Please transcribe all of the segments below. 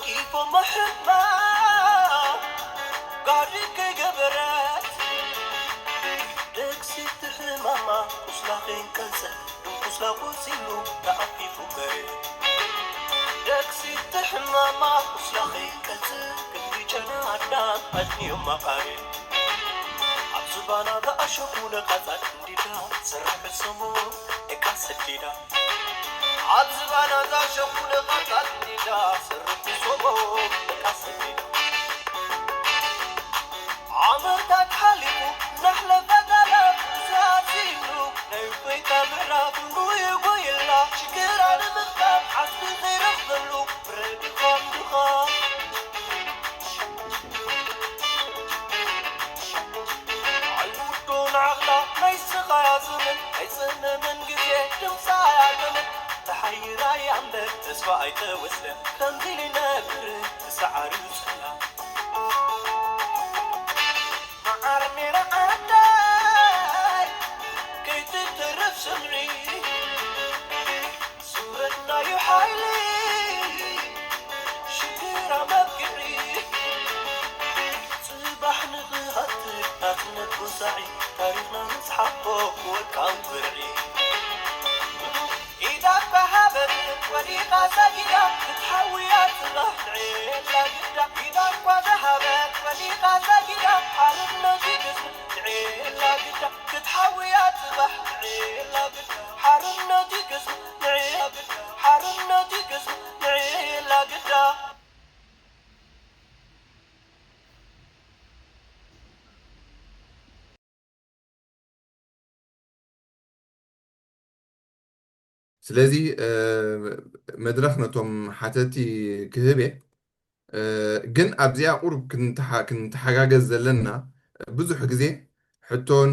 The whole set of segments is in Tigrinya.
ቂፎ መሕማ ጋሪ ከይገበረት ደግሲ ትሕማማ ቁስላ ከይንቀልጸ ቁስላ ቆሲሉ ተኣፊፉ በረ ደግሲ ትሕማማ ቁስላ ከይንቀልጸ ክንዲ ጨና ኣዳም ኣድንዮም መቓረ ኣብ ዝባና ዝኣሸኹ ነቓጻት እንዲዳ ሰርሕ ሰሞ ደቃ ሰዲዳ ኣብ ዝባና ዝኣሸኹ ነቓጻት እንዲዳ ሰርሕ ሰሞ ደቃ ሰዲዳ ዓመታት ሓሊፉ እናሕለፈ ጠረፍ ዝሃሲሉ ናይ እፎይታ ምዕራፍ ንጉይጉይላ ሽግራ ንምኽታም ዓስቢ ዘይረኽበሉ ረዲኾም ድኻ ኣይውዶ ንዓቕላ ናይ ስቓያ ዘመን ኣይጸመመን ግዜ ድምፃ ኣያመመን ተሓይራ እያ እምበር ተስፋ ኣይተወስደን ከምዚ ልነብር ተሰዓሪ ጸላ መዓር ሜራ ዓዳይ ከይትተርፍ ስምዒ ስምረትናዩ ሓይሊ ሽግራ መብቅዒ ጽባሕ ንኽሃትር ናጽነት ወሳዒ ታሪኽና ንጽሓፎ ወርቃዊ ብርዒ ኢዳ ተሃበት ወዲቓ ሰጊዳ ክትሓውያ ጽባሕ ንዕላ ግዳ ኢዳ እኳ ተሃበት ወዲቓ ሰጊዳ ሓርነት ይግዝፍ ንዕላ ግዳ ክትሓውያ ጽባሕ ንዕላ ግዳ ሓርነት ይግዝፍ ንዕላ ግዳ ሓርነት ይግዝፍ ንዕላ ግዳ ስለዚ መድረኽ ነቶም ሓተቲ ክህብ እየ። ግን ኣብዚኣ ቁሩብ ክንተሓጋገዝ ዘለና ብዙሕ ግዜ ሕቶን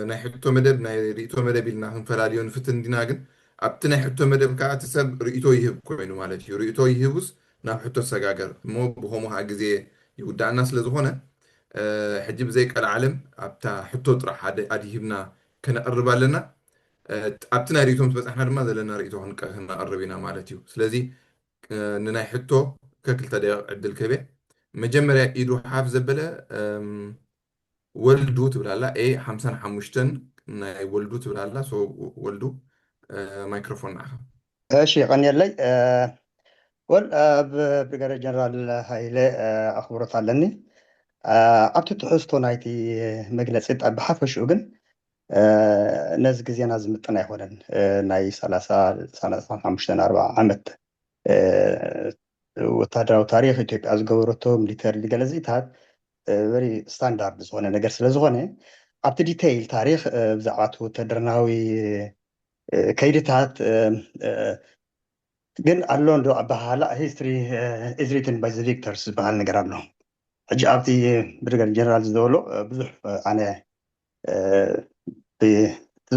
ናይ ሕቶ መደብ ናይ ርእቶ መደብ ኢልና ክንፈላልዮ ንፍትን እንዲና ግን ኣብቲ ናይ ሕቶ መደብ ከዓ እቲ ሰብ ርእቶ ይህብ ኮይኑ ማለት እዩ። ርእቶ ይህቡስ ናብ ሕቶ ሰጋገር እሞ ብኸምኡ ከዓ ግዜ ይውዳእና ስለ ዝኾነ ሕጂ ብዘይ ቀልዓለም ኣብታ ሕቶ ጥራሕ ኣድሂብና ከነቕርብ ኣለና። ኣብቲ ናይ ርእቶ ምስ በፃሕና ድማ ዘለና ርእቶ ክነቕርብ ኢና ማለት እዩ። ስለዚ ንናይ ሕቶ ከክልተ ደቂቕ ዕድል ክህበ። መጀመርያ ኢዱ ሓፍ ዘበለ ወልዱ ትብላላ ኤ ሓምሳን ሓሙሽተን ናይ ወልዱ ትብላላ። ሶ ወልዱ ማይክሮፎን ንዓኻ። እሺ ቀንየለይ። ወል ብሪጋደር ጀነራል ሃይለ ኣኽብሮት ኣለኒ። ኣብቲ ትሕዝቶ ናይቲ መግለፂ ብሓፈሽኡ ግን ነዚ ግዜና ዝምጥን ኣይኮነን። ናይ ሰላሳ ሓሙሽተ ኣርባዓ ዓመት ወታደራዊ ታሪኽ ኢትዮጵያ ዝገበረቶ ሚሊተሪ ገለዚታት ቨሪ ስታንዳርድ ዝኾነ ነገር ስለ ዝኾነ ኣብቲ ዲቴይል ታሪኽ ብዛዕባ እቲ ወታደራዊ ከይድታት ግን ኣሎ እንዶ ኣበሃህላ history is written by the victors ዝበሃል ነገር ኣሎ። ሕጂ ኣብቲ ብሪጋደር ጀነራል ዝበሎ ብዙሕ ኣነ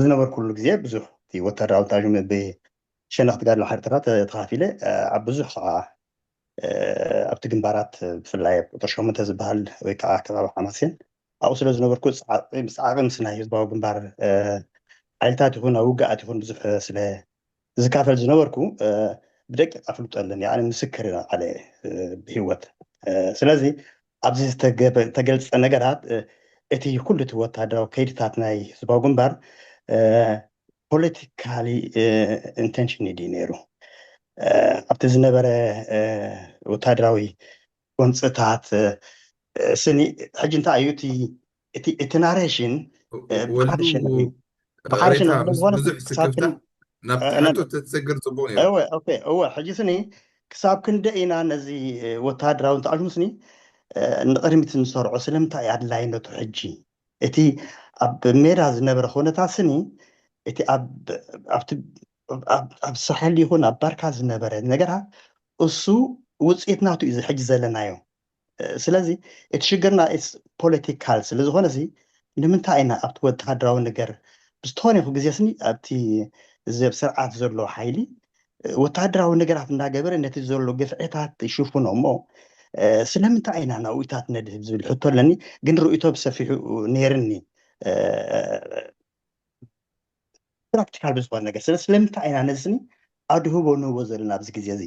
ዝነበርኩሉ ግዜ ብዙሕ እቲ ወታደራዊ ታጅም ብሸነኽ ተጋድሎ ሓርትራ ተኻፊለ ኣብ ብዙሕ ከዓ ኣብቲ ግንባራት ብፍላይ ቁጥር ሸሞንተ ዝበሃል ወይ ከዓ ከባቢ ሓማሴን ኣብኡ ስለ ዝነበርኩ ብፃዕቂ ምስ ናይ ህዝባዊ ግንባር ሓይልታት ይኹን ኣብ ውግኣት ይኹን ብዙሕ ስለ ዝካፈል ዝነበርኩ ብደቂቕ ኣፍልጦ ኣለኒ። ኣነ ምስክር ኣለ ብህይወት። ስለዚ ኣብዚ ዝተገልፀ ነገራት እቲ ኩሉ እቲ ወታደራዊ ከይድታት ናይ ህዝባዊ ግንባር ፖለቲካሊ ኢንቴንሽን ድዩ ነይሩ ኣብቲ ዝነበረ ወታደራዊ ጎንፅታት ስኒ ሕጂ እንታይ እዩ እቲ ናሬሽን ብሓደ ሸነኽ እዩ። ብሓደ ሸነኽ ስለዝኾነ ብዙሕ ስክፍታ ናብ ትሕቶ ተትሰግር ፅቡቅ ነይሩ። እወ ኦኬ እወ ሕጂ ስኒ ክሳብ ክንደ ኢና ነዚ ወታደራዊ እንተኣሽሙ ስኒ ንቅድሚት ንሰርዖ ስለምንታይ ኣድላይነቱ ሕጂ እቲ ኣብ ሜዳ ዝነበረ ኩነታት ስኒ እቲ ኣብቲ ኣብ ሳሕል ይኹን ኣብ ባርካ ዝነበረ ነገራት እሱ ውፅኢት ናቱ እዩ ሕጂ ዘለናዮ። ስለዚ እቲ ሽግርና ፖለቲካል ስለዝኾነ ሲ ንምንታይ ኢና ኣብቲ ወተሃደራዊ ነገር ብዝተኾነ ይኹን ግዜ ስኒ ኣብቲ እዚ ኣብ ስርዓት ዘሎ ሓይሊ ወተሃደራዊ ነገራት እናገበረ ነቲ ዘሎ ግፍዕታት ይሽፍኖ እሞ ስለምንታይ ኢና ናብኡታት ነድህብ ዝብል ሕቶ ኣለኒ። ግን ርእቶ ብሰፊሑ ነይርኒ ፕራክቲካል ብዝኾነ ነገር ስለ ስለምንታይ ኢና ነዚ ስኒ ኣድህቦ ንህቦ ዘለና ኣብዚ ግዜ እዚ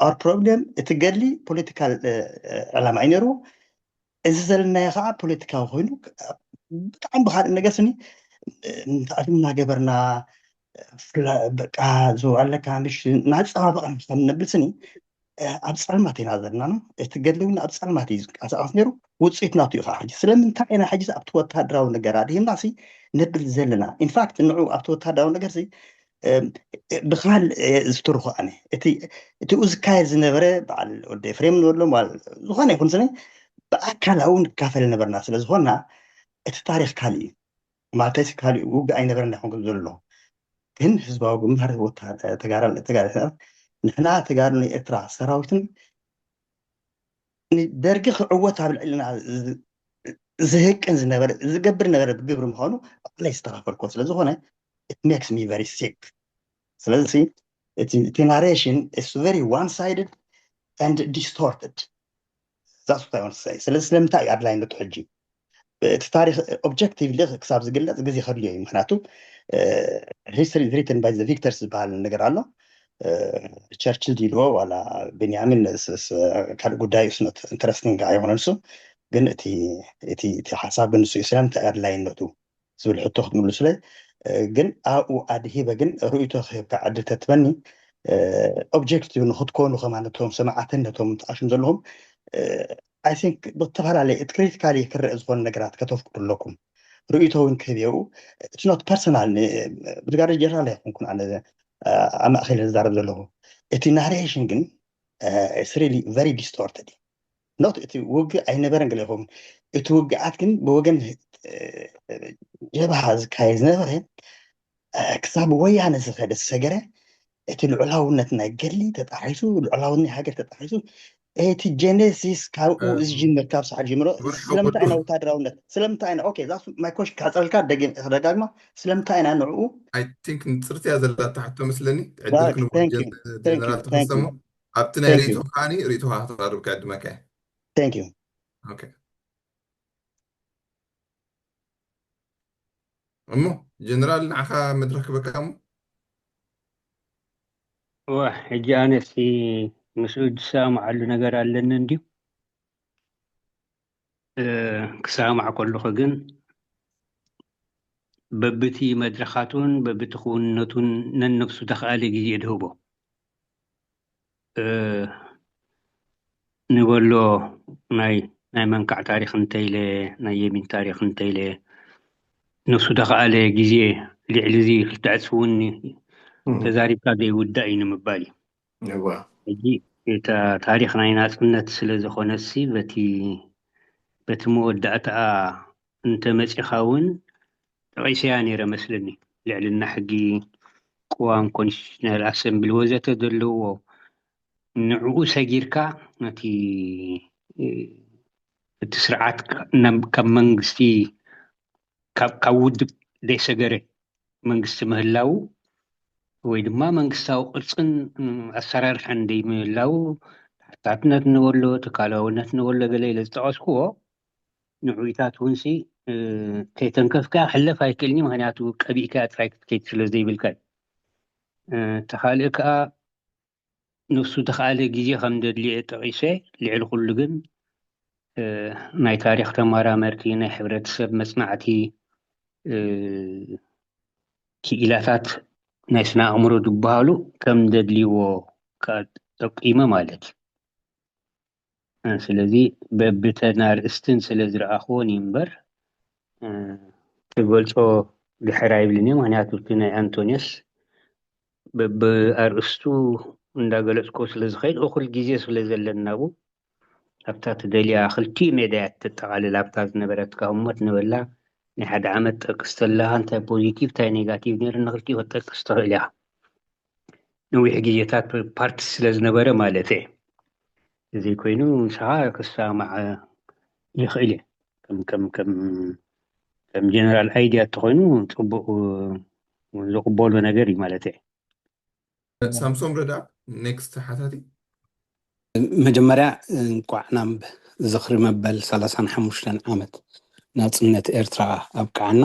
our problem እቲ ገድሊ ፖለቲካል ዕላማ እዩ ነይሩ። እዚ ዘለናዮ ከዓ ፖለቲካዊ ኮይኑ ብጣዕሚ ብካልእ ነገር ስኒ እንተኣድም እናገበርና በቃ ዝዋለካ ምሽ እናፀባበቕና ከም ነብል ስኒ ኣብ ፀልማት ኢና ዘለና። እቲ ገድሊ እውን ኣብ ፀልማት እዩ ዝንቀሳቐስ ነይሩ። ውፅኢት ናቱ እዩ ከዓ ሕጂ ስለምንታይ ኢና ሕጂ ኣብቲ ወታደራዊ ነገር ኣድሂምና ሲ ነብል ዘለና? ኢንፋክት ንዑ ኣብቲ ወታደራዊ ነገር ሲ ብካል ዝትርኩ ኣነ እቲኡ ዝካየድ ዝነበረ በዓል ወዲ ኤፍሬም ንበሎም ዝኾነ ይኹን ስኒ ብኣካል ኣብኡ ንካፈል ነበርና። ስለዝኾና እቲ ታሪክ ካልእ እዩ። ማለተይ ካልእ ውግእ ኣይነበረን ኣይኮንኩን ዘሎ፣ ግን ህዝባዊ ግንባር ተጋራ ተጋራ ንሕና ተጋሩ ናይ ኤርትራ ሰራዊትን ንደርጊ ክዕወት ኣብ ልዕልና ዝህቅን ዝነበረ ዝገብር ነበረ ብግብሪ ምዃኑ ባዕለይ ዝተኻፈልኮ ስለዝኾነ it makes me very sick። ስለዚ እቲ ናሬሽን is very one sided and distorted። That's what I want to say። ስለዚ ስለምንታይ እዩ ኣድላይነቱ ሕጂ እቲ ታሪክ ኦብጀክቲቭሊ ክሳብ ዝግለፅ ግዜ ከድልዮ እዩ። ምክንያቱ history is written by the victors ዝበሃል ነገር ኣሎ። ቸርችል ድልዎ ዋላ ቤንያሚን ካልእ ጉዳይ ስኖት ኢንተረስቲንግ ኣይኮነን እሱ። ግን እቲ እቲ ሓሳብ ግን ንሱ እዩ ስለምንታይ ኣድላይነቱ ዝብል ሕቶ ክትምልሱለይ ግን ኣብኡ ኣድሂበ ግን ርእይቶ ክህብካ ዕድል ተትበኒ ኦብጀክቲቭ ንክትኮኑ ከማን ነቶም ሰማዕትን ነቶም ትኣሽም ዘለኹም ኣይ ቲንክ ብዝተፈላለየ እቲ ክሪቲካሊ ክረአ ዝኾኑ ነገራት ከተፍቅዱ ኣለኩም። ርእይቶ እውን ክህብ የው it's not personal። ብርጋዴር ጀነራል ኣይኮንኩን ኣነ ኣብ ማእኸል ዝዛረብ ዘለኹ። እቲ ናሬሽን ግን it's really very distorted። ኖት እቲ ውግእ ኣይነበረን ገለ ይኸውን። እቲ ውግኣት ግን ብወገን ጀብሃ ዝካየድ ዝነበረ ክሳብ ወያነ ዝኸደ ዝሰገረ እቲ ልዑላውነት ናይ ገድሊ ተጣሒሱ፣ ልዑላውነት ናይ ሃገር ተጣሒሱ። እቲ ጀነሲስ ካብኡ ዝጅምር ካብ ሰዓት ጀምሮ ስለምንታይ ኢና ወታደራውነት ስለምንታይ ኢና ኦኬ ዛ ማይ ኮሽ ካፀልካ ደጋግማ ስለምንታይ ኢና ንዕኡ I think ንፅርቲ እያ ዘላታ ሕቶ መስለኒ ዕድል ክንቦ ጀነራል ተኸሰሞ ኣብቲ ናይ ርእይቶ ከዓኒ ርእይቶ ከተቕርብ ክዕድመካ thank you okay እሞ ጀነራል ንዓኻ መድረክ ክበካ እሞ እዋ ሕጂ ኣነሲ ምስኡ ዝሰማማዓሉ ነገር ኣለኒ እንድዩ ክሰማማዕ ከለኹ ግን በብቲ መድረኻቱን በብቲ ክውንነቱን ነንነብሱ ተኸኣለ ግዜ ድህቦ ንበሎ ናይ ናይ መንካዕ ታሪክ እንተኢለ ናይ የሚን ታሪክ እንተኢለ ነሱ ተኸኣለ ግዜ ልዕሊ እዚ ክልተ ዕፅፊ እውን ተዛሪብካ ዘይውዳእ እዩ ንምባል እዩ። ሕጂ እታ ታሪክ ናይ ናፅነት ስለ ዝኾነሲ በቲ በቲ መወዳእታኣ እንተመፂኻ እውን ጠቒሰያ ነይረ መስለኒ። ልዕልና ሕጊ፣ ቅዋም፣ ኮንስቲቱሽናል ኣሰምብሊ ወዘተ ዘለዎ ንዕኡ ሰጊርካ ነቲ እቲ ስርዓት ካብ መንግስቲ ካብ ውድብ ዘይሰገረ መንግስቲ ምህላው ወይ ድማ መንግስታዊ ቅርፅን ኣሰራርሐን ዘይምህላው ተሓታትነት ንበሎ ትካላውነት ንበሎ ገለ ኢለ ዝጠቐስክዎ ንዑይታት እውን ሲ ከይተንከፍካ ክሕለፍ ኣይክእልኒ ምክንያቱ ቀቢእካ ጥራይ ክትከይድ ስለ ዘይብልካ እዩ። ተኻልእ ከዓ ንሱ ተኻለ ግዜ ከም ደድልየ ጠቒሰ ልዕሊ ኩሉ ግን ናይ ታሪክ ተመራመርቲ ናይ ሕብረተሰብ መፅናዕቲ ክኢላታት ናይ ስነ ኣእምሮ ዝበሃሉ ከም ደድልይዎ ጠቂመ ማለት እዩ። ስለዚ በብተን ኣርእስትን ስለ ዝረኣኽዎን እዩ እምበር ክገልፆ ድሕር ኣይብልን እየ። ምክንያቱ እቲ ናይ ኣንቶኒዮስ በብኣርእስቱ እንዳገለፅኮ ስለ ዝኸይድ እኹል ግዜ ስለ ዘለና ኣብኡ ኣብታ ትደልያ ክልቲኡ ሜዳ እያ ትጠቃልል። ኣብታ ዝነበረትካ ህሞት ንበላ ናይ ሓደ ዓመት ጠቅስ ተለካ እንታይ ፖዚቲቭ እንታይ ኔጋቲቭ ነይሩ ንክልቲኡ ክትጠቅስ ትኽእል ኢኻ። ነዊሕ ግዜታት ፓርቲ ስለ ዝነበረ ማለት እየ። እዚ ኮይኑ ንስኻ ክሰማዕ ይኽእል እየ። ከም ከም ከም ከም ጀነራል ኣይድያ እንተኮይኑ ፅቡቅ ዝቅበሎ ነገር እዩ ማለት እየ። ሳምሶም ረዳ ኔክስት ሓታቲ መጀመርያ እንቋዕ ናብ ዝኽሪ መበል ሰላሳን ሓሙሽተን ዓመት ናፅነት ኤርትራ ኣብቅዓና።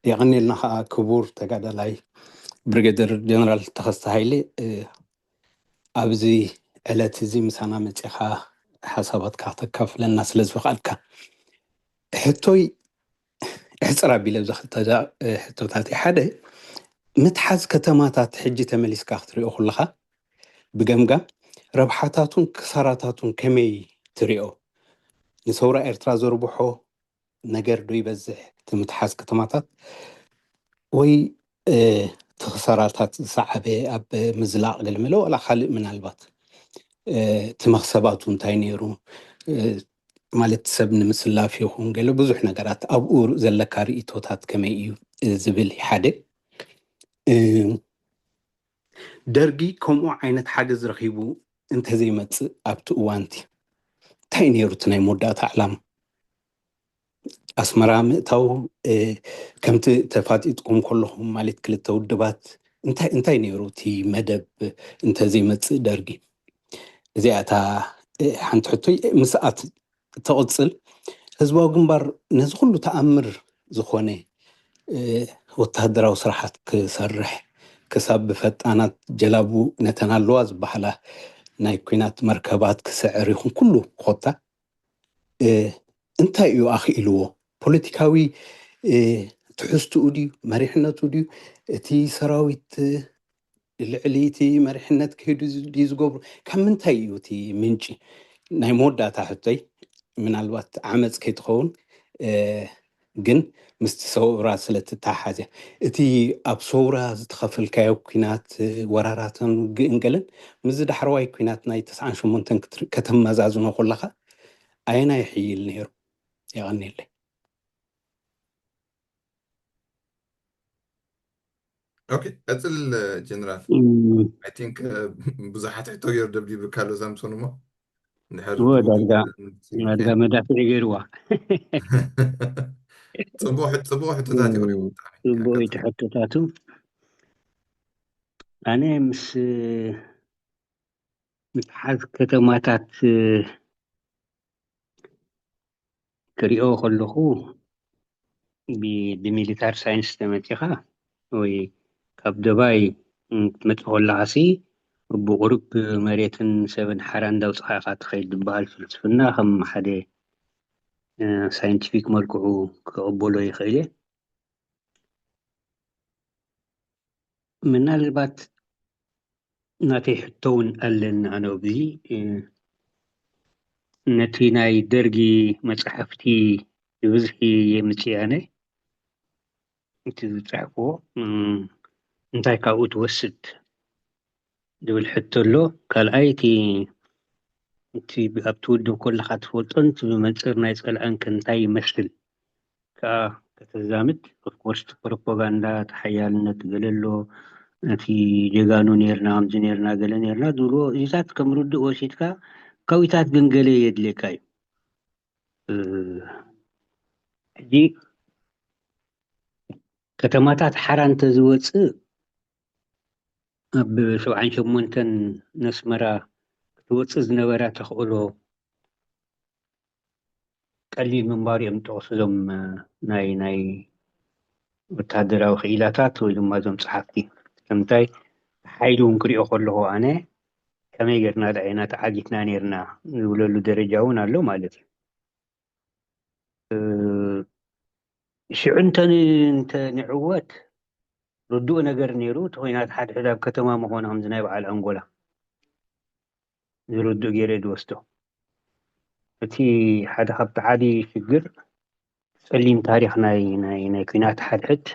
የቐኔልና ከዓ ክቡር ተጋዳላይ ብሪጌደር ጀነራል ተኸስተ ሃይለ ኣብዚ ዕለት እዚ ምሳና መጺኻ ሓሳባትካ ክተካፍለና ስለ ዝፈቓድካ። ሕቶይ እሕጽር ኣቢለ ኣብዚ ክልተ ዳ-፣ ሕቶታት እዩ። ሓደ፣ ምትሓዝ ከተማታት ሕጂ ተመሊስካ ክትሪኦ ከለኻ ብገምጋም ረብሓታቱን ክሳራታቱን ከመይ ትሪኦ? ንሰውራ ኤርትራ ዘርብሖ ነገር ዶ ይበዝሕ እቲ ምትሓዝ ከተማታት ወይ፣ እ፣ እቲ ክሳራታት ዝሰዓበ ኣብ ምዝላቕ ገለ መለ ዋላ ካልእ ምናልባት፣ እ፣ እቲ መኽሰባቱ እንታይ ነይሩ? እ፣ ማለት ሰብ ንምስላፍ ይኹን ገለ ብዙሕ ነገራት ኣብኡ ዘለካ ርእይቶታት ከመይ እዩ ዝብል ሓደ። እ፣ ደርጊ ከምኡ ዓይነት ሓገዝ ረኺቡ እንተዘይመጽእ ኣብቲ እዋንቲ እንታይ ነይሩ እቲ ናይ መወዳእታ ዕላማ? ኣስመራ ምእታው፣ እ፣ ከምቲ ተፋጢጥኩም ከለኹም ማለት ክልተ ውድባት እንታይ፣ እንታይ ነይሩ እቲ መደብ እንተዘይመጽእ ደርጊ? እዚኣ እታ፣ እ፣ ሓንቲ ሕቶይ። ምስኣት ትቕጽል፣ ህዝባዊ ግንባር ነዚ ኩሉ ተኣምር ዝኾነ፣ እ፣ ወተሃደራዊ ስራሓት ክሰርሕ ክሳብ ብፈጣናት ጀላቡ ነተን ኣለዋ ዝበሃላ ናይ ኲናት መርከባት ክስዕር ይኹን ኩሉ ኮታ፣ እ፣ እንታይ እዩ ኣኽኢልዎ? ፖለቲካዊ፣ እ፣ ትሕዝትኡ ድዩ? መሪሕነቱ ድዩ? እቲ ሰራዊት፣ እ፣ ልዕሊ እቲ መሪሕነት ክሄዱ ዝ-፣ ድዩ ዝገብሩ? ካብ ምንታይ እዩ እቲ ምንጪ? ናይ መወዳእታ ሕቶይ፣ ምናልባት ዓመፅ ከይትኸውን፣ እ፣ ግን ምስቲ ሰውራ ስለ ትተሓሓዝ እያ። እቲ ኣብ ሰውራ ዝተኸፈልካዮ ኲናት፣ እ፣ ወራራትን ውግእን ገለን ምስዚ ዳሕረዋይ ኲናት ናይ ተስዓን ሸሞንተን ክትር-፣ ከተመዛዝኖ ከለኻ ኣየናይ ይሕይል ነይሩ? የቐንየለይ። ኦኬ፣ ቀጽል ጀነራል። እም፣ I think ብዙሓት ሕቶ ገይሩ ደብዲብካ ኣሎ ሳምሶን እሞ እንድሕር እወ፣ ትምልስ ዳርጋ ትምልስ ዳርጋ መዳፍዒ ገይርዋ። ጽቡቕ ሕ-፣ ጽቡቕ ሕቶታት እዩ ቀሪቡ። ብጣዕሚ ጽቡቕ እዩ ቀጽል። እቲ ሕቶታቱ። ኣነ ምስ ምትሓዝ ከተማታት ክሪኦ ከለኹ ብ-፣ ብሚሊታር ሳይንስ ተመጺኻ ወይ ካብ ደባይ ክትመጽእ ከለኻሲ ብቁሩብ መሬትን ሰብን ሓራ እንዳውጽኻ ኢኻ ትኸይድ ዝበሃል ፍልስፍና ከም ሓደ፣ እ፣ ሳይንቲፊክ መልክዑ ክቕበሎ ይኽእል እየ። ምናልባት ናተይ ሕቶ እውን ኣለኒ ኣነ ኣብዚ፣ እ፣ ነቲ ናይ ደርጊ መጻሕፍቲ ብብዝሒ የምጽእ ኣነ። እቲ ዝጸሕፍዎ፣ እ፣ እንታይ ካብኡ ትወስድ ዝብል ሕቶ ኣሎ። ካልኣይ እቲ፣ እቲ ኣብቲ ውድብ ከለኻ ትፈልጦን እቲ ብመንጽር ናይ ጸላእን ከ እንታይ ይመስል ከኣ ከተዛምድ፣ ኦፍኮርስ፣ እቲ ፕሮፓጋንዳ፣ እቲ ሓያልነት ገለ ኣሎ፣ እቲ ጀጋኑ ኔርና፣ ከምዚ ኔርና፣ ገለ ኔርና ዝብልዎ፣ እዚታት ከም ርዱእ ወሲድካ፣ ከዊታት ግን ገለ የድልየካ እዩ። እ፣ ሕጂ ከተማታት ሓራ እንተዝወጽእ፣ ኣብ ሰብዓን ሸሞንተን ነስመራ ክትወጽእ ዝነበራ ተኽእሎ ቀሊል ምንባሩ እዮም ዝጠቕሱ እዞም፣ እ፣ ናይ፣ ናይ ወተሃደራዊ ክኢላታት ወይ ድማ እዞም ጸሓፍቲ። ስለምንታይ ሓይሊ እውን ክሪኦ ከለኹ ኣነ ከመይ ጌርና ደኣ ኢና ተዓጊትና ኔርና ዝብለሉ ደረጃ እውን ኣሎ ማለት እዩ። እ፣ ሽዑ እንተ ን-፣ እንተ ንዕወት ርዱእ ነገር ነይሩ፣ እቲ ኲናት ሓድሕድ ኣብ ከተማ ምኾነ ከምዚ ናይ በዓል ኣንጎላ ዝርዱእ ገይረ ዝወስዶ። እቲ ሓደ ካብቲ ዓቢ ሽግር ጸሊም ታሪኽ ናይ፣ ናይ፣ ናይ ኲናት ሓድሕድ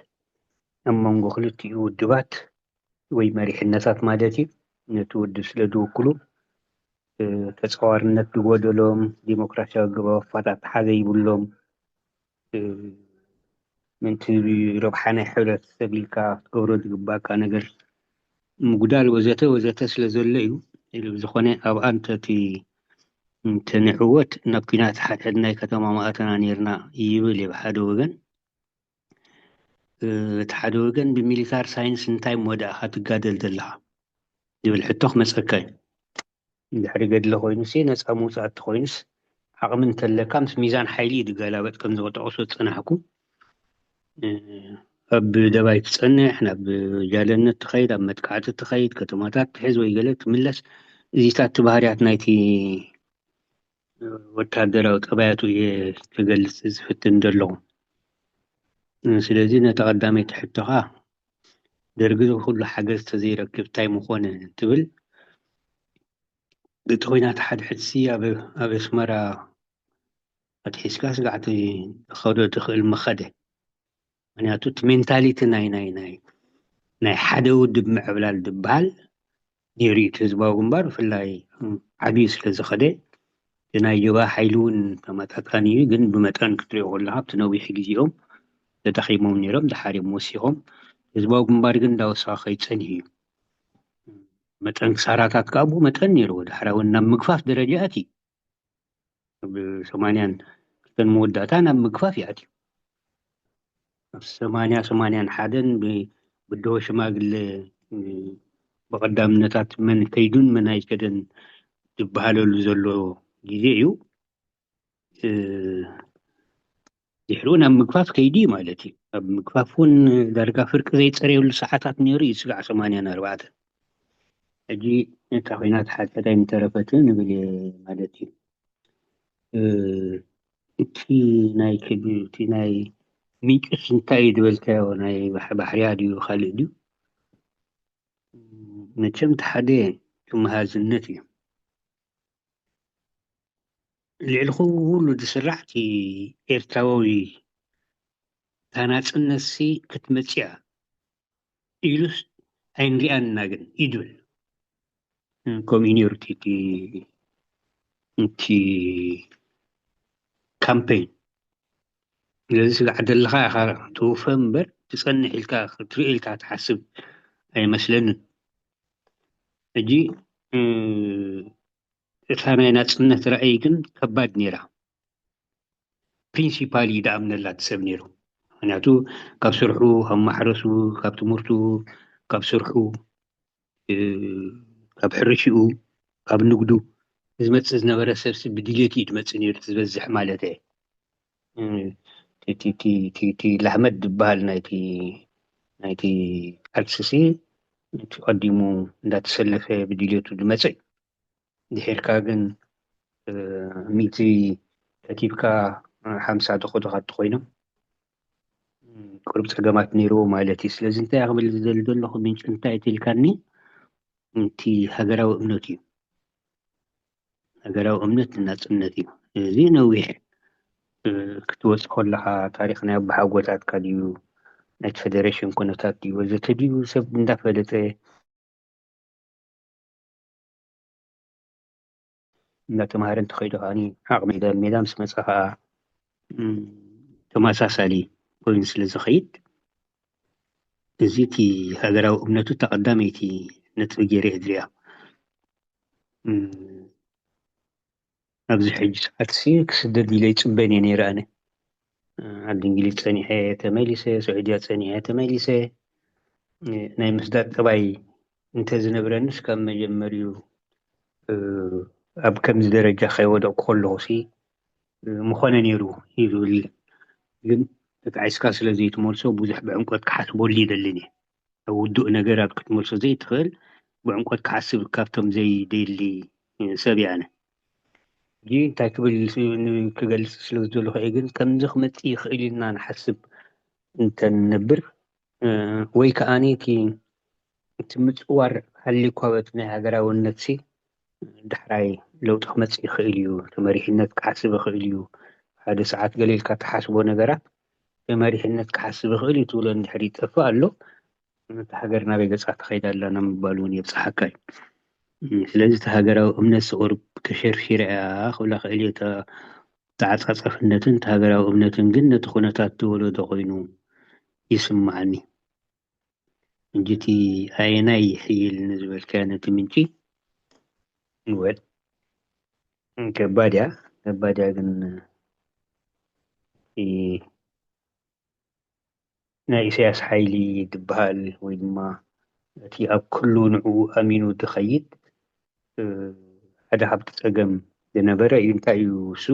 ኣብ መንጎ ክልቲኡ ውድባት ወይ መሪሕነታት ማለት እዩ፣ ነቲ ውድብ ስለ ዝውክሉ፣ እ፣ ተጻዋርነት ዝጎደሎም፣ ዲሞክራሲያዊ ኣገባብ ኣፈጣጥሓ ዘይብሎም፣ እ፣ ምንቲ ረብሓ ናይ ሕብረተሰብ ኢልካ ክትገብሮ ዝግባእካ ነገር ምጉዳል ወዘተ ወዘተ ስለ ዘሎ እዩ። ኢሉ ብዝኾነ ኣብኣ እንተቲ-፣ እንተንዕወት ናብ ኲናት ሓድሕድ ናይ ከተማ ምኣተና ኔርና ይብል እዩ ብሓደ ወገን። እ፣ እቲ ሓደ ወገን ብሚሊታር ሳይንስ እንታይ እሞ ደኣ ትጋደል ዘለኻ ዝብል ሕቶ ክመጸካ እዩ። እንድሕሪ ገድሊ ኮይኑሲ ነጻ ምውጻእ እንተኾይኑስ ዓቕሚ እንተለካ ምስ ሚዛን ሓይሊ እዩ ዝገላበጥ ከም ዝጠቕሶ ዝጸናሕኩ። እ፣ ኣብ ደባይ ትጸንሕ፣ ናብ ጃለነት ትኸይድ፣ ኣብ መጥቃዕቲ ትኸይድ፣ ከተማታት ትሕዝ ወይ ገለ ትምለስ። እዚታት እቲ ባህርያት ናይቲ ወታደራዊ ጠባያቱ እየ ክገልጽ ዝፍትን ዘለኹ። ስለዚ ነቲ ቀዳመይቲ ሕቶኻ፣ ደርጊ እዚ ኩሉ ሓገዝ ተዘይረክብ እንታይ ምኾነ ትብል፣ እቲ ኲናት ሓድሕድሲ ኣብ ኣስመራ ኣትሒዝካ ስጋዕ ክኸዶ ትኽእል ምኸደ። ምኽንያቱ እቲ ሜንታሊቲ ናይ ናይ ናይ ናይ ሓደ ውድብ ምዕብላል ዝበሃል ነይሩ እዩ። እቲ ህዝባዊ ግንባር ብፍላይ ዓብዩ ስለ ዝኸደ፣ እቲ ናይ ጀብሃ ሓይሊ እውን ተመጣጣኒ እዩ። ግን ብመጠን ክትሪኦ ከለካ ኣብቲ ነዊሕ ግዜኦም ተዳኺሞም ነይሮም፣ ድሓር እዮም ወሲኾም። ህዝባዊ ግንባር ግን እንዳወሰኸ ከይድ ጸኒሑ እዩ። መጠን ክሳራታት ከዓ ብኡ መጠን ነይርዎ። ድሓር እውን ናብ ምግፋፍ ደረጃ ኣትዩ። ኣብ ሰማንያን ክልተን መወዳእታ ናብ ምግፋፍ ይኣትዩ። ኣብ ሰማንያ ሰማንያን ሓደን ብድሆ ሽማግለ ብቐዳምነታት መን ከይዱን መን ኣይከደን ዝበሃለሉ ዘሎ ግዜ እዩ። ድሕሪኡ ናብ ምግፋፍ ከይዱ እዩ ማለት እዩ። ኣብ ምግፋፍ እውን ዳርጋ ፍርቂ ዘይፀረየሉ ሰዓታት ነይሩ እዩ። ስጋዕ ሰማንያን ኣርባዕተን ሕጂ እታ ኮይና ተሓፀዳ ኣይምተረፈትን ንብል እየ ማለት እዩ። እቲ ናይ ክብ እቲ ናይ ምንጭስ እንታይ እዩ ዝበልካዮ? ናይ ባሕርያ ድዩ ካልእ ድዩ? መቸም እቲ ሓደ ክመሃዝነት እዩ። ልዕሊ ኩሉ ዝስራሕ እቲ ኤርትራዊ ታናፅነትሲ ክትመፅእ እያ ኢሉስ ኣይንሪኣን ኢና ግን እዩ ዝብል። ከምኡ እዩ ነይሩ እቲ ካምፔን። ስለዚ ስጋዕ ዘለኻ ኢኻ ትውፈ እምበር ትፀንሕ ኢልካ ክትሪኦ ኢልካ ትሓስብ ኣይመስለንን። ሕጂ እታ ናይ ናፅነት ራእይ ግን ከባድ ነይራ። ፕሪንሲፓል እዩ ደኣምነላ እቲ ሰብ ነይሩ። ምክንያቱ ካብ ስርሑ፣ ካብ ማሕረሱ፣ ካብ ትምህርቱ፣ ካብ ስርሑ፣ ካብ ሕርሽኡ፣ ካብ ንግዱ ዝመፅእ ዝነበረ ሰብሲ ብድልየት እዩ ዝመፅእ ነይሩ፣ ዝበዝሕ ማለት እየ። እቲ ላህመት ዝበሃል ናይቲ ናይቲ ቃልስሲ እቲ ቀዲሙ እንዳተሰለፈ ብድልየቱ ዝመፀ እዩ። ድሒርካ ግን ሚእቲ ከቲብካ ሓምሳ ተኾተኻቲ ኮይኖም ቁሩብ ፀገማት ነይርዎ ማለት እዩ። ስለዚ እንታይ ክብል ዝደሊ ዘለኹ ምንጭ እንታይ ትልካኒ እቲ ሃገራዊ እምነት እዩ። ሃገራዊ እምነት ናፅነት እዩ። እዚ ነዊሕ ክትወፅ ከለካ ታሪክ ናይ ኣቦሓጎታትካ ድዩ ናይቲ ፌደሬሽን ኩነታት ድዩ ወዘተ ድዩ ሰብ እንዳፈለጠ እንዳተምሃረ እንተኸይዱ ከዓኒ ዓቕሚ ሜዳ ሜዳ ምስ መፀ ከዓ ተመሳሳሊ ኮይኑ ስለ ዝኸይድ እዚ እቲ ሃገራዊ እምነቱ እታ ቀዳመይቲ ነጥቢ ገይረ እየ ዝሪኣ። ኣብዚ ሕጂ ሰዓትሲ ክስደድ ኢለ ይፅበ እየ ነይረ ኣነ። ዓዲ እንግሊዝ ፀኒሐ ተመሊሰ፣ ስዑድያ ፀኒሐ ተመሊሰ። ናይ ምስዳድ ጠባይ እንተዝነብረንስ ካብ መጀመሪኡ ኣብ ከምዚ ደረጃ ከይወደቕኩ ከለኹሲ ምኾነ ነይሩ እዩ ዝብል። ግን ተጣዒስካ ስለ ዘይትመልሶ ብዙሕ ብዕምቆት ክሓስበሉ ይደልን እየ። ኣብ ውዱእ ነገር ኣብ ክትመልሶ ዘይትኽእል ብዕምቆት ክሓስብ ካብቶም ዘይደሊ ሰብ እየ ኣነ። ሕጂ እንታይ ክብል ክገልፅ ስለ ዝደለኹ እየ ግን ከምዚ ክመፅእ ይኽእል ኢልና ንሓስብ እንተንነብር ወይ ከዓኒ እቲ እቲ ምፅዋር ሃልዩ እኳ በቲ ናይ ሃገራውነት ሲ ዳሕራይ ለውጢ ክመፅእ ይኽእል እዩ። እቲ መሪሕነት ክሓስብ ይኽእል እዩ። ሓደ ሰዓት ገለ ኢልካ ትሓስቦ ነገራት እቲ መሪሕነት ክሓስብ ይኽእል እዩ ትብሎ እንድሕር ይጠፍእ ኣሎ ነቲ ሃገር ናበይ ገፃ ትኸይድ ኣላ ናብ ምባል እውን የብፅሓካ እዩ። ስለዚ እቲ ሃገራዊ እምነት ሲ ቁሩብ ተሸርሺራ እያ ክብላ ክእል እየ። ተዓፃፀፍነትን እቲ ሃገራዊ እምነትን ግን ነቲ ኩነታት ዝወለዶ ኮይኑ ይስማዓኒ። እንጂ እቲ ኣየናይ ይሕይል ንዝበልካዮ ነቲ ምንጪ ወል ከባድ እያ። ከባድ እያ ግን እቲ ናይ ኢሳያስ ሓይሊ ዝበሃል ወይ ድማ እቲ ኣብ ኩሉ ንዕኡ ኣሚኑ ዝኸይድ ሓደ ካብቲ ፀገም ዝነበረ እዩ። እንታይ እዩ እሱ?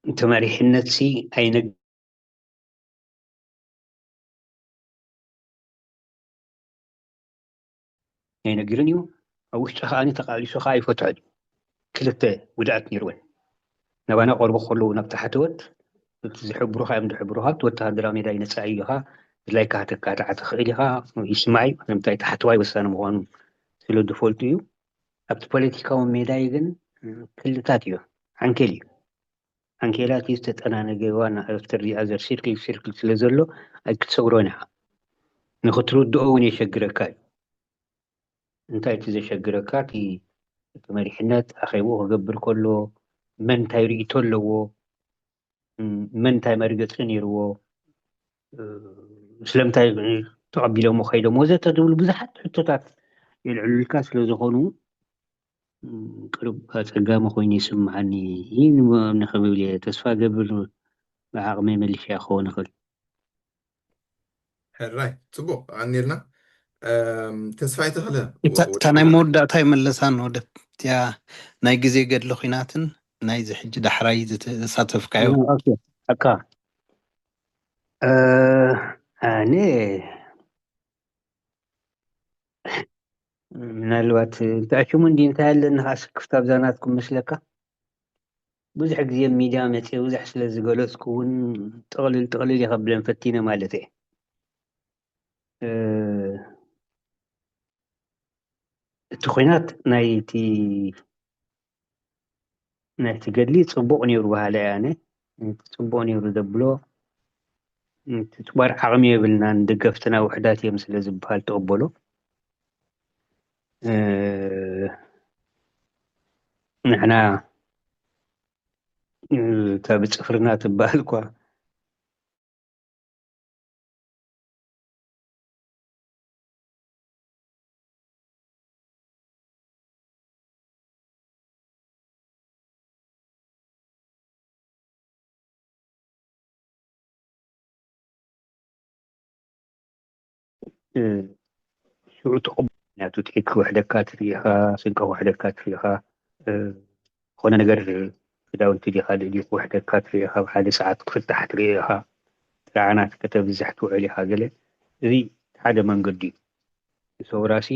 እቲ መሪሕነት ሲ ኣይነ ኣይነግርን እዩ። ኣብ ውሽጢ ከኣ ተቓሊሱ ከኣ ኣይፈትሖን እዩ። ክልተ ጉድኣት ነይርወን። ናባና ቀርቡ ከለዉ ናብ ታሕተዎት እቲ ዝሕብሩኻ እዮም ዝሕብሩኻ፣ ኣብቲ ወተሃደራዊ ሜዳ ይነጻ እዩ ኢኻ፣ ድላይካ ከተካትዓ ትኽእል ኢኻ፣ ይስማዕ እዩ። ንምንታይ ታሕተዋይ ወሳኒ ምዃኑ ስለ ዝፈልጡ እዩ። ኣብቲ ፖለቲካዊ ሜዳይ ግን ክልታት እዩ። ዓንኬል እዩ። ዓንኬላት እዩ ዝተጠናነገ ዋና ኣፍተር ዚ ኣዘር ሲርክል ሲርክል ስለ ዘሎ ኣይክትሰግሮን ኢኻ። ንኽትርድኦ እውን የሸግረካ እዩ። እንታይ እቲ ዘሸግረካ እቲ እቲ መሪሕነት ኣኼብኡ ክገብር ከሎ መን እንታይ ርእይቶ ኣለዎ፣ መን እንታይ መርገፂ ነይርዎ፣ ስለምንታይ ተቐቢሎሞ ከይዶም ወዘተ ዝብሉ ብዙሓት ሕቶታት የልዕሉልካ ስለ ዝኾኑ ቅሩብ ኣፀጋሚ ኮይኑ ይስምዓኒ። ይህ ንክብል እየ ተስፋ ገብር ብዓቕመይ መሊሸያ ክኸውን ይኽእል። ሕራይ ፅቡቅ ኣኒልና ተስፋይ ተኽለ እታ ናይ መወዳእታ ይመለሳ ንወደት እቲያ ናይ ግዜ ገድሊ ኩናትን ናይዚ ሕጂ ዳሕራይ ዝተሳተፍካዮ ኣካ ኣነ ምናልባት እንታይ ሽሙ እንዲ እንታይ ኣለኒ ከዓ ስክፍታ ኣብዛ ናትኩም መስለካ ብዙሕ ግዜ ሚድያ መፅእ ብዙሕ ስለ ዝገለፅኩ እውን ጥቕልል ጥቕልል ይኸብለን ፈቲነ ማለት እየ እቲ ኩናት ናይቲ ናይቲ ገድሊ ፅቡቕ ነይሩ በሃሊ እየ ኣነ። እቲ ፅቡቕ ነይሩ ዘብሎ እቲ ትባር ዓቕሚ የብልናን ደገፍትና ውሕዳት እዮም ስለ ዝበሃል ትቕበሎ። ንሕና እታ ብፅፍርና ትበሃል እኳ ሽዑ ተቐቡ ምክንያቱ ጥይት ክውሕደካ ትርኢ ኢኻ፣ ስንቂ ክውሕደካ ትርኢ ኢኻ፣ ዝኾነ ነገር ክዳውንቲ ዲኻ ልእሊ ክውሕደካ ትርኢ ኢኻ፣ ኣብ ሓደ ሰዓት ክፍታሕ ትርኢ ኢኻ፣ ጥርዓናት ከተብዝሕ ትውዕል ኢኻ ገለ። እዚ ሓደ መንገዲ እዩ። ሰውራሲ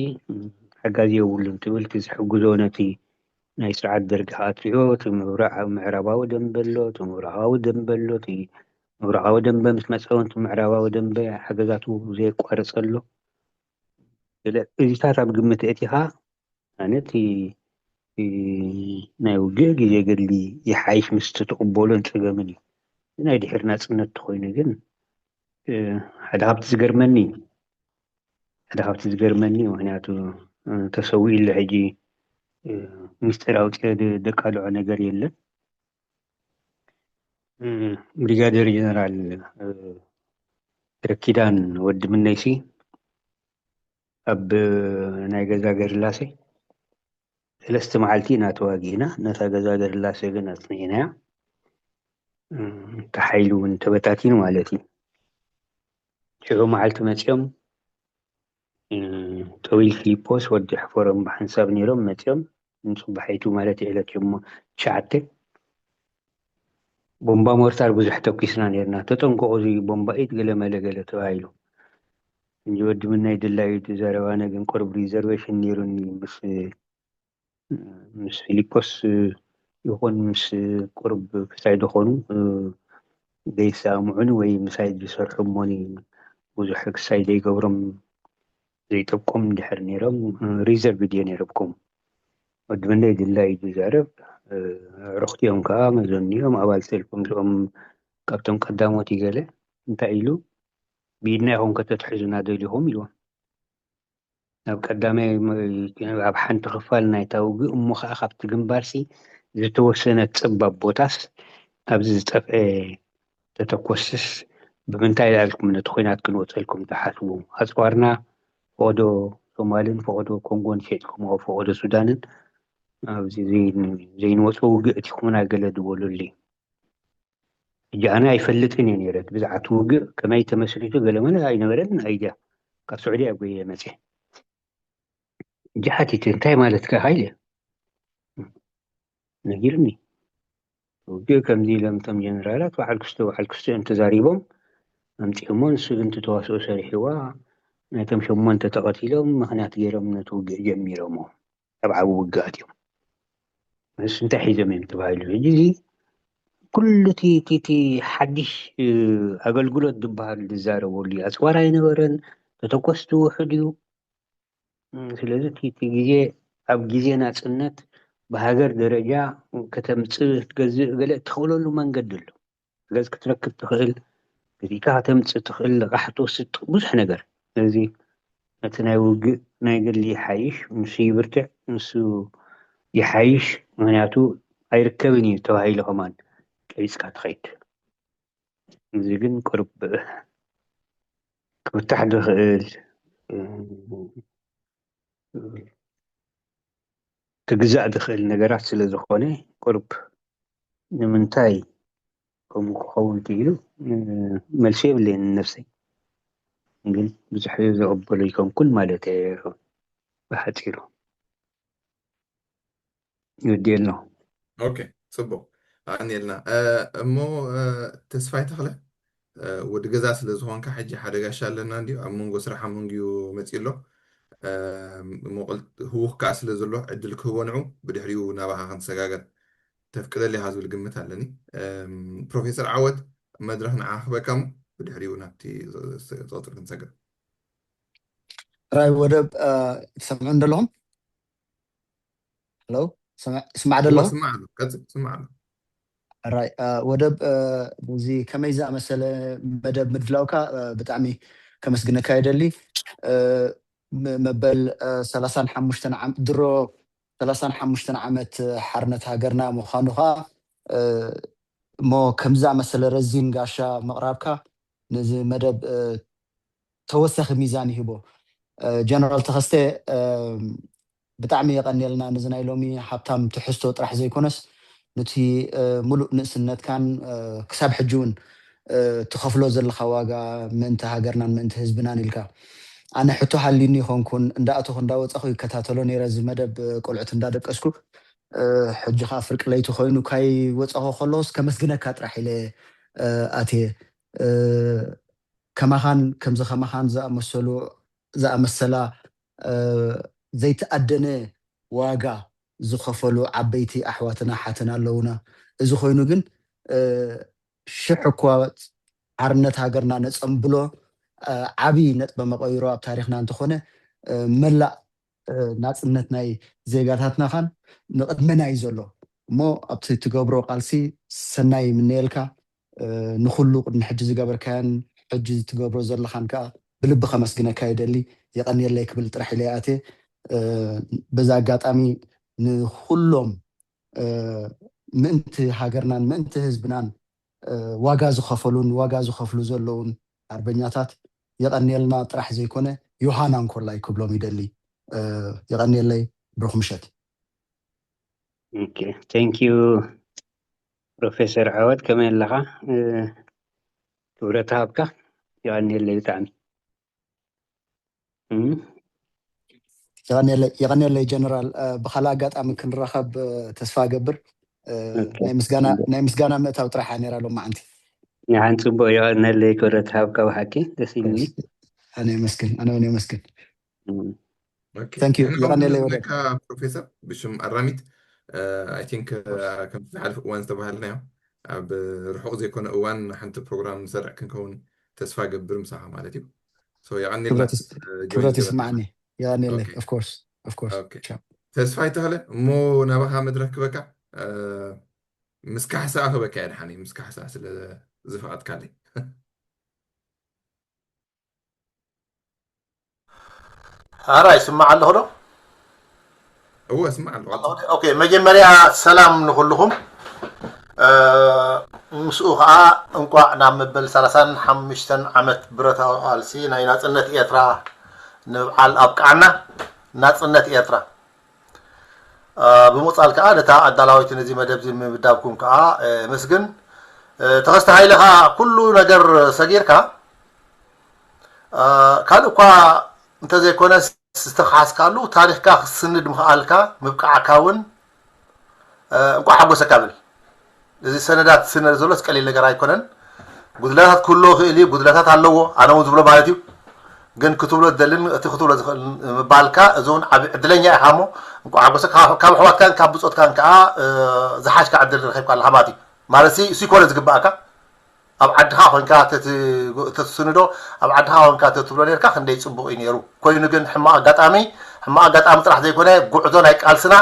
ሓጋዚ የብሉን ትብል እቲ ዝሕግዞ ነቲ ናይ ስርዓት ደርጊ ከዓ ትሪኦ እቲ ምብራዕ ምዕራባዊ ደንበ ኣሎ እቲ ምብራቃዊ ደንበ ኣሎ እቲ ምብራቃዊ ደንበ ምስ መፀ እቲ ምዕራባዊ ደንበ ሓገዛቱ ዘየቋርፀ ኣሎ እዚታት ኣብ ግምት እቲኻ ኣነ እቲ ናይ ውግእ ግዜ ገድሊ ይሓይሽ ምስ ትቕበሎን ፀገምን እዩ ናይ ድሕሪ ናፅነት ተኮይኑ ግን ሓደ ካብቲ ዝገርመኒ ሓደ ካብቲ ዝገርመኒ ምክንያቱ ተሰዊኡ ኣሎ ሕጂ ሚስጢር ኣውፅኦ ደቃልዖ ነገር የለን ብሪጋደር ጀነራል ገብረኪዳን ወዲ ምነይሲ ኣብ ናይ ገዛ ገርላሴ ሰለስተ መዓልቲ ኢና ተዋጊእና ነታ ገዛ ገርላሴ ግን ኣፅኒዕናያ ተሓይሉ እውን ተበታቲኑ ማለት እዩ ሽዑ መዓልቲ መፂኦም ጠዊል ፊሊፖስ ወዲ ሕፈሮም ብሓንሳብ ነይሮም መፂኦም ንፅባሒቱ ማለት ዕለት ሸሞ ትሽዓተ ቦምባ ሞርታር ብዙሕ ተኩስና ነርና ተጠንቀቑ እዚ ቦምባ ኢት ገለ መለ ገለ ተባሂሉ እንጂ ወዲ ምናይ ድላዩ እቲ ዘረባ ነግን ቅርብ ሪዘርቬሽን ነይሩኒ ምስ ምስ ፊሊፖስ ይኹን ምስ ቅርብ ክሳይ ዝኾኑ ዘይሰማምዑኒ ወይ ምሳይ ዝሰርሑ እሞኒ ብዙሕ ክሳይ ዘይገብሮም ዘይጠብቆም እንድሕር ነይሮም ሪዘርቭ ድየ ነይረብኩም ወዲ መለይ ድላ እዩ ዝዛረብ ኣዕሩኽቲ እዮም ከዓ መዘኑ እዮም ኣባል ሰልፊ ምስኦም ካብቶም ቀዳሞት እዩ ገለ እንታይ ኢሉ ብኢድና ኢኹም ከተትሕዙና ደሊኹም ኢልዎም ናብ ቀዳማይ ኣብ ሓንቲ ክፋል ናይታ ውግእ እሞ ከዓ ካብቲ ግንባርሲ ዝተወሰነት ፀባብ ቦታስ ኣብዚ ዝጠፍአ ተተኮስስ ብምንታይ ኢልኩም ነቲ ኹናት ክንወፀልኩም ትሓስቡ ኣፅዋርና ፈቐዶ ሶማልን ፈቐዶ ኮንጎን ሸጥኩሞ ፈቐዶ ሱዳንን ኣብዚ ዘይንወፅኦ ውግእ እቲኹምና ገለ ዝበሉሊ ሕጂ ኣነ ኣይፈልጥን እየ ነይረ እቲ ብዛዕባ እቲ ውግእ ከመይ ተመስሪቱ ገለመለ ኣይነበረን ኣይድያ ካብ ስዑድያ ጎየ መፅየ ሕጂ ሓቲተ እንታይ ማለትካ ኢለ ነጊርኒ ውግእ ከምዚ ኢሎም እቶም ጀነራላት በዓል ክስቶ በዓል ክስቶ እዮም ተዛሪቦም ኣምፂኦሞ ንሱ ግን እቲ ተዋስኦ ሰሪሕዋ ናይቶም ሸሞንተ ተቐቲሎም ምኽንያት ገይሮም ነቲ ውግእ ጀሚሮሞ። ኣብ ዓቢ ውግእ ኣትዮም። እስ እንታይ ሒዞም እዮም ተባሂሉ። ሕጂ እዚ ኩሉ እቲ እቲ- እቲ ሓድሽ እ፣ ኣገልግሎት ዝበሃል ዝዛረበሉ እዩ። ኣጽዋር ኣይነበረን፣ ተተኮስቲ ውሑድ እዩ። እም፣ ስለዚ እቲ እቲ ግዜ ኣብ ግዜ ናጽነት ብሃገር ደረጃ ከተምጽእ ክትገዝእ ገለ እትኽእለሉ መንገዲ ኣሎ። ገዝ ክትረክብ ትኽእል፣ ገዚእካ ከተምጽእ ትኽእል፣ ልቓሕ ትወስድ ብዙሕ ነገር። ስለዚ እቲ ናይ ውግእ ናይ ገድሊ ይሓይሽ፣ ንሱ ይብርትዕ፣ ንሱ ይሓይሽ። ምኽንያቱ ኣይርከብን እዩ ተባሂሉ ከማን ቀቢጽካ ትኸይድ። እዚ ግን ቁሩብ ክብታሕ ዝኽእል ክግዛእ ዝኽእል ነገራት ስለ ዝኾነ ቁሩብ ንምንታይ ከምኡ ክኸውን ክኢሉ እ፣ መልሲ የብለይን ንነብሰይ። ግን ብዙሕ ዘቕበሎ ይከንኩን ማለት እየ ብሓፂሩ። ይወድየልና። ኦኬ፣ ፅቡቅ። ኣንየልና እሞ ተስፋይ ተኽለ፣ ወዲ ገዛ ስለ ዝኾንካ ሕጂ ሓደ ጋሻ ኣለና እንዲዩ ኣብ መንጎ ስራሕ ኣብ መንጎ እዩ መፂኡ ኣሎ። እሞ ህውኽ ከዓ ስለ ዘሎ ዕድል ክህቦ ንዑ፣ ብድሕሪኡ ናባኻ ክንሰጋገር ተፍቅደሊ ኢኻ ዝብል ግምት ኣለኒ። ፕሮፌሰር ዓወት፣ መድረኽ ንዓ ክበካ እሞ ብድሕሪኡ ናብቲ ዝቕፅል ክንሰግር። ራይ ወደብ ትሰምዑ እንደለኹም? ሎ ይስማዕ ደሎ? ስማዕ ኣሎ፣ ቀፅል፣ ስማዕ ኣሎ። ራይ ወደብ እዚ ከመይ ዝኣመሰለ መደብ ምድላውካ ብጣዕሚ ከመስግነካ ይደሊ። መበል ሰላሳን ሓሙሽተን ድሮ ሰላሳን ሓሙሽተን ዓመት ሓርነት ሃገርና ምዃኑ ከዓ እሞ ከምዚ ዝኣመሰለ ረዚን ጋሻ ምቕራብካ ነዚ መደብ ተወሳኺ ሚዛን ይህቦ። ጀነራል ተኸስተ ብጣዕሚ የቐንየልና ነዚ ናይ ሎሚ ሃብታም ትሕዝቶ ጥራሕ ዘይኮነስ ንቲ ሙሉእ ንእስነትካን ክሳብ ሕጂ እውን ትኸፍሎ ዘለካ ዋጋ ምእንቲ ሃገርናን ምእንቲ ህዝብናን ኢልካ። ኣነ ሕቶ ሃሊኒ ይኾንኩን እንዳኣተኹ እንዳወፃኹ ይከታተሎ ነይረ እዚ መደብ ቆልዑት እንዳደቀስኩ ሕጂ ከዓ ፍርቂ ለይቲ ኮይኑ ካይ ወፃኹ ከለውስ ከመስግነካ ጥራሕ ኢለ ኣትየ። ከማኻን ከምዚ ከማኻን ዝኣመሰሉ ዝኣመሰላ ዘይተኣደነ ዋጋ ዝኸፈሉ ዓበይቲ ኣሕዋትና ሓትን ኣለውና። እዚ ኮይኑ ግን ሽሕ እኳ ሓርነት ሃገርና ነፀምብሎ ዓብዪ ነጥበ መቐይሮ ኣብ ታሪክና እንተኾነ መላእ ናፅነት ናይ ዜጋታትና ካን ንቕድመና እዩ ዘሎ እሞ ኣብቲ ትገብሮ ቃልሲ ሰናይ ይምነየልካ። ንኩሉ ቅድሚ ሕጂ ዝገበርካያን ሕጂ ትገብሮ ዘለኻን ከዓ ብልቢ ከመስግነካ ይደሊ። የቐንየለይ ክብል ጥራሕ ኢለ ይኣትየ። በዛ ኣጋጣሚ ንኩሎም ምእንቲ ሃገርናን ምእንቲ ህዝብናን ዋጋ ዝኸፈሉን ዋጋ ዝኸፍሉ ዘለውን ኣርበኛታት የቐንየልና ጥራሕ ዘይኮነ ዮሃና እንኮላይ ክብሎም ይደሊ። የቐንየለይ፣ ብሩኽ ምሸት። ቴንክ ዩ ፕሮፌሰር ዓወት፣ ከመይ ኣለኻ? ክብረት ሃብካ። የቐንየለይ ብጣዕሚ። የቐንየለይ ጀነራል፣ ብካልእ ኣጋጣሚ ክንራኸብ ተስፋ እገብር። ናይ ምስጋና ምእታው ጥራሕ እያ ነይራ ሎማዓንቲ። ንዓን ፅቡቅ፣ የቐንየለይ፣ ክብረት ሃብካ። ብሓቂ ደስ ኢሉኒ። ኣነ የመስግን፣ ኣነ እውን የመስግን። ኦኬ፣ ንሕና እውን የቐንየለይ ወደ ነካ ፕሮፌሰር ብሽም ኣራሚት። ኣይ ቲንክ ከምቲ ዝሓለፈ እዋን ዝተባሃልናዮ ኣብ ርሑቕ ዘይኮነ እዋን ሓንቲ ፕሮግራም ንሰርዕ ክንከውን ተስፋ ገብር ምሳኻ ማለት እዩ። So የቐንየልና። ክብረት ይስማዓኒ። የቐንየለይ። Of course, of course። ተስፋይ ተኽለ፣ እሞ ናባኻ መድረክ ክበካ። ምስ ካሕሳ ክበካ እየ ድሓኒ፣ ምስ ካሕሳ ስለ ዝፈቐድካለይ። ኣራ ይስማዕ ኣለኹ ዶ? እወ፣ እስማዕ ኣለኹ። ኦኬ፣ መጀመርያ ሰላም ንኹልኹም። ምስኡ ከዓ እንቋዕ ናብ መበል ሰላሳን ሓሙሽተን ዓመት ብረታዊ ቃልሲ ናይ ናጽነት ኤርትራ ንብዓል ኣብቅዓና። ናጽነት ኤርትራ። ብምቕጻል ከዓ ነታ ኣዳላዊት ነዚ መደብ እዚ ምምዳብኩም ከዓ የመስግን። ተኸስተ ሃይለ ከዓ ኩሉ ነገር ሰጊርካ፣ ካልእ እኳ እንተዘይኮነስ ዝተኸሓስካሉ ታሪኽካ ክትስንድ ምኽኣልካ ምብቃዕካ እውን እንቋዕ ሓጎሰካ ብል። እዚ ሰነዳት ዝስነድ ዘሎስ ቀሊል ነገር ኣይኮነን። ጉድለታት ክህልዎ ይኽእል እዩ፣ ጉድለታት ኣለዎ፣ ኣነ እውን ዝብሎ ማለት እዩ። ግን ክትብሎ ዝደልን እቲ ክትብሎ ዝኽእል ምባልካ፣ እዚ እውን ዓብ ዕድለኛ ኢኻ እሞ፣ እንኳዕ ሓጎሰ። ካብ ኣሕዋትካን ካብ ብጾትካን ከዓ ዝሓሽካ ዕድል ረኺብካ ኣለኻ ማለት እዩ። ማለት እሱ ይኮነ ዝግባእካ። ኣብ ዓድኻ ኮንካ ተትስንዶ፣ ኣብ ዓድኻ ኮንካ ተትብሎ ነርካ ክንደይ ጽቡቕ እዩ ነይሩ። ኮይኑ ግን ሕማቕ ኣጋጣሚ፣ ሕማቕ ኣጋጣሚ ጥራሕ ዘይኮነ፣ ጉዕዞ ናይ ቃልስና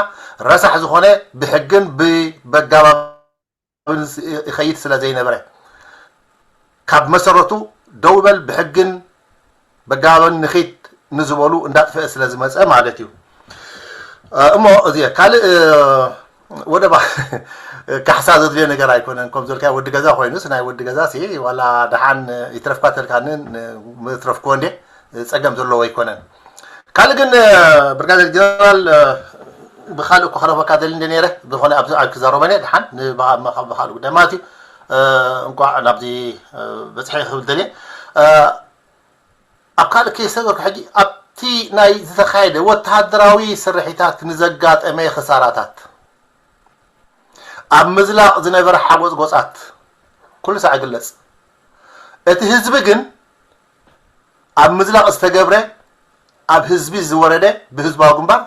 ረሳሕ ዝኾነ፣ ብሕግን ብበጋባብን ይኸይድ ስለ ዘይነበረ፣ ካብ መሰረቱ ደው በል፣ ብሕግን በጋባብን ንኺድ ንዝበሉ እንዳጥፈአ ስለ ዝመጸ ማለት እዩ። እሞ እዚ ካልእ ወደ ካሕሳ ዘድልዮ ነገር ኣይኮነን። ከም ዘልካ ወዲ ገዛ ኮይኑስ፣ ናይ ወዲ ገዛ ሲ ዋላ ደሓን ይትረፍካ ተልካንን ምትረፍክዎ እንዴ፣ ጸገም ዘለዎ ኣይኮነን። ካልእ ግን ብርጋዴር ጀነራል፣ ብኻልእ እኮ ክረፈካ ደሊ እንደ ነይረ፣ ዝኾነ ኣብዚ ኣብ ክዛረበ እየ ደሓን ንብኻልእ ጉዳይ ማለት እዩ። እንኳዕ ናብዚ በጽሐ ክብል ደልየ። ኣብ ካልእ ከይሰገርኩ ሕጂ ኣብቲ ናይ ዝተኻየደ ወተሃደራዊ ስርሒታት ንዘጋጠመ ክሳራታት፣ ኣብ ምዝላቕ ዝነበረ ሓጎጽጎጻት ኩሉ ሳዕ ይግለጽ። እቲ ህዝቢ ግን ኣብ ምዝላቕ ዝተገብረ፣ ኣብ ህዝቢ ዝወረደ ብህዝባዊ ግንባር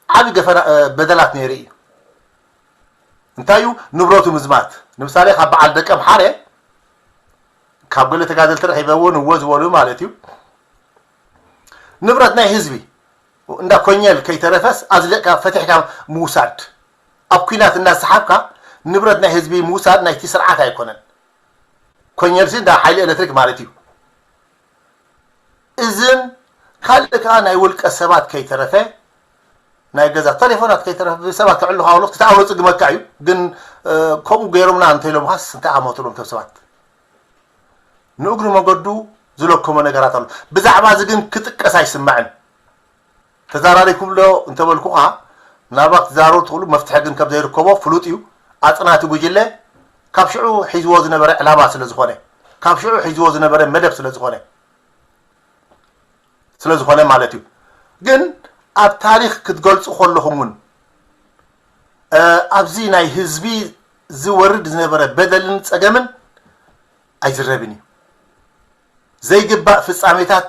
ዓቢ ገፈና በደላት ነይሩ እዩ። እንታይ እዩ? ንብረቱ ምዝማት። ንምሳሌ ካብ በዓል ደቀምሓረ፣ ካብ ገለ ተጋደልቲ ረኺበ እውን እዎ ዝበሉ ማለት እዩ። ንብረት ናይ ህዝቢ እንዳ ኮኘል ከይተረፈስ ኣዝለቕካ ፈቲሕካ ምውሳድ። ኣብ ኲናት እንዳሰሓብካ ንብረት ናይ ህዝቢ ምውሳድ ናይቲ ስርዓት ኣይኮነን። ኮኘልሲ እንዳ ሓይሊ ኤሌክትሪክ ማለት እዩ። እዝን ካልእ ከዓ ናይ ውልቀ ሰባት ከይተረፈ ናይ ገዛ ቴሌፎናት ከይተረፈ ብሰባት ክዕልኻ ከሎ ክትኣምሮ ጽግመካ እዩ። ግን ከምኡ ገይሮምና እንተኢሎምኻስ እንታይ ኣመትሎም ቶም ሰባት? ንእግሪ መገዱ ዝለከሞ ነገራት ኣሎ። ብዛዕባ እዚ ግን ክጥቀስ ኣይስማዕን። ተዛራሪኩም ዶ እንተበልኩኻ፣ ምናልባት ክትዛረቡ ትኽእሉ፣ መፍትሒ ግን ከም ዘይርከቦ ፍሉጥ እዩ። ኣጽናቲ ጉጅለ ካብ ሽዑ ሒዝዎ ዝነበረ ዕላማ ስለ ዝኾነ፣ ካብ ሽዑ ሒዝዎ ዝነበረ መደብ ስለ ዝኾነ፣ ስለ ዝኾነ ማለት እዩ። ግን ኣብ ታሪኽ ክትገልጹ ከለኹም እውን፣ ኣብዚ ናይ ህዝቢ ዝወርድ ዝነበረ በደልን ጸገምን ኣይዝረብን እዩ። ዘይግባእ ፍጻሜታት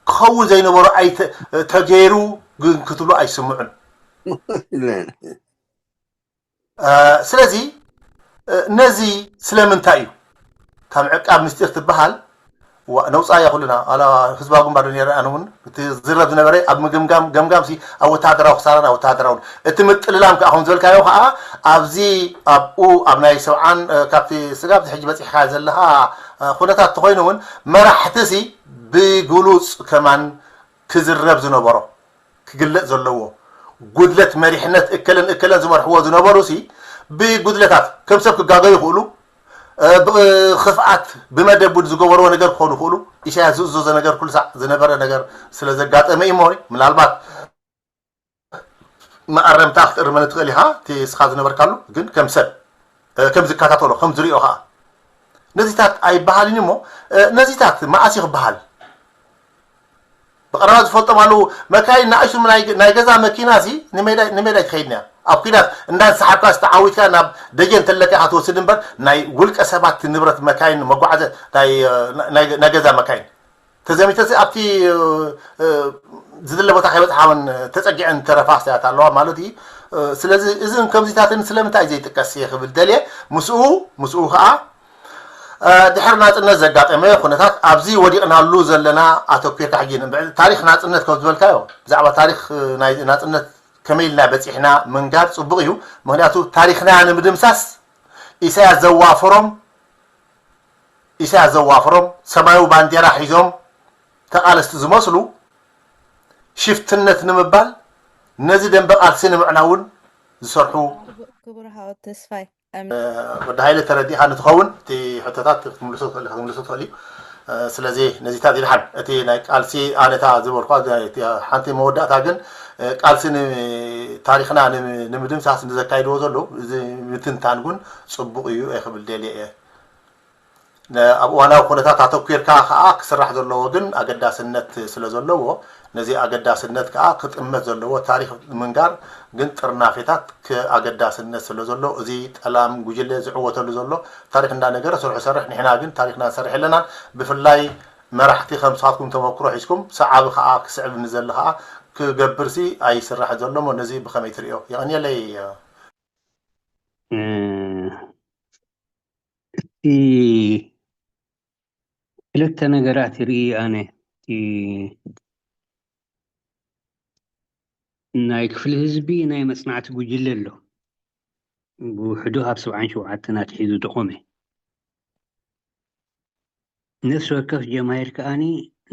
ክኸውን ዘይነበሮ ኣይተ-፣ ተገይሩ ግን ክትብሉ ኣይስምዑን። ስለዚ ነዚ ስለምንታይ እዩ ካብ ዕቃብ ምስጢር ትበሃል ነውፃያ ኩልና ኣላ ህዝባዊ ግንባር ነረ ኣነ እውን እቲ ዝረብ ዝነበረ ኣብ ምግምጋም ገምጋም ሲ ኣብ ወተሃደራዊ ክሳራን ኣብ ወተሃደራውን እቲ ምጥልላም ከዓ ከም ዝበልካዮ ከዓ ኣብዚ ኣብኡ ኣብ ናይ ሰብዓን ካብቲ ስጋብ ሕጂ በፂሕካ ዘለካ ኩነታት ተኮይኑ እውን መራሕቲ ሲ ብግሉፅ ከማን ክዝረብ ዝነበሮ ክግለፅ ዘለዎ ጉድለት መሪሕነት እከለን እከለን ዝመርሕዎ ዝነበሩ ሲ ብጉድለታት ከም ሰብ ክጋገዩ ይኽእሉ፣ ብክፍኣት ብመደብ ዝገበርዎ ነገር ክኾኑ ይኽእሉ። ኢሳያስ ዝእዘዞ ነገር ኩሉ ሳዕ ዝነበረ ነገር ስለ ዘጋጠመ እዩ እሞ ምናልባት መኣረምታ ክትእርመኒ ትኽእል ኢኻ እቲ እስኻ ዝነበርካሉ ግን ከም ሰብ ከም ዝከታተሎ ከም ዝሪኦ ከዓ ነዚታት ኣይበሃልን እሞ ነዚታት መኣስ እዩ ክበሃል? ብቐረባ ዝፈልጦም ኣለዉ። መካይን ንኣሽቱ ናይ ገዛ መኪና ሲ ንሜዳ ትኸይድን እያ ኣብ ኩናት እንዳንሰሓብካ ዝተዓዊትካ ናብ ደጀን ተለካ ኢኻ ትወስድ እምበር ናይ ውልቀ ሰባት ንብረት መካይን መጓዓዘ ናይ ገዛ መካይን ተዘሚተ ኣብቲ ዝድለ ቦታ ከይበፅሓ እውን ተፀጊዐን ተረፋ ክሳያት ኣለዋ ማለት እዩ። ስለዚ እዝን ከምዚታትን ስለምንታይ ዘይጥቀስ እየ ክብል ደልየ ምስኡ ምስኡ ከዓ ድሕሪ ናፅነት ዘጋጠመ ኩነታት ኣብዚ ወዲቕናሉ ዘለና ኣተኪርካ ሕጂ ታሪክ ናፅነት ከም ዝበልካዮ ብዛዕባ ታሪክ ናይ ናፅነት ከመይ ኢልና በፂሕና ምንጋር ፅቡቅ እዩ። ምክንያቱ ታሪክና ንምድምሳስ ኢሳያስ ዘዋፈሮም ኢሳያስ ዘዋፈሮም ሰማያዊ ባንዴራ ሒዞም ተቃለስቲ ዝመስሉ ሽፍትነት ንምባል ነዚ ደንበ ቃልሲ ንምዕናውን ዝሰርሑ ክቡር ሃወት ተስፋይ ወዲ ሃይለ ተረዲእካ ንትኸውን እቲ ሕቶታት ክትምልሶ ትኽእል ክትምልሶ ትኽእል እዩ። ስለዚ ነዚታት ይድሓን እቲ ናይ ቃልሲ ኣነታ ዝበልኳ ሓንቲ መወዳእታ ግን ቃልሲ ታሪክና ንምድምሳስ ንዘካይድዎ ዘለዉ እዚ ምትንታን እውን ፅቡቅ እዩ ክብል ደልየ እየ። ኣብ እዋናዊ ኩነታት ኣተኪርካ ከዓ ክስራሕ ዘለዎ ግን ኣገዳስነት ስለ ዘለዎ ነዚ ኣገዳስነት ከዓ ክጥመት ዘለዎ ታሪክ ምንጋር ግን ጥርናፌታት ኣገዳስነት ስለ ዘሎ እዚ ጠላም ጉጅለ ዝዕወተሉ ዘሎ ታሪክ እንዳነገረ ስርሑ ሰርሕ ንሕና ግን ታሪክና ንሰርሕ ኣለናን ብፍላይ መራሕቲ ከም ንስኻትኩም ተመክሮ ሒዝኩም ሰዓቢ ከዓ ክስዕብ ንዘሊ ከዓ ክገብርሲ ኣይስራሕ ዘሎ እሞ ነዚ ብኸመይ ትርእዮ? የቐንየለይ። እቲ ክልተ ነገራት ይርኢ ኣነ። እቲ ናይ ክፍሊ ህዝቢ ናይ መጽናዕቲ ጉጅለ ኣሎ። ብውሕዱ ካብ ሰብዓን ሸውዓተን ኣትሒዙ ዝቖመ። ነፍሲ ወከፍ ጀማሂር ከኣኒ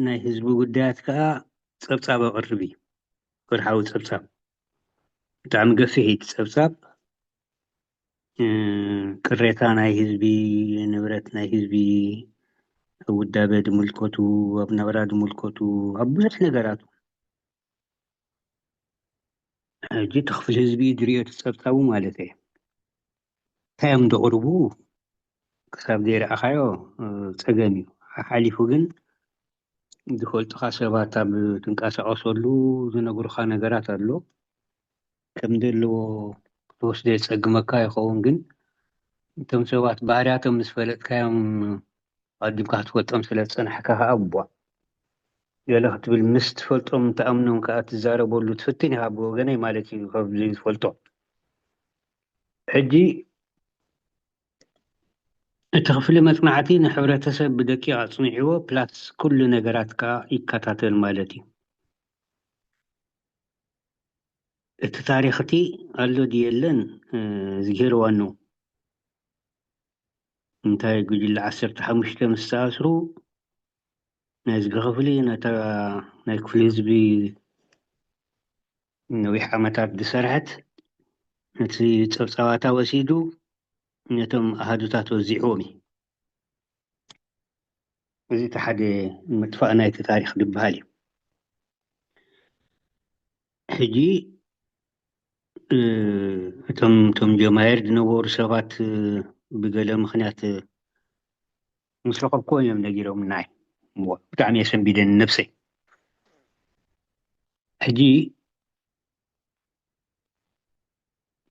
ናይ ህዝቢ ጉዳያት ከኣ ጸብጻብ ኣቕርብ እዩ። ወርሓዊ ጸብጻብ። ብጣዕሚ ገፊሕ እዩ እቲ ጸብጻብ። እ፣ ቅሬታ ናይ ህዝቢ፣ ንብረት ናይ ህዝቢ፣ ኣብ ውዳበ ዝምልከቱ፣ ኣብ ናብራ ዝምልከቱ፣ ኣብ ብዙሕ ነገራት። ሕጂ እቲ ክፍሊ ህዝቢ ዝርእዮ እቲ ጸብጻቡ ማለት እየ። እንታይ እዮም ዘቕርቡ ክሳብ ዘይረኣኻዮ፣ እ፣ ጸገም እዩ። ሓሓሊፉ ግን ዝፈልጡኻ ሰባት ኣብ ትንቀሳቐሰሉ ዝነግሩኻ ነገራት ኣሎ። ከም ዘለዎ ክትወስዶ የጸግመካ ይኸውን፣ ግን እቶም ሰባት ባህርያቶም ምስ ፈለጥካዮም ኣቐዲምካ ክትፈልጦም ስለ ዝጸናሕካ ከኣ፣ እቧ፣ ገለ ክትብል፣ ምስ ትፈልጦም ትኣምኖም ከኣ ትዛረበሉ ትፍትን ኢኻ፣ ብወገነይ ማለት እዩ፣ ካብ ዝፈልጦ። ሕጂ እቲ ክፍሊ መጽናዕቲ ንሕብረተሰብ ብደቂቕ ኣጽኒዕዎ፣ ፕላስ ኩሉ ነገራት ከኣ ይከታተል ማለት እዩ። እቲ ታሪኽ እቲ ኣሎ ድዩ የለን፣ እ፣ እዝግሄር ዋኑ። እንታይ ጉጅለ ዓሰርተ ሓሙሽተ ምስ ተኣስሩ፣ ናይዚ ክፍሊ፣ ነታ ናይ ክፍሊ ህዝቢ ነዊሕ ዓመታት ዝሰርሐት፣ ነቲ ጸብጻባታ ወሲዱ ነቶም ኣሃዱታት ወዚዕዎም እዩ። እዚ እቲ ሓደ ምጥፋእ ናይቲ ታሪኽ ዝበሃል እዩ። ሕጂ፣ እ፣ እቶም፣ እቶም ጀማየር ዝነበሩ ሰባት፣ እ፣ ብገለ ምኽንያት፣ እ፣ ምስ ረኸብክዎም እዮም ነጊሮምና። እሞ ብጣዕሚ እየ ሰንቢደኒ ነብሰይ። ሕጂ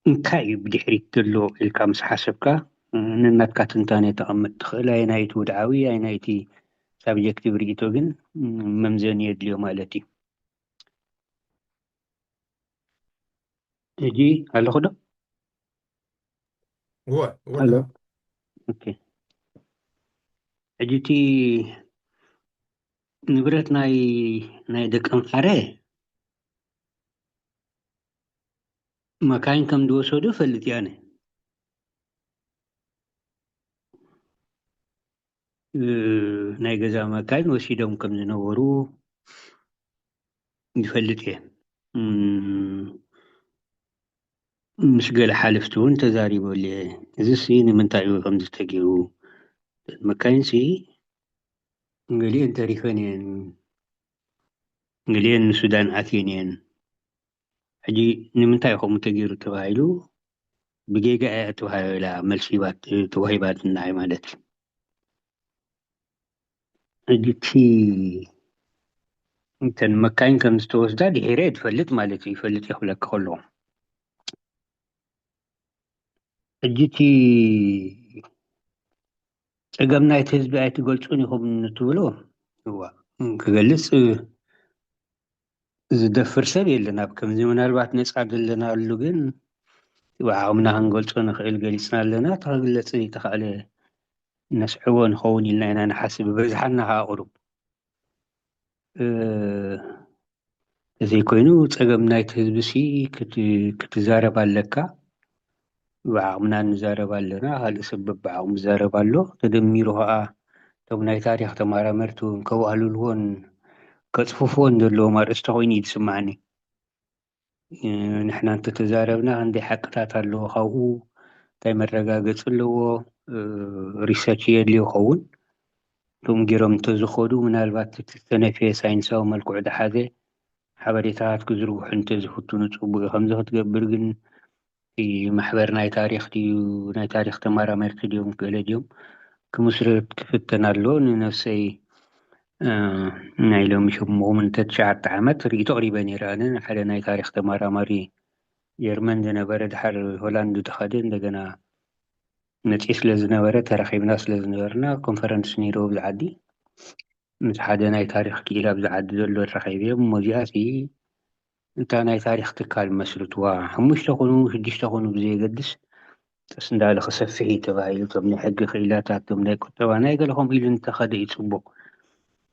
እንታይ እዩ ብድሕሪት ዘሎ ኢልካ ምስ ሓሰብካ፣ እ፣ ነናትካ ትንታነ ተቐምጥ ትኽእል። ኣየናይቲ ውድዓዊ፣ ኣየናይቲ ሳብጀክቲቭ ርኢቶ ግን፣ እ፣ መምዘኒ የድልዮ ማለት እዩ። ሕጂ ኣለኹ ዶ? እወ፣ እወ፣ ኣሎ። እወ። ኦኬ። ሕጂ እቲ ንብረት ናይ፣ ናይ ደቂ ኣምሓረ መካይን ከም ዝወሰዱ እፈልጥ እየ ኣነ። እ፣ ናይ ገዛ መካይን ወሲዶም ከም ዝነበሩ ይፈልጥ እየ። እም፣ ምስ ገለ ሓለፍቲ እውን ተዛሪበሉ እየ። እዚሲ ንምንታይ እዩ ከምዚ ተገይሩ? መካይንሲ ገሊአን ተሪፈን እየን፣ ገሊአን ንሱዳን ኣትየን እየን። ሕጂ ንምንታይ ከምኡ ተገይሩ ተባሂሉ፣ ብጌጋ እያ ተባሂላ መልሲ ሂባት-፣ ተዋሂባትና እያ ማለት እዩ። ሕጂ እቲ፣ እተን መካይን ከም ዝተወስዳ ድሒረ እየ ዝፈልጥ ማለት እዩ፣ ይፈልጥ እየ ክብለካ ከለኹ። ሕጂ እቲ ጸገም ናይቲ ህዝቢ ኣይትገልጹን ኢኹም ንትብሎ፣ እዋ፣ ክገልጽ ዝደፍር ሰብ የለን። ኣብ ከምዚ ምናልባት ነጻ ዘለናሉ ግን ብዓቕምና ክንገልጾ ንኽእል ገሊጽና ኣለና። እቲ ክግለጽ ዘይተኻእለ ነስዕቦ ንኸውን ኢልና ኢና ንሓስብ። ብብዝሓና ከኣ ቁሩብ፣ እ፣ ተዘይኮይኑ ጸገም ናይቲ ህዝቢ ሲ ክት-፣ ክትዛረብ ኣለካ። ብዓቕምና ንዛረብ ኣለና፣ ካልእ ሰብ በብዓቕሙ ይዛረብ ኣሎ። ተደሚሩ ከኣ እቶም ናይ ታሪኽ ተመራመርቲ እውን ከዋህልልዎን ከጽፍፍዎን ዘለዎም ኣርእስቲ ኮይኑ እዩ ዝስምዓኒ። እ፣ ንሕና እንተተዛረብና ክንደይ ሓቅታት ኣለዎ፣ ካብኡ እንታይ መረጋገጺ ኣለዎ፣ እ፣ ሪሰርች የድልዮ ይኸውን። ከምኡ ገይሮም እንተዝኸዱ ምናልባት እቲ ዝተነፍየ ሳይንሳዊ መልክዑ ዝሓዘ ሓበሬታታት ክዝርግሑ እንተዝፍትኑ ጽቡቕ እዩ። ከምዚ ክትገብር ግን እቲ ማሕበር ናይ ታሪኽ ድዩ፣ ናይ ታሪኽ ተመራመርቲ ድዮም፣ ገለ ድዮም ክምስርት ክፍተን ኣሎ። ንነፍሰይ፣ እ፣ ናይ ሎሚ ሸሞንተ ትሽዓተ ዓመት ርእይቶ ኣቕሪበ ነይረ። ኣነ ንሓደ ናይ ታሪኽ ተመራማሪ ጀርመን ዝነበረ፣ ድሓር ሆላንድ ዝኸደ፣ እንደገና መጺኡ ስለ ዝነበረ፣ ተራኺብና ስለ ዝነበርና፣ ኮንፈረንስ ነይሩ ኣብዚ ዓዲ። ምስ ሓደ ናይ ታሪኽ ክኢላ ኣብዚ ዓዲ ዘሎ ተራኺበ። እሞ እዚኣሲ እታ ናይ ታሪኽ ትካል መስርትዋ፣ ሓሙሽተ ኩኑ ሽዱሽተ ኩኑ ብዘየገድስ፣ ቀስ እንዳለ ክሰፍሕ እዩ ተባሂሉ። እቶም ናይ ሕጊ ክኢላታት፣ እቶም ናይ ቁጠባ፣ ናይ ገለ ከምኡ ኢሉ እንተኸደ እዩ ጽቡቕ።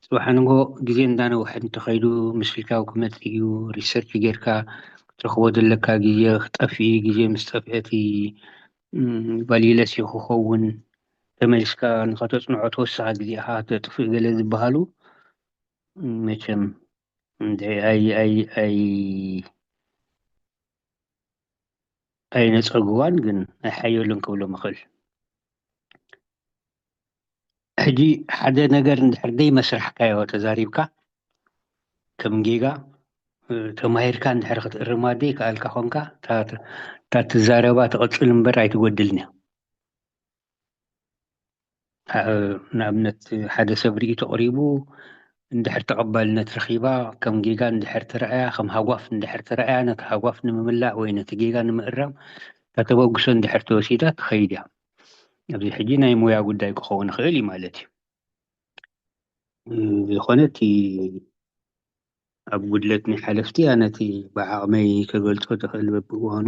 ጽባሕ ንጎ ግዜ እንዳነውሐ እንተኸይዱ፣ ምስልካው ክመጽእ እዩ። ሪሰርች ጌርካ ክትረኽቦ ዘለካ ግዜ ክጠፍእ እዩ። ግዜ ምስ ጠፍአ እቲ፣ እም፣ ቫልዩለስ እዩ ክኸውን። ተመሊስካ ንኸተጽንዖ ተወሳኺ ግዜ ኢኻ ተጥፍእ፣ ገለ ዝበሃሉ፣ እም፣ መቸም እንድዒ ኣይ-፣ ኣይ-፣ ኣይ-፣ ኣይነጸግዋን፣ ግን ኣይሓየሉን ክብሎም እኽእል። ሕጂ ሓደ ነገር እንድሕር ደይ መስራሕካዮ ተዛሪብካ፣ ከም ጌጋ፣ እ፣ ተማሂርካ እንድሕር ክትእርማ ደይ ከኣልካ ኾንካ፣ እታ፣ እታ ትዛረባ ትቕጽል እምበር ኣይትጎድልን እያ። እ፣ ንኣብነት፣ ሓደ ሰብ ርእይቶ ኣቕሪቡ፣ እንድሕር ተቐባልነት ረኺባ፣ ከም ጌጋ እንድሕር ተረኣያ፣ ከም ሃጓፍ እንድሕር ተረኣያ፣ ነቲ ሃጓፍ ንምምላእ ወይ ነቲ ጌጋ ንምእራም፣ እታ ተበግሶ እንድሕር ተወሲዳ ትኸይድ እያ። ኣብዚ ሕጂ ናይ ሞያ ጉዳይ ክኸውን ይኽእል እዩ ማለት እዩ። እ፣ ዝኾነ እቲ ኣብ ጉድለት ናይ ሓለፍቲ፣ ኣነ እቲ ብዓቕመይ ክገልጾ ዝኽእል በብእዋኑ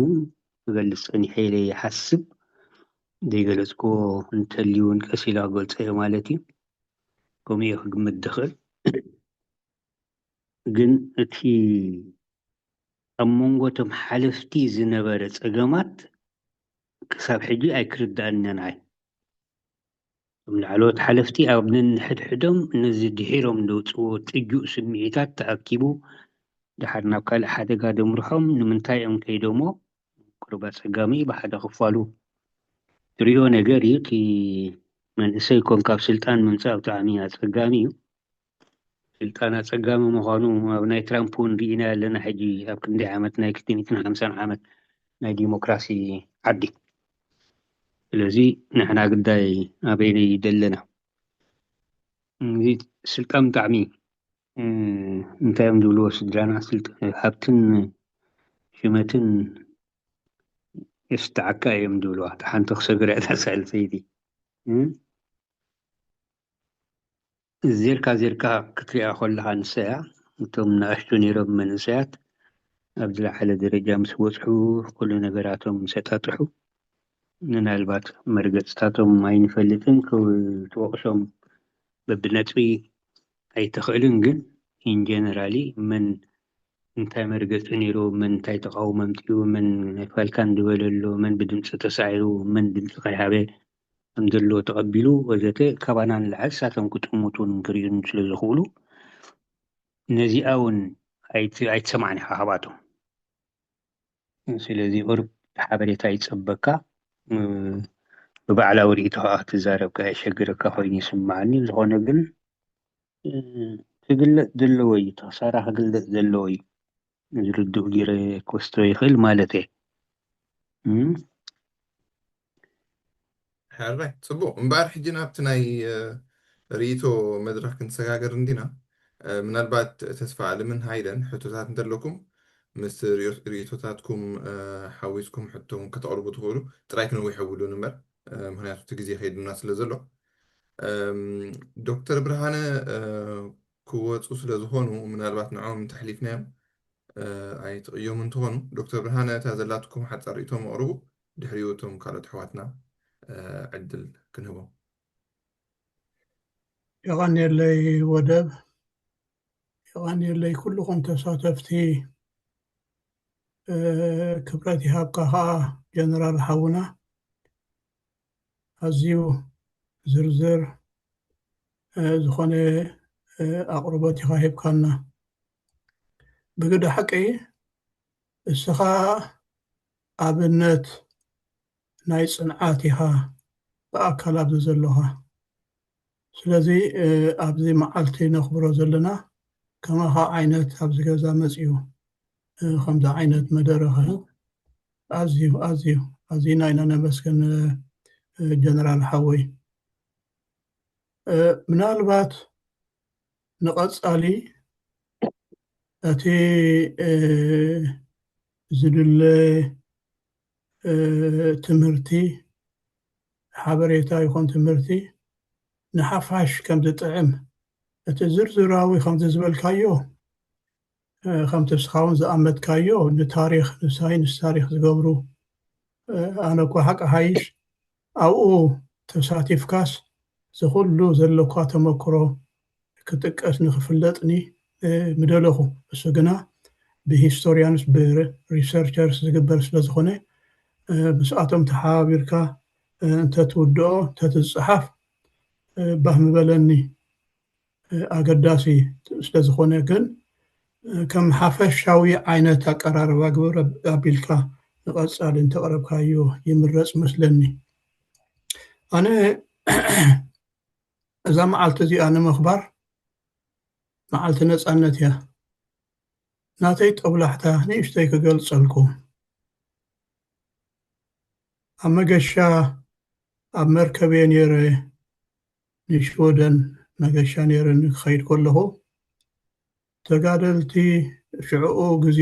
ክገልጽ ጸኒሐ ኢለ ይሓስብ። ዘይገለጽክዎ እንተልዩ እውን ቀስ ኢለ ክገልጾ እየ ማለት እዩ። ከምኡ እየ ክግምት ዝኽእል። ግን እቲ ኣብ መንጎ እቶም ሓለፍቲ ዝነበረ ጸገማት ክሳብ ሕጂ ኣይክርዳእንን ኣይ። እቶም ላዕለዎት ሓለፍቲ ኣብ ነንሕድሕዶም ነዚ ድሒሮም ዘውጽዎ ጥጁእ ስምዒታት ተኣኪቡ፣ ደሓር ናብ ካልእ ሓደጋ ደምርሖም። ንምንታይ እዮም ከይዶሞ? ቁሩብ ኣጸጋሚ እዩ፣ ብሓደ ክፋሉ ትርእዮ ነገር እዩ። እቲ መንእሰይ ኮንካ ኣብ ስልጣን ምምጻእ ብጣዕሚ ኣጸጋሚ እዩ። ስልጣን ኣጸጋሚ ምዃኑ ኣብ ናይ ትራምፕ እውን ርኢና ኣለና። ሕጂ ኣብ ክንደይ ዓመት፣ ናይ ክልተ ሚእትን ሓምሳን ዓመት ናይ ዲሞክራሲ ዓዲ። ስለዚ ንሕና ግዳይ ኣበይነይ ደለና? እዚ ስልጣን ብጣዕሚ፣ እ፣ እንታይ እዮም ዝብልዎ ስድራና፣ ስልጣ-፣ ሃብትን ሽመትን የስተዓካ እዮም ዝብልዋ። እታ ሓንቲ ክሰግር እያ እታ ሳልሰይቲ። እ? ዜርካ ዜርካ ክትሪኣ ከለኻ ንሳ እያ። እቶም ንኣሽቱ ነይሮም መንእሰያት ኣብ ዝለዓለ ደረጃ ምስ በጽሑ፣ ኩሉ ነገራቶም ምስ ኣጣጥሑ፣ ምናልባት መርገጽታቶም ኣይንፈልጥን፣ ክው-፣ ክትወቕሶም በብነጥቢ ኣይትኽእልን። ግን ኢን ጀነራሊ መን እንታይ መርገጺ ነይሩ፣ መን እንታይ ተቃውሞ ኣምጺኡ፣ መን ፋልካን ዝበለ ኣሎ፣ መን ብድምጺ ተሳዒሩ፣ መን ድምጺ ከይሃበ ከም ዘለዎ ተቐቢሉ ወዘተ፣ ካባና ንላዕሊ ንሳቶም ክጥምቱን ክርእዩን ስለ ዝኽእሉ፣ ነዚኣ እውን ኣይት-፣ ኣይትሰማዕን ኢኻ ካብኣቶም። ስለዚ ቁሩብ ሓበሬታ ይጸበካ። እ፣ ብባዕላዊ ርእይቶ ከኣ ክትዛረብ ከኣ የሸግረካ ኮይኑ ይስምዓኒ። ዝኾነ ግን፣ እ፣ ክግለጽ ዘለዎ እዩ፣ እቲ ክሳራ ክግለጽ ዘለዎ እዩ። ዝርድኡ ገይረ ክወስዶ ይኽእል ማለት እየ። እም? ሕራይ፣ ጽቡቕ። እምበኣር ሕጂ ናብቲ ናይ፣ እ፣ ርእይቶ መድረኽ ክንሰጋገር እንዲና። እ፣ ምናልባት ተስፋ ኣለምን ሃይለን ሕቶታት እንተለኩም፣ ምስ ርእዮ-፣ ርእይቶታትኩም፣ እ፣ ሓዊስኩም ሕቶ እውን ከተቕርቡ ትኽእሉ። ጥራይ ክነዊሕ የብሉን እምበር፣ እ፣ ምኽንያቱ እቲ ግዜ ከይድና ስለ ዘሎ። እም፣ ዶክተር ብርሃነ፣ እ፣ ክወጹ ስለ ዝኾኑ፣ ምናልባት ንዕኦም እንተሕሊፍናዮም፣ እ፣ ኣይትቕየሙ እንትኾኑ፣ ዶክተር ብርሃነ፣ እታ ዘላትኩም ሓጻር ርእይቶም ኣቕርቡ፣ ድሕሪኡ እቶም ካልኦት ኣሕዋትና፣ እ፣ ዕድል ክንህቦም። የቐንየለይ ወደብ፣ የቐንየለይ ኩልኹም ተሳተፍቲ፣ እ፣ ክብረት ይሃብካ ኸኣ ጀነራል ሓውና። ኣዝዩ ዝርዝር፣ እ፣ ዝኾነ፣ እ፣ ኣቕርቦት ኢኻ ሂብካና። ብግደ ሓቂ እስኻ ኣብነት ናይ ጽንዓት ኢኻ ብኣካል ኣብዚ ዘለኻ። ስለዚ፣ እ፣ ኣብዚ መዓልቲ ነኽብሮ ዘለና ከማኻ ዓይነት ኣብዚ ገዛ መጺኡ፣ እ፣ ከምዚ ዓይነት መደረ ክህብ ኣዝዩ፣ ኣዝዩ፣ ኣዝዩና ኢና ነመስግን፣ እ፣ ጀነራል ሓወይ። እ፣ ምናልባት ንቐጻሊ እቲ፣ እ፣ ዝድለ፣ እ፣ ትምህርቲ፣ ሓበሬታ ይኹን ትምህርቲ ንሓፋሽ ከም ዝጥዕም እቲ ዝርዝራዊ ከምዚ ዝበልካዮ፣ እ፣ ከምቲ ንስኻ እውን ዝኣመትካዮ፣ ንታሪኽ፣ ንሳይንስ ታሪኽ ዝገብሩ፣ እ፣ ኣነ እኳ ሓቂ ሓይሽ ኣብኡ ተሳቲፍካስ፣ እዚ ኩሉ ዘለኳ ተመክሮ ክጥቀስ ንክፍለጥኒ፣ እ፣ ምደለኹ። እሱ ግና ብሂስቶሪያንስ፣ ብሪሰርቸርስ ዝግበር ስለ ዝኾነ፣ እ፣ ምስኣቶም ተሓባቢርካ፣ እ፣ እንተትውድኦ፣ እንተትጽሓፍ፣ እ፣ ባህ ምበለኒ። እ፣ ኣገዳሲ ስለ ዝኾነ ግን፣ እ፣ ከም ሓፈሻዊ ዓይነት ኣቀራርባ ግብር ኣብ-፣ ኣቢልካ ንቐጻሊ እንተቕረብካዮ ይምረጽ መስለኒ። ኣነ እዛ መዓልቲ እዚኣ ንምኽባር መዓልቲ ነጻነት እያ። ናተይ ጦብላሕታ ንእሽተይ ክገልጸልኩም። ኣብ መገሻ፣ ኣብ መርከብ እየ ነይረ፣ ንሽወደን መገሻ ነይረ ንክኸይድ ከለኹ፣ ተጋደልቲ ሽዕኡ ግዜ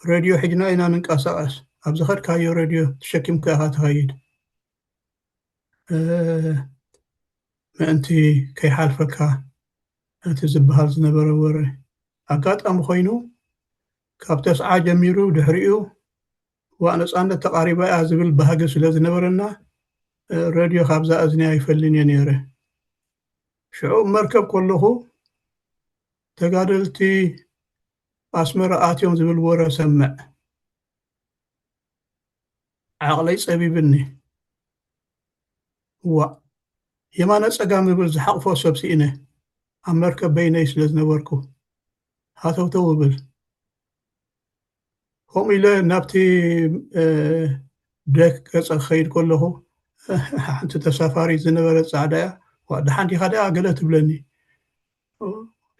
ሬድዮ ሒዝና ኢና ንንቀሳቐስ። ኣብ ዝኸድካዮ ሬድዮ ተሸኪምካ ኢኻ ትኸይድ። እ፣ ምእንቲ ከይሓልፈካ እቲ ዝበሃል ዝነበረ ወረ። ኣጋጣሚ ኮይኑ፣ ካብ ተስዓ ጀሚሩ ድሕሪኡ፣ "ዋእ፣ ነጻነት ተቓሪባ እያ" ዝብል ባህጊ ስለ ዝነበረና፣ እ፣ ሬድዮ ካብዛ እዝኒ ኣይፈልን እየ ነይረ። ሽዑ መርከብ ከለኹ፣ ተጋደልቲ ኣስመራ ኣትዮም ዝብል ወረ ሰምዕ። ዓቕለይ ጸቢብኒ። ዋእ፣ የማነ ጸጋም እብል ዝሓቕፎ ሰብ ስኢነ። ኣብ መርከብ በይነይ ስለ ዝነበርኩ፣ ሃተውተው እብል። ከምኡ ኢለ ናብቲ፣ እ፣ ደክ ገጸ ክኸይድ ከለኹ፣ ሓንቲ ተሳፋሪት ዝነበረት ጻዕዳ እያ። "ዋእ፣ ደሓን ዲኻ ደኣ?" ገለ ትብለኒ።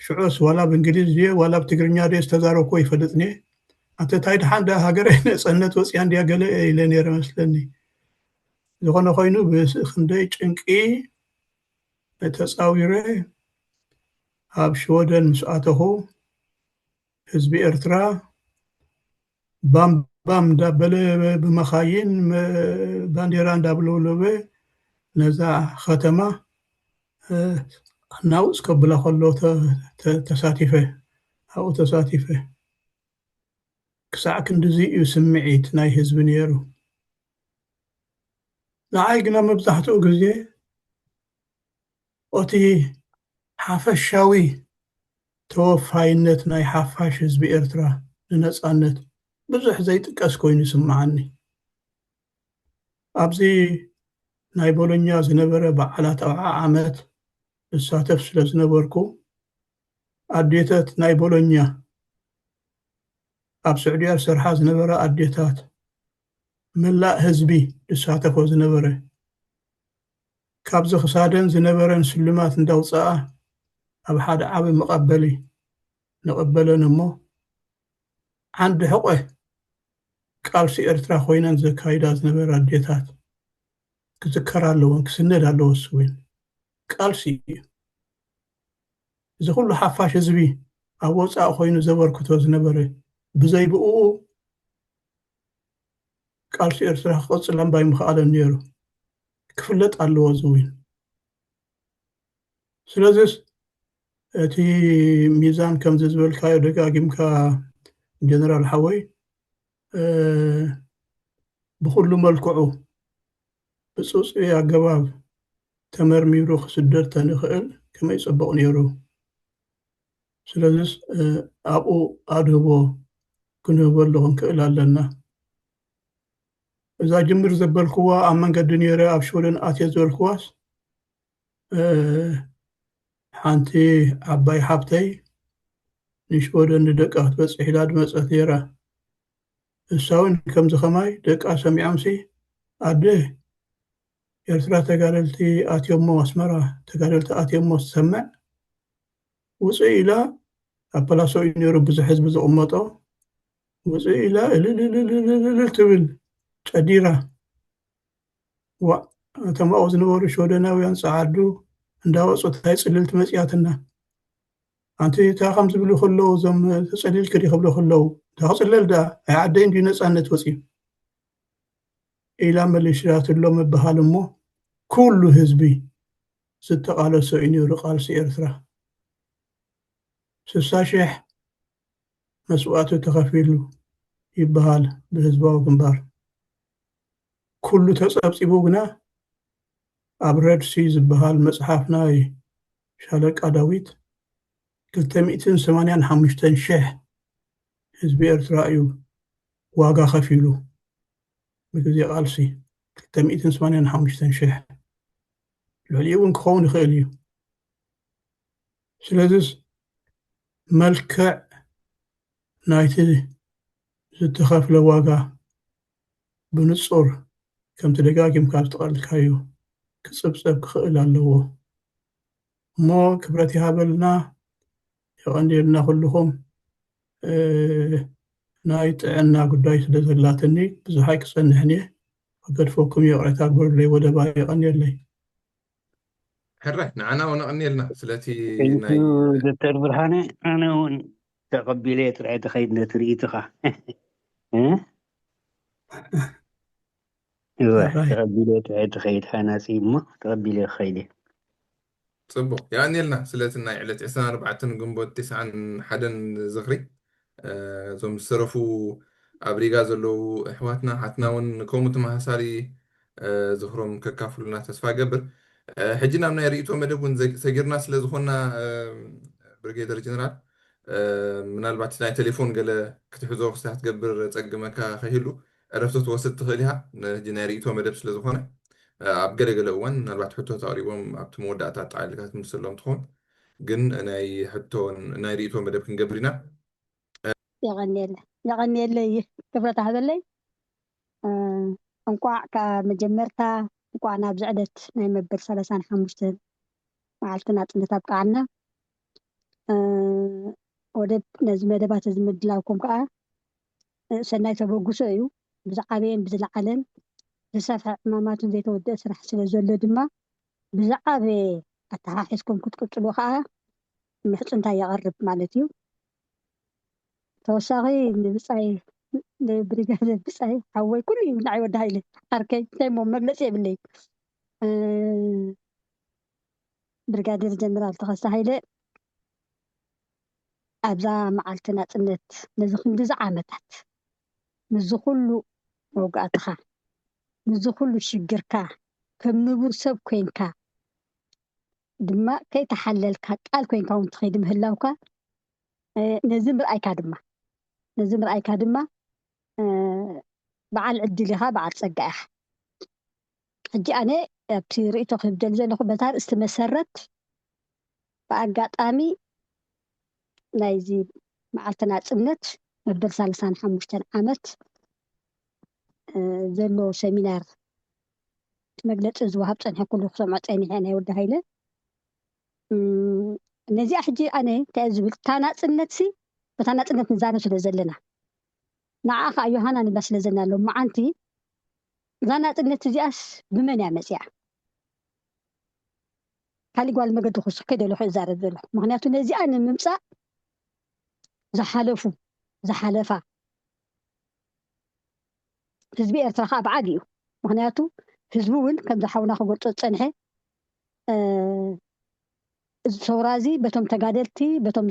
ሽዑስ ዋላ ብእንግሊዝ ድየ ዋላ ብትግርኛ ድየ ዝተዛረብኩ ይፈልጥን እየ። "ኣንተ ታይ ደሓን ደኣ ሃገረይ ነጸነት ወጽያ እንድያ?" ገለ ኢለ ነይረ መስለኒ። ዝኾነ ኮይኑ፣ ብስ-፣ ክንደይ ጭንቂ ተጻዊረ ኣብ ሽወደን ምስ ኣተኹ፣ ህዝቢ ኤርትራ ባም ባም እንዳበለ፣ ብመኻይን፣ መ-፣ ባንዴራ እንዳብለውለበ ነዛ ከተማ፣ እ፣ ናውፅ ከብላ ከሎ ተ-፣ ተ-፣ ተሳቲፈ፣ ኣብኡ ተሳቲፈ። ክሳዕ ክንድዚ እዩ ስምዒት ናይ ህዝቢ ነይሩ። ንዓይ ግና መብዛሕትኡ ግዜ እቲ ሓፈሻዊ ተወፋይነት ናይ ሓፋሽ ህዝቢ ኤርትራ ንነጻነት ብዙሕ ዘይጥቀስ ኮይኑ ይስምዓኒ። ኣብዚ ናይ ቦሎኛ ዝነበረ በዓላት ኣውዓ ዓመት እሳተፍ ስለ ዝነበርኩ፣ ኣዴታት ናይ ቦሎኛ፣ ኣብ ስዑድያ ዝሰርሓ ዝነበራ ኣዴታት፣ መላእ ህዝቢ ዝሳተፎ ዝነበረ፣ ካብዚ ክሳደን ዝነበረን ስልማት እንዳውፅኣ ኣብ ሓደ ዓቢ መቐበሊ ንቐበለን እሞ፣ ዓንዲ ሕቆ ቃልሲ ኤርትራ ኮይነን ዘካይዳ ዝነበራ ኣዴታት ክዝከራ ኣለወን፣ ክስነድ ኣለዎ። እሱ እውን ቃልሲ እዩ። እዚ ኩሉ ሓፋሽ ህዝቢ ኣብ ወፃኢ ኮይኑ ዘበርክቶ ዝነበረ፣ ብዘይ ብእኡ ቃልሲ ኤርትራ ክቕፅል እምባ ኣይምኽኣለን ነይሩ። ክፍለጥ ኣለዎ እዚ እውን። ስለዚስ እቲ ሚዛን ከምዚ ዝበልካዮ ደጋጊምካ ጀነራል ሓወይ፣ እ፣ ብኹሉ መልክዑ ብፅፁይ ኣገባብ ተመርሚሩ ክስደድ ተንኽእል ከመይ ፅቡቕ ነይሩ። ስለዚስ፣ እ፣ ኣብኡ ኣድህቦ ክንህበሉ ክንክእል ኣለና። እዛ ጅምር ዘበልክዋ ኣብ መንገዲ ነይረ ኣብ ሽወደን ኣትየ ዝበልክዋስ፣ እ፣ ሓንቲ ዓባይ ሓብተይ ንሽወደን ንደቃ ክትበጽሕ ኢላ ድመጸት ነይራ። እሳ እውን ከምዚ ከማይ ደቃ ሰሚዖምሲ፣ "ኣደ፣ ኤርትራ ተጋደልቲ ኣትዮሞ፣ ኣስመራ ተጋደልቲ ኣትዮሞ ትሰምዕ?" ውፅእ ኢላ፣ ኣብ ፓላሶ እዩ ነይሩ ብዙሕ ህዝቢ ዝቕመጦ። ውፅእ ኢላ እልል እልል እልል እልል ትብል ጨዲራ። ዋእ፣ እቶም ኣብኡ ዝነበሩ ሽወደናውያን ጸዓዱ እንዳወጹ፣ "እንታይ ጽልልቲ መጺኣትና? ኣንቲ እታ ከም ዝብሉ ከለዉ፣ እዞም ተጸሊልኪ ዲ?" ክብሉ ከለዉ፣ "እንታይ ክጽለል ደኣ? ኣይ ዓደይ እንድዩ ነጻነት ወጺኡ?" ኢላ መሊስላትሎ ምብሃል እሞ፣ ኩሉ ህዝቢ ዝተቓለሶ እዩ ነይሩ ቃልሲ ኤርትራ። ስሳ ሽሕ መስዋእቲ ተኸፊሉ ይበሃል ብህዝባዊ ግንባር። ኩሉ ተጸብጺቡ ግና ኣብ ረድሲ ዝበሃል መጽሓፍ ናይ ሻለቃ ዳዊት ክልተ ሚእትን ሰማንያን ሓሙሽተን ሽሕ ህዝቢ ኤርትራ እዩ ዋጋ ከፊሉ ብግዜ ቃልሲ ክልተ ሚእትን ሰማንያን ሓሙሽተን ሽሕ ልዕሊኡ እውን ክኸውን ይኽእል እዩ። ስለዚስ መልክዕ ናይቲ ዝተኸፍለ ዋጋ ብንጹር ከምቲ ደጋጊምካ ዝተቐልካዮ ክጽብጸብ ክኽእል ኣለዎ። እሞ ክብረት ይሃበልና፣ የቐንየልና ኩልኹም። ናይ ጥዕና ጉዳይ ስለ ዘላትኒ ብዙሕ ኣይክጸንሕን እየ። ክገድፈኩም ይቕሬታ ግበሩለይ። ወደባ የቐንየለይ። ሕራይ ንዓና እውን ኣቐንየልና ስለቲ ናይ ዶክተር ብርሃነ ኣነ እውን ተቐቢለ ጥራይ ተኸይድ ነቲ ርእይትኻ ተቐቢለ ጥራይ ተኸይድ ሃናፂ እሞ ተቐቢለ ክኸይድ ፅቡቅ የቐንየልና ስለቲ ናይ ዕለት ዕስራን ኣርባዕተን ግንቦት ተስዓን ሓደን ዝኽሪ እዞም ዝተረፉ ኣብ ሪጋ ዘለዉ ኣሕዋትና ሓትና እውን ከምኡ ተመሳሳሊ ዝኽሮም ከካፍሉና ተስፋ ገብር። ሕጂ ናብ ናይ ርእይቶ መደብ እውን ሰጊርና ስለ ዝኾንና ብርጌደር ጀነራል ምናልባት ናይ ቴሌፎን ገለ ክትሕዞ ክስታ ክትገብር ጸግመካ ከይህሉ ዕረፍቶ ትወስድ ትኽእል ኢኻ። ሕጂ ናይ ርእይቶ መደብ ስለ ዝኾነ ኣብ ገለገለ እዋን ምናልባት ሕቶ ተቕሪቦም ኣብቲ መወዳእታ ኣጠቓሊልካ ትምልሰሎም ትኸውን። ግን ናይ ሕቶ ናይ ርእይቶ መደብ ክንገብር ኢና። የቐንየለ የቐንየለይ ክብረት ሃበለይ። እንቋዕ ካብ መጀመርታ እንቋዕ ናብዚ ዕለት ናይ መበል ሰላሳን ሓሙሽተን መዓልቲ ናጽነት ኣብቅዓና። ወደብ ነዚ መደባት እዚ ምድላውኩም ከዓ ሰናይ ተበግሶ እዩ። ብዝዓበየን ብዝለዓለን ዝሰፍሐ ዕማማትን ዘይተወደአ ስራሕ ስለ ዘሎ ድማ ብዝዓበየ ኣተሓሒዝኩም ክትቅፅሉ ከዓ ምሕፅንታ የቐርብ ማለት እዩ። ተወሳኺ ንብፃይ ንብሪጋደር ብፃይ ሓወይ ኩሉ እዩ ንዓይ ወዲ ሃይለ ዓርከይ እንታይ ሞ መግለፂ የብለይ። ብሪጋደር ጀነራል ተኸስተ ሃይለ ኣብዛ መዓልቲ ናፅነት ነዚ ክንድዚ ዓመታት ምስዚ ኩሉ መውጋእትኻ ምስዚ ኩሉ ሽግርካ ከም ንቡር ሰብ ኮይንካ ድማ ከይተሓለልካ ቃል ኮይንካ እውን ትኸይድ ምህላውካ ነዚ ምርኣይካ ድማ ነዚ ምርኣይካ ድማ በዓል ዕድል ኢኻ በዓል ፀጋ ኢኻ። ሕጂ ኣነ ኣብቲ ርእይቶ ክህብ ደሊ ዘለኹ በታ ርእስቲ መሰረት ብኣጋጣሚ ናይዚ መዓልቲ ናፅነት መበል ሰላሳን ሓሙሽተን ዓመት ዘሎ ሰሚናር መግለፂ ዝወሃብ ፀንሐ ኩሉ ክሰምዖ ፀኒሐ ናይ ወዲ ሃይለ ነዚኣ ሕጂ ኣነ እንታይ ዝብል እታ ናፅነት ሲ በታ ናፅነት ንዛረብ ስለ ዘለና ንዓ ከዓ ዮሃና ንብላ ስለ ዘለና ሎም መዓንቲ እዛ ናፅነት እዚኣስ ብመን እያ መፅያ ካሊእ ጓል መገዲ ክወስድ ከይደለኹ እዛረብ ዘለኹ ምክንያቱ ነዚኣ ንምምፃእ ዝሓለፉ ዝሓለፋ ህዝቢ ኤርትራ ከዓ በዓል እዩ ምክንያቱ ህዝቢ እውን ከም ዝሓውና ክገልፆ ዝፀንሐ እዚ ሰውራ እዚ በቶም ተጋደልቲ በቶም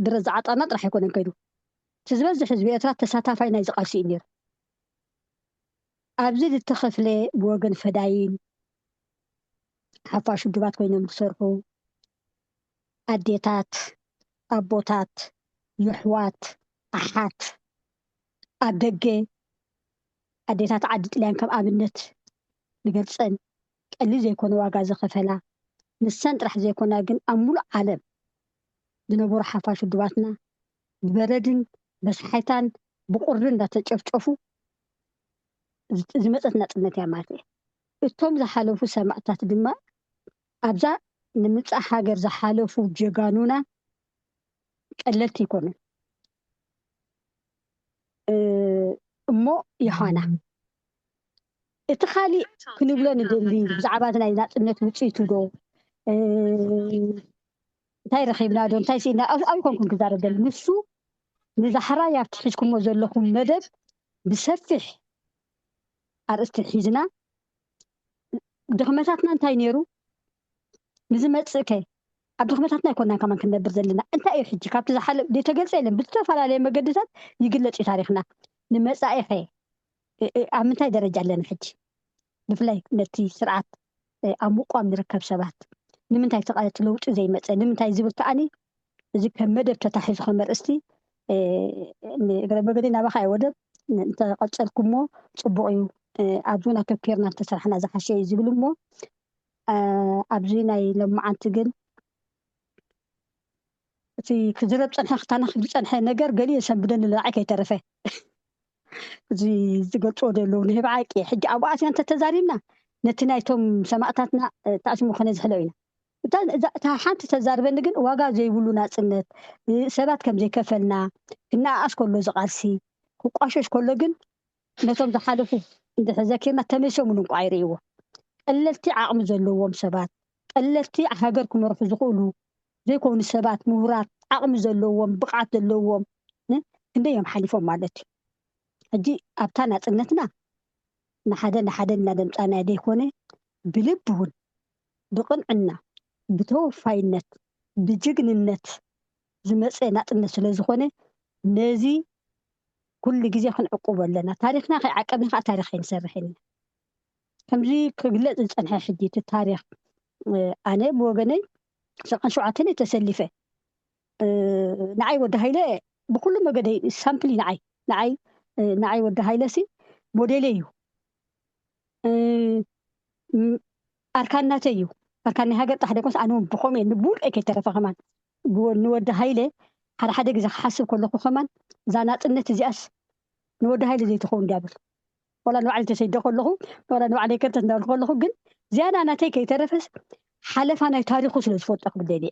ድረ ዝዓጠና ጥራሕ ኣይኮነን ከይዱ እቲ ዝበዝሕ ህዝቢ ኤርትራ ተሳታፋይ ናይዚ ቃልሲ እዩ ነይሩ ኣብዚ ዝተኸፍለ ብወገን ፈዳይን ሓፋሽ ውድባት ኮይኖም ዝሰርሑ ኣዴታት ኣቦታት የሕዋት ኣሓት ኣብ ደገ ኣዴታት ዓዲ ጥልያን ከም ኣብነት ንገልፀን ቀሊል ዘይኮነ ዋጋ ዝኸፈላ ንሰን ጥራሕ ዘይኮና ግን ኣብ ሙሉእ ዓለም ዝነበሩ ሓፋሽ ውድባትና ብበረድን በስሓይታን ብቁርን እንዳተጨፍጨፉ ዝመፀት ናፅነት እያ ማለት እየ። እቶም ዝሓለፉ ሰማእታት ድማ ኣብዛ ንምፃእ ሃገር ዝሓለፉ ጀጋኑና ቀለልቲ ኣይኮኑን እሞ ይሃና እቲ ካሊእ ክንብሎ ንደሊ ብዛዕባ ናይ ናፅነት ውፅኢቱ ዶ እንታይ ረኺብና ዶ እንታይ ስኢና ኣይኮንኩን ክዛረብ ደሊ ንሱ ንዛሕራይ ኣብቲ ሒዝኩሞ ዘለኹም መደብ ብሰፊሕ ኣርእስቲ ሒዝና ድኽመታትና እንታይ ነይሩ ንዝመፅእ ከ ኣብ ድኽመታትና ኣይኮናን ከማን ክንነብር ዘለና። እንታይ እዩ ሕጂ ካብቲ ዝሓለ ዘይተገልጸ የለን። ብዝተፈላለየ መገድታት ይግለጽ እዩ ታሪኽና። ንመጻኢኸ እ- እ- ኣብ ምንታይ ደረጃ ኣለና ሕጂ? ብፍላይ ነቲ ስርዓት እ፣ ኣብ ምቋም ንርከብ ሰባት ንምንታይ እቲ ቃ- እቲ ለውጢ ዘይመፀ ንምንታይ ዝብል ከዓኒ እዚ ከም መደብ ተታሒዙ ከም ኣርእስቲ እ፣ ንእግረ መገደይ ናባኻ እየ ወደብ እንተቐፀልኩሞ ፅቡቕ እዩ። እ፣ ኣብዚ እውን ኣተኪርና እንተሰራሕና ዝሓሸ እዩ ዝብል እሞ እ፣ ኣብዚ ናይ ሎማዓንቲ ግን እቲ ክዝረብ ፀንሐ ክታና ክብል ፀንሐ ነገር ገሊኡ የሰንብደኒ ንዓይ ከይተረፈ እዚ ዝገልፅዎ ዘለዉ ናይ ብሓቂ ሕጂ ኣብኡ ኣትና እንተተዛሪብና ነቲ ናይቶም ሰማእታትና እ፣ ተኣሲሙ ከነዝሕሎ ኢና። እታ እዛ- እታ ሓንቲ ተዛርበኒ ግን ዋጋ ዘይብሉ ናፅነት እ፣ ሰባት ከም ዘይከፈልና ክነኣኣስ ከሎ ዝቃልሲ ክቋሸሽ ከሎ ግን ነቶም ዝሓለፉ እንድሕር ዘኪርና ተመሊሶም እውን እንቋ ይርእይዎ። ቀለልቲ ዓቕሚ ዘለዎም ሰባት፣ ቀለልቲ ሃገር ክመርሑ ዝኽእሉ ዘይኮኑ ሰባት፣ ምሁራት፣ ዓቕሚ ዘለዎም፣ ብቕዓት ዘለዎም እ፣ ክንደይ እዮም ሓሊፎም ማለት እዩ። ሕጂ ኣብታ ናጽነትና ንሓደ ንሓደ እናደምጻና ዘይኮነ ብልቢ እውን ብቕንዕና ብተወፋይነት ብጅግንነት ዝመፀ ናፅነት ስለ ዝኾነ ነዚ ኩሉ ግዜ ክንዕቁቦ ኣለና። ታሪኽና ከይዓቀብና ከዓ ታሪኽ ኣይንሰርሕን ኢና። ከምዚ ክግለፅ ዝፀንሐ ሕጂ እቲ ታሪኽ እ፣ ኣነ ብወገነይ ሰብዓን ሸውዓተን እየ ተሰሊፈ እ፣ ንዓይ ወዲ ሃይለ ብኩሉ መገደይ ሳምፕል እዩ ንዓይ ንዓይ እ፣ ንዓይ ወዲ ሃይለ ሲ ሞዴለይ እዩ እ፣ ም- ኣርካን ናተይ እዩ። ኣርካን ናይ ሃገር ጥራሕ ደይኮንስ ኣነ እውን ብኸምኡ እየ ንብውልቀይ ከይተረፈ ከማን ብወ- ንወዲ ሃይለ ሓደ ሓደ ግዜ ክሓስብ ከለኹ ከማን እዛ ናፅነት እዚኣስ ንወዲ ሃይለ ዘይትኸውን ድያ ብል ዋላ ንባዕለይ ተሰይደ ከለኹ ዋላ ንባዕለይ ከርተት እንዳበልኩ ከለኹ ግን ዝያዳ ናተይ ከይተረፈስ ሓለፋ ናይ ታሪኹ ስለ ዝፈልጦ ክብል ደልየ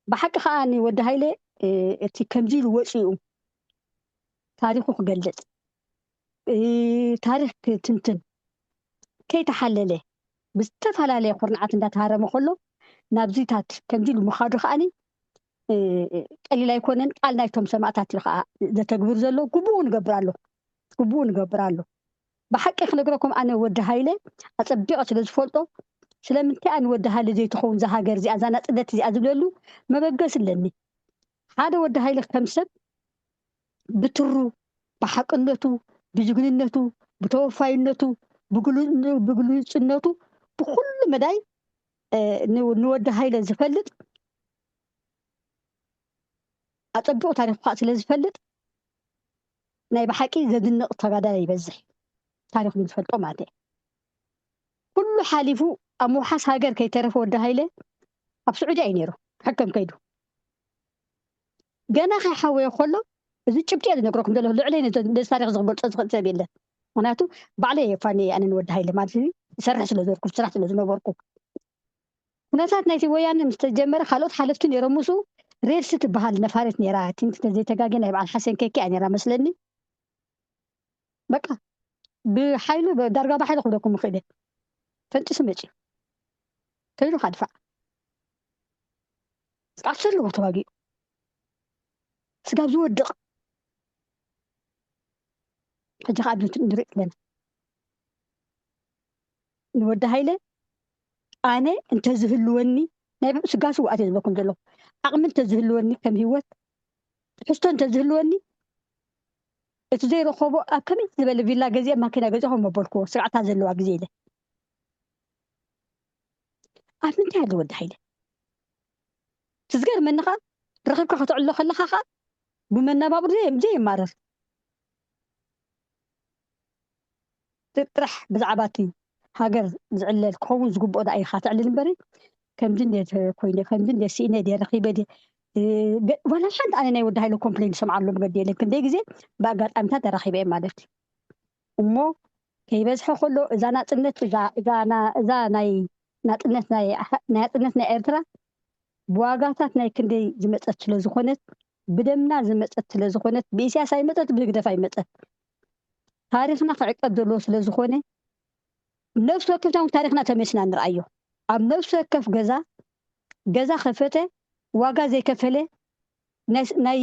ብሓቂ ከዓ ንወዲ ሃይለ እ፣ እቲ ከምዚ ኢሉ ወፂኡ ታሪኹ ክገልፅ እ፣ ታሪኽ ክትንትን ከይተሓለለ ብዝተፈላለየ ኩርናዓት እንዳተሃረመ ከሎ ናብዚታት ከምዚ ኢሉ ምኻዱ ከዓኒ እ፣ ቀሊል ኣይኮነን። ቃል ናይቶም ሰማእታት እዩ ከዓ ዘተግብር ዘሎ። ግቡኡ ንገብር ኣሎ፣ ግቡኡ ንገብር ኣሎ። ብሓቂ ክነግረኩም ኣነ ወዲ ሃይለ ኣፀቢቐ ስለ ዝፈልጦ ስለምንታይ ኣነ ወዲ ሃይለ ዘይትኸውን እዛ ሃገር እዚኣ እዛ ናፅነት እዚኣ ዝብለሉ መበገስ ኣለኒ። ሓደ ወዲ ሃይለ ከም ሰብ ብትሩ ብሓቅነቱ ብጅግንነቱ ብተወፋይነቱ ብግሉ- ብግሉፅነቱ ብኩሉ መዳይ እ፣ ን- ንወዲ ሃይለ ዝፈልጥ ኣፀቢቑ ታሪኹ ከዓ ስለ ዝፈልጥ ናይ ብሓቂ ዘድንቕ ተጋዳላይ ይበዝሕ ታሪኹ ንዝፈልጦ ማለት እየ ኩሉ ሓሊፉ ኣብ ምውሓስ ሃገር ከይተረፈ ወዲ ሃይለ ኣብ ስዑድያ እዩ ነይሩ ሕከም ከይዱ ገና ከይሓወየ ከሎ እዚ ጭብጢ እየ ዝነግረኩም ዘለኹ ልዕለይ ነዚ ታሪክ ዝገልፆ ዝኽእል ሰብ የለን ምክንያቱ ባዕለይ እየ ፋኒ ኣነ ንወዲ ሃይለ ማለት እዚ ይሰርሕ ስለ ዝነበርኩ ስራሕ ስለ ዝነበርኩ ኩነታት ናይቲ ወያነ ምስ ተጀመረ ካልኦት ሓለፍቲ ነይሮም ምስኡ ሬድሲ ትበሃል ነፋሪት ነይራ ቲንክ ተዘይተጋጌ ናይ በዓል ሓሰን ከኪ እያ ነይራ መስለኒ በቃ ብሓይሉ ዳርጋ ብሓይሉ ክብለኩም ይኽእል እየ ፈንጢሱ መፅዩ ከይዱ ካድፋዕ ቃልሲ ኣለዎ ተዋጊኡ ስጋብ ዝወድቕ ሕጂ ከዓ ንርኢ ኣለና ንወዲ ሃይለ ኣነ እንተዝህልወኒ ናይ ስጋብ ስውኣት እየ ዝበኩም ዘለኹ ዓቕሚ እንተዝህልወኒ ከም ህይወት ትሕዝቶ እንተዝህልወኒ እቲ ዘይረኸቦ ኣብ ከመይ ዝበለ ቪላ ገዚአ ማኪና ገዚኹም መበልክዎ ስርዓታ ዘለዋ ግዜ ኢለ ኣብ ምንታይ ኣሎ ወዲ ሃይለ ትዝገርመኒ ከዓ ረኺብካ ከተዕሎ ከለካ ከዓ ብመናባብሩ ዘየማርር ጥራሕ ብዛዕባ እቲ ሃገር ዝዕለል ክኸውን ዝግብኦ ዳ ኢኻ ተዕልል እምበሪ ከምዚ እንደ ኮይነ ከምዚ እንደ ስኢነ ድየ ረኺበ ድየ ዋላ ሓንቲ ኣነ ናይ ወዲ ሃይለ ኮምፕሌን ዝሰምዓሉ መገዲ የለን ክንደይ ግዜ ብኣጋጣሚታት ተራኺበ እየ ማለት እዩ እሞ ከይበዝሐ ከሎ እዛ ናፅነት እዛ ናይ ናፅነት ናይ ናፅነት ናይ ኤርትራ ብዋጋታት ናይ ክንደይ ዝመፀት ስለ ዝኾነት ብደምና ዝመፀት ስለ ዝኾነት ብኢሳያስ ኣይመፀት ብህግደፍ ኣይመፀት ታሪኽና ክዕቀብ ዘለዎ ስለ ዝኾነ ነፍሲ ወከፍና እውን ታሪኽና ተመሲና ንርኣዮ ኣብ ነፍሲ ወከፍ ገዛ ገዛ ከፈተ ዋጋ ዘይከፈለ ናይ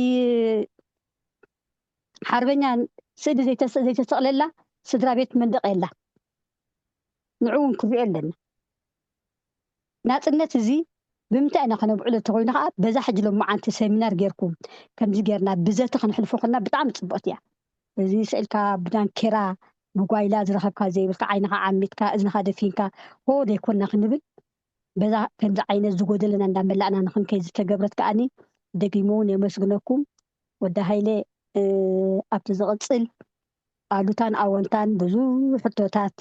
ሓርበኛ ስእሊ ዘይተሰቕለላ ስድራ ቤት መንደቕ የላ ንዑ እውን ክሪኦ ኣለና ናፅነት እዚ ብምንታይ ኢና ከነብዕሎ እንተኾይኑ ከዓ፣ በዛ ሕጂ ሎማዓንቲ ሰሚናር ጌርኩም፣ ከምዚ ጌርና፣ ብዘተ ክንሕልፎ ከለና ብጣዕሚ ጽቡቕቲ እያ። እዚ ስእልካ ብዳንኬራ፣ ብጓይላ ዝረኸብካ ዘይብልካ፣ ዓይንኻ ዓሚትካ፣ እዝንኻ ደፊንካ፣ "ሆ፣ ዘይኮንና" ክንብል፣ በዛ ከምዚ ዓይነት ዝጎደለና እንዳመላእና ንኽንከይድ ዝተገብረት ከኣኒ፣ ደጊመ እውን የመስግነኩም። ወዲ ሃይለ፣ እ፣ ኣብቲ ዝቕጽል ኣሉታን ኣወንታን ብዙሕ ሕቶታት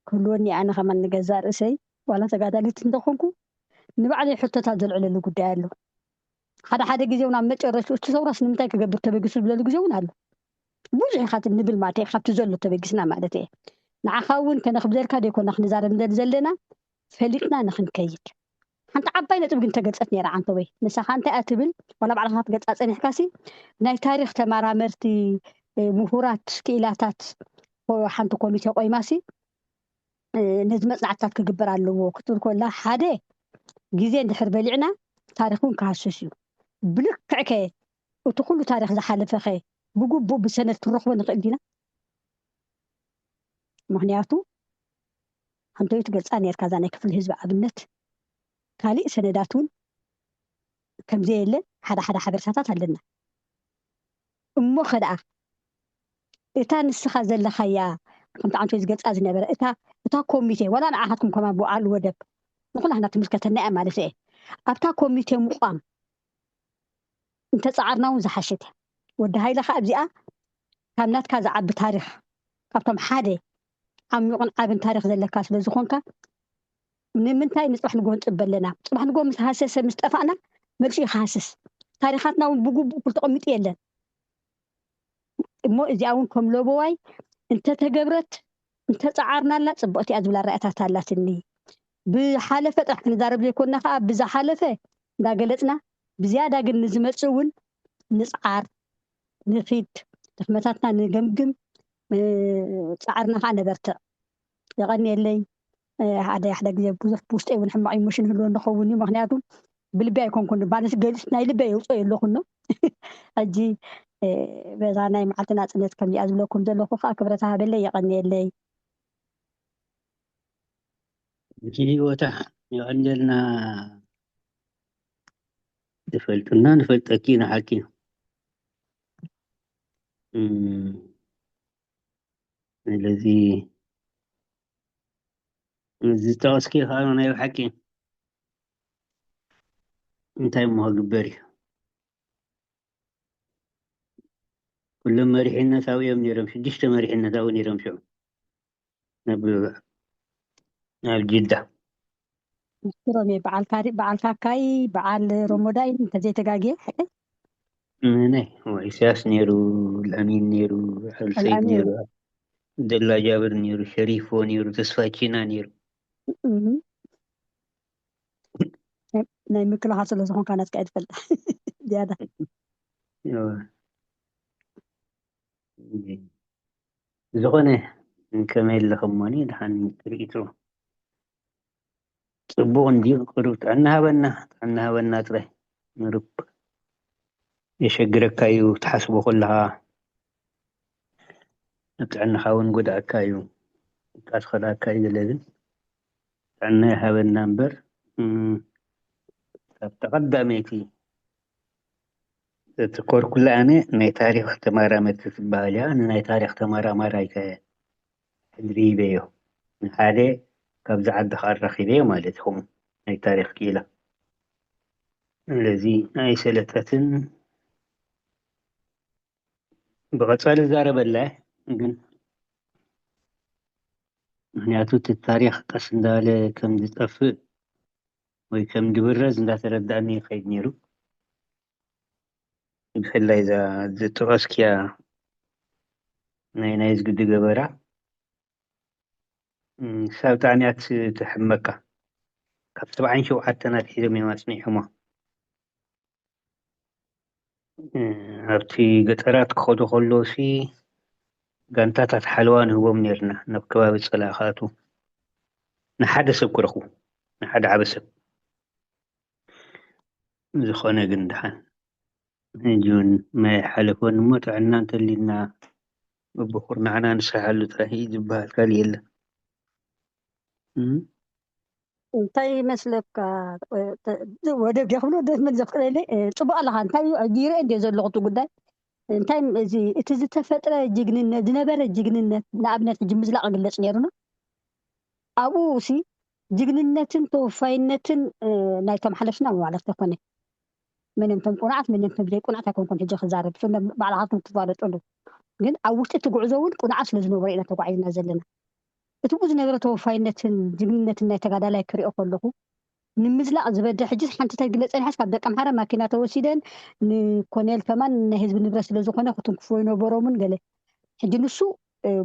ክህልወኒ፣ ኣነ ከማን ንገዛእ ርእሰይ ዋላ ተጋዳሊት እንተኾንኩ ንባዕለይ ሕቶታት ዘልዕለሉ ጉዳይ ኣሎ። ሓደ ሓደ ግዜ እውን ኣብ መጨረሽኡ እቲ ሰውራስ ንምንታይ ክገብር ተበጊሱ ዝብለሉ ግዜ እውን ኣሎ። ብዙሕ ኢኻ ንብል ማለት እየ፣ ካብቲ ዘሎ ተበጊስና ማለት እየ። ንዓኻ እውን ከነኽብደልካ ዘይኮና ክንዛረብ ንደሊ ዘለና፣ ፈሊጥና ንኽንከይድ። ሓንቲ ዓባይ ነጥቢ ግን ተገልጸት ነይራ፣ ዓንተወይ። ንሳኻ እንታይ እያ ትብል? ዋላ ባዕልኻ ክትገልጻ ጸኒሕካሲ፣ ናይ ታሪኽ ተመራመርቲ፣ እ፣ ምሁራት ክኢላታት፣ ኮ-፣ ሓንቲ ኮሚቴ ቆይማሲ፣ እ፣ ነዚ መጽናዕትታት ክግበር ኣለዎ ክትብል ከላ፣ ሓደ ግዜ እንድሕር በሊዕና፣ ታሪኽ እውን ክሃስስ እዩ። ብልክዕ ከ እቲ ኩሉ ታሪኽ ዝሓለፈ ከ ብግቡእ ብሰነድ ክንረኽቦ ንኽእል ዲና? ምኽንያቱ፣ ሓንተዩ ትገልጻ ነርካ፣ እዛ ናይ ክፍሊ ህዝቢ ኣብነት፣ ካሊእ ሰነዳት እውን ከምዘየለ ሓደ ሓደ ሓበሬታታት ኣለና። እሞ ኸ ደኣ፣ እታ ንስኻ ዘለኻያ፣ ከምቲ ዓንተዩ ዝገልጻ ዝነበረ፣ እታ፣ እታ ኮሚቴ፣ ዋላ ንዓኻትኩም ከማን ብዓል ወደብ፣ ንኹላህና ትምልከተና እያ ማለት እየ። ኣብታ ኮሚቴ ምቋም እንተጸዓርና እውን ዝሓሸት እያ። ወዲ ሃይለ ኸኣ ኣብዚኣ ካብ ናትካ ዝዓቢ ታሪኽ፣ ካብቶም ሓደ ዓሚቑን ዓብን ታሪኽ ዘለካ ስለ ዝኾንካ፣ ንምንታይ ንጽባሕ ንግሆ ንጽበ ኣለና? ጽባሕ ንግሆ ምስ ሃሰሰ፣ ምስ ጠፋእና፣ መልሱ ይሃስስ። ታሪኻትና እውን ብግቡእ ኩሉ ተቐሚጡ የለን። እሞ እዚኣ እውን ከም ለበዋይ እንተተገብረት፣ እንተጸዓርናላ ጽቡቕቲ እያ ዝብል ኣረኣእያታት ኣላትኒ። ብሓለፈ ጥራሕ ክንዛረብ ዘይኮንና ከኣ፣ ብዝሓለፈ እንዳገለጽና፣ ብዝያዳ ግን ንዝመጽእ እውን ንጽዓር፣ ንኺድ፣ ድኽመታትና ንገምግም፣ እ፣ ጻዕርና ከኣ ነበርትዕ። የቐንየለይ። እ፣ ሓደ ሓደ ግዜ ብዙሕ ብውሽጠይ እውን ሕማቕ ኢሞሽን ይህልወኒ ይኸውን እዩ። ምኽንያቱ ብልቢ ኣይኮንኩን፣ ማለት ገሊጽ ናይ ልበይ የውጽኦ የለኹን ነው። ሕጂ፣ እ፣ በዛ ናይ መዓልቲ ናጽነት ከምዚኣ ዝብለኩም ዘለኹ ከኣ ክብረት ሃበለይ፣ የቐንየለይ። እቲ ህይወታ የቐንየልና። ዝፈልጡና ንፈልጠኪ ኢና ሓቂ። እም፣ ስለዚ እዚ ዝጠቐስኪ ከዓ ናይ ብሓቂ እንታይ እሞ ክግበር እዩ? ኩሎም መሪሕነት ኣብኡ እዮም ነይሮም፣ ሽዱሽተ መሪሕነት ኣብኡ ነይሮም ሽዑ ናብ ኣብ ጅዳ። ምስክሮም እየ። በዓል ካሪ-፣ በዓል ካካይ፣ በዓል ሮሞዳይ እንተዘይተጋግየ፣ ሓቀይ? ናይ ኢሳያስ ነይሩ፣ ልኣሚን ነይሩ፣ ሓይሉ ሰይድ ኣልኣሚን። ነይሩ፣ ደላ ጃብር ነይሩ፣ ሸሪፎ ነይሩ፣ ተስፋ ቺና ነይሩ። እም። ናይ፣ ናይ ምክልኻል ስለ ዝኾንካ ናትካ እየ ዝፈልጣ። ዝያዳ። እዋ። ዝኾነ ከመይ ኣለኹም እሞኒ፣ ደሓን ትርኢቱ ጽቡቕ እንድዩ፣ ቅሩብ ጥዕና ሃበና፣ ጥዕና ሃበና ጥራይ። ምሩብ የሸግረካ እዩ ትሓስቦ ከለኻ፣ ኣብ ጥዕናኻ እውን ጎድኣካ እዩ፣ ድቃስ ከልኣካ እዩ ገለ፣ ግን ጥዕና ይሃበና እምበር፣ እም፣ ካብታ ቀዳመይቲ ዘትኮርኩላ ኣነ ናይ ታሪኽ ተመራመርቲ ትበሃል እያ። ንናይ ታሪኽ ተመራማራይ ከ ሕድሪ ሂበዮ። ንሓደ ካብዚ ዓዲ ከኣ ረኺበዮ ማለት ይኸውን፣ ናይ ታሪኽ ክኢላ። ስለዚ ኣይሰለጠትን። ብቐጻሊ እዛረበላ እየ፣ ግን ምኽንያቱ እቲ ታሪኽ ቀስ እንዳበለ ከም ዝጠፍእ ወይ ከም ዝብረዝ እንዳተረዳእኒ ይኸይድ ነይሩ። ብፍላይ እዛ ዝጠቐስክያ ናይ፣ ናይ ዝግዲ ገበራ፣ እም፣ ክሳብ ብጣዕሚ እያ ት-፣ ትሕመካ። ካብ ሰብዓን ሸውዓተን ኣትሒዞም እዮም ኣጽኒሖማ። እ፣ ኣብቲ ገጠራት ክኸዱ ከለውሲ ጋንታታት ሓለዋ ንህቦም ነይርና፣ ናብ ከባቢ ጸላኢ ክኣትዉ። ንሓደ ሰብ ክረኽቡ፣ ንሓደ ዓቢ ሰብ። ዝኾነ ግን ደሓን ሕጂ እውን ማይ ሓለፈኒ እሞ ጥዕና እንተልዩና በብኹርናዕና ንስሓሉ ጥራይ እዩ ዝበሃል፣ ካልእ የለን። እም? እንታይ ይመስለካ? ወደብ ዲያ ክብሎ ደስ ምን ዘፍቅደለይ? ጽቡቅ ኣለኻ። እንታይ ይርኢ እንደ ዘለኹ እቲ ጉዳይ እንታይ እዚ እቲ ዝተፈጥረ ጅግንነት ዝነበረ ጅግንነት ንኣብነት ሕጂ ምዝላቕ ይግለጽ ነይሩና። ኣብኡ ሲ ጅግንነትን ተወፋይነትን ናይቶም ሓለፍና ማለት ተኮነ። ምንም ቶም ቁኑዓት ምንም ቶም ዘይቁኑዓት ኣይኮንኩን ሕጂ ክዛረብ። እሱ ባዕልኻትኩም ትፋለጡሉ። ግን ኣብ ውሽጢ እቲ ጉዕዞ እውን ቁኑዓት ስለ ዝነበሩ ኢና ተጓዒዝና ዘለና። እቲ ብኡ ዝነበረ ተወፋይነትን ጅግንነትን ናይ ተጋዳላይ ክሪኦ ከለኹ ንምዝላቕ ዝበደ ሕጂ ሓንቲ እንታይ ግለጸን ሓስ ካብ ደቂ ኣምሓራ ማኪና ተወሲደን ንኮኔል ከማን ናይ ህዝቢ ንብረት ስለ ዝኾነ ክትንክፎ ይነበሮምን ገለ ሕጂ ንሱ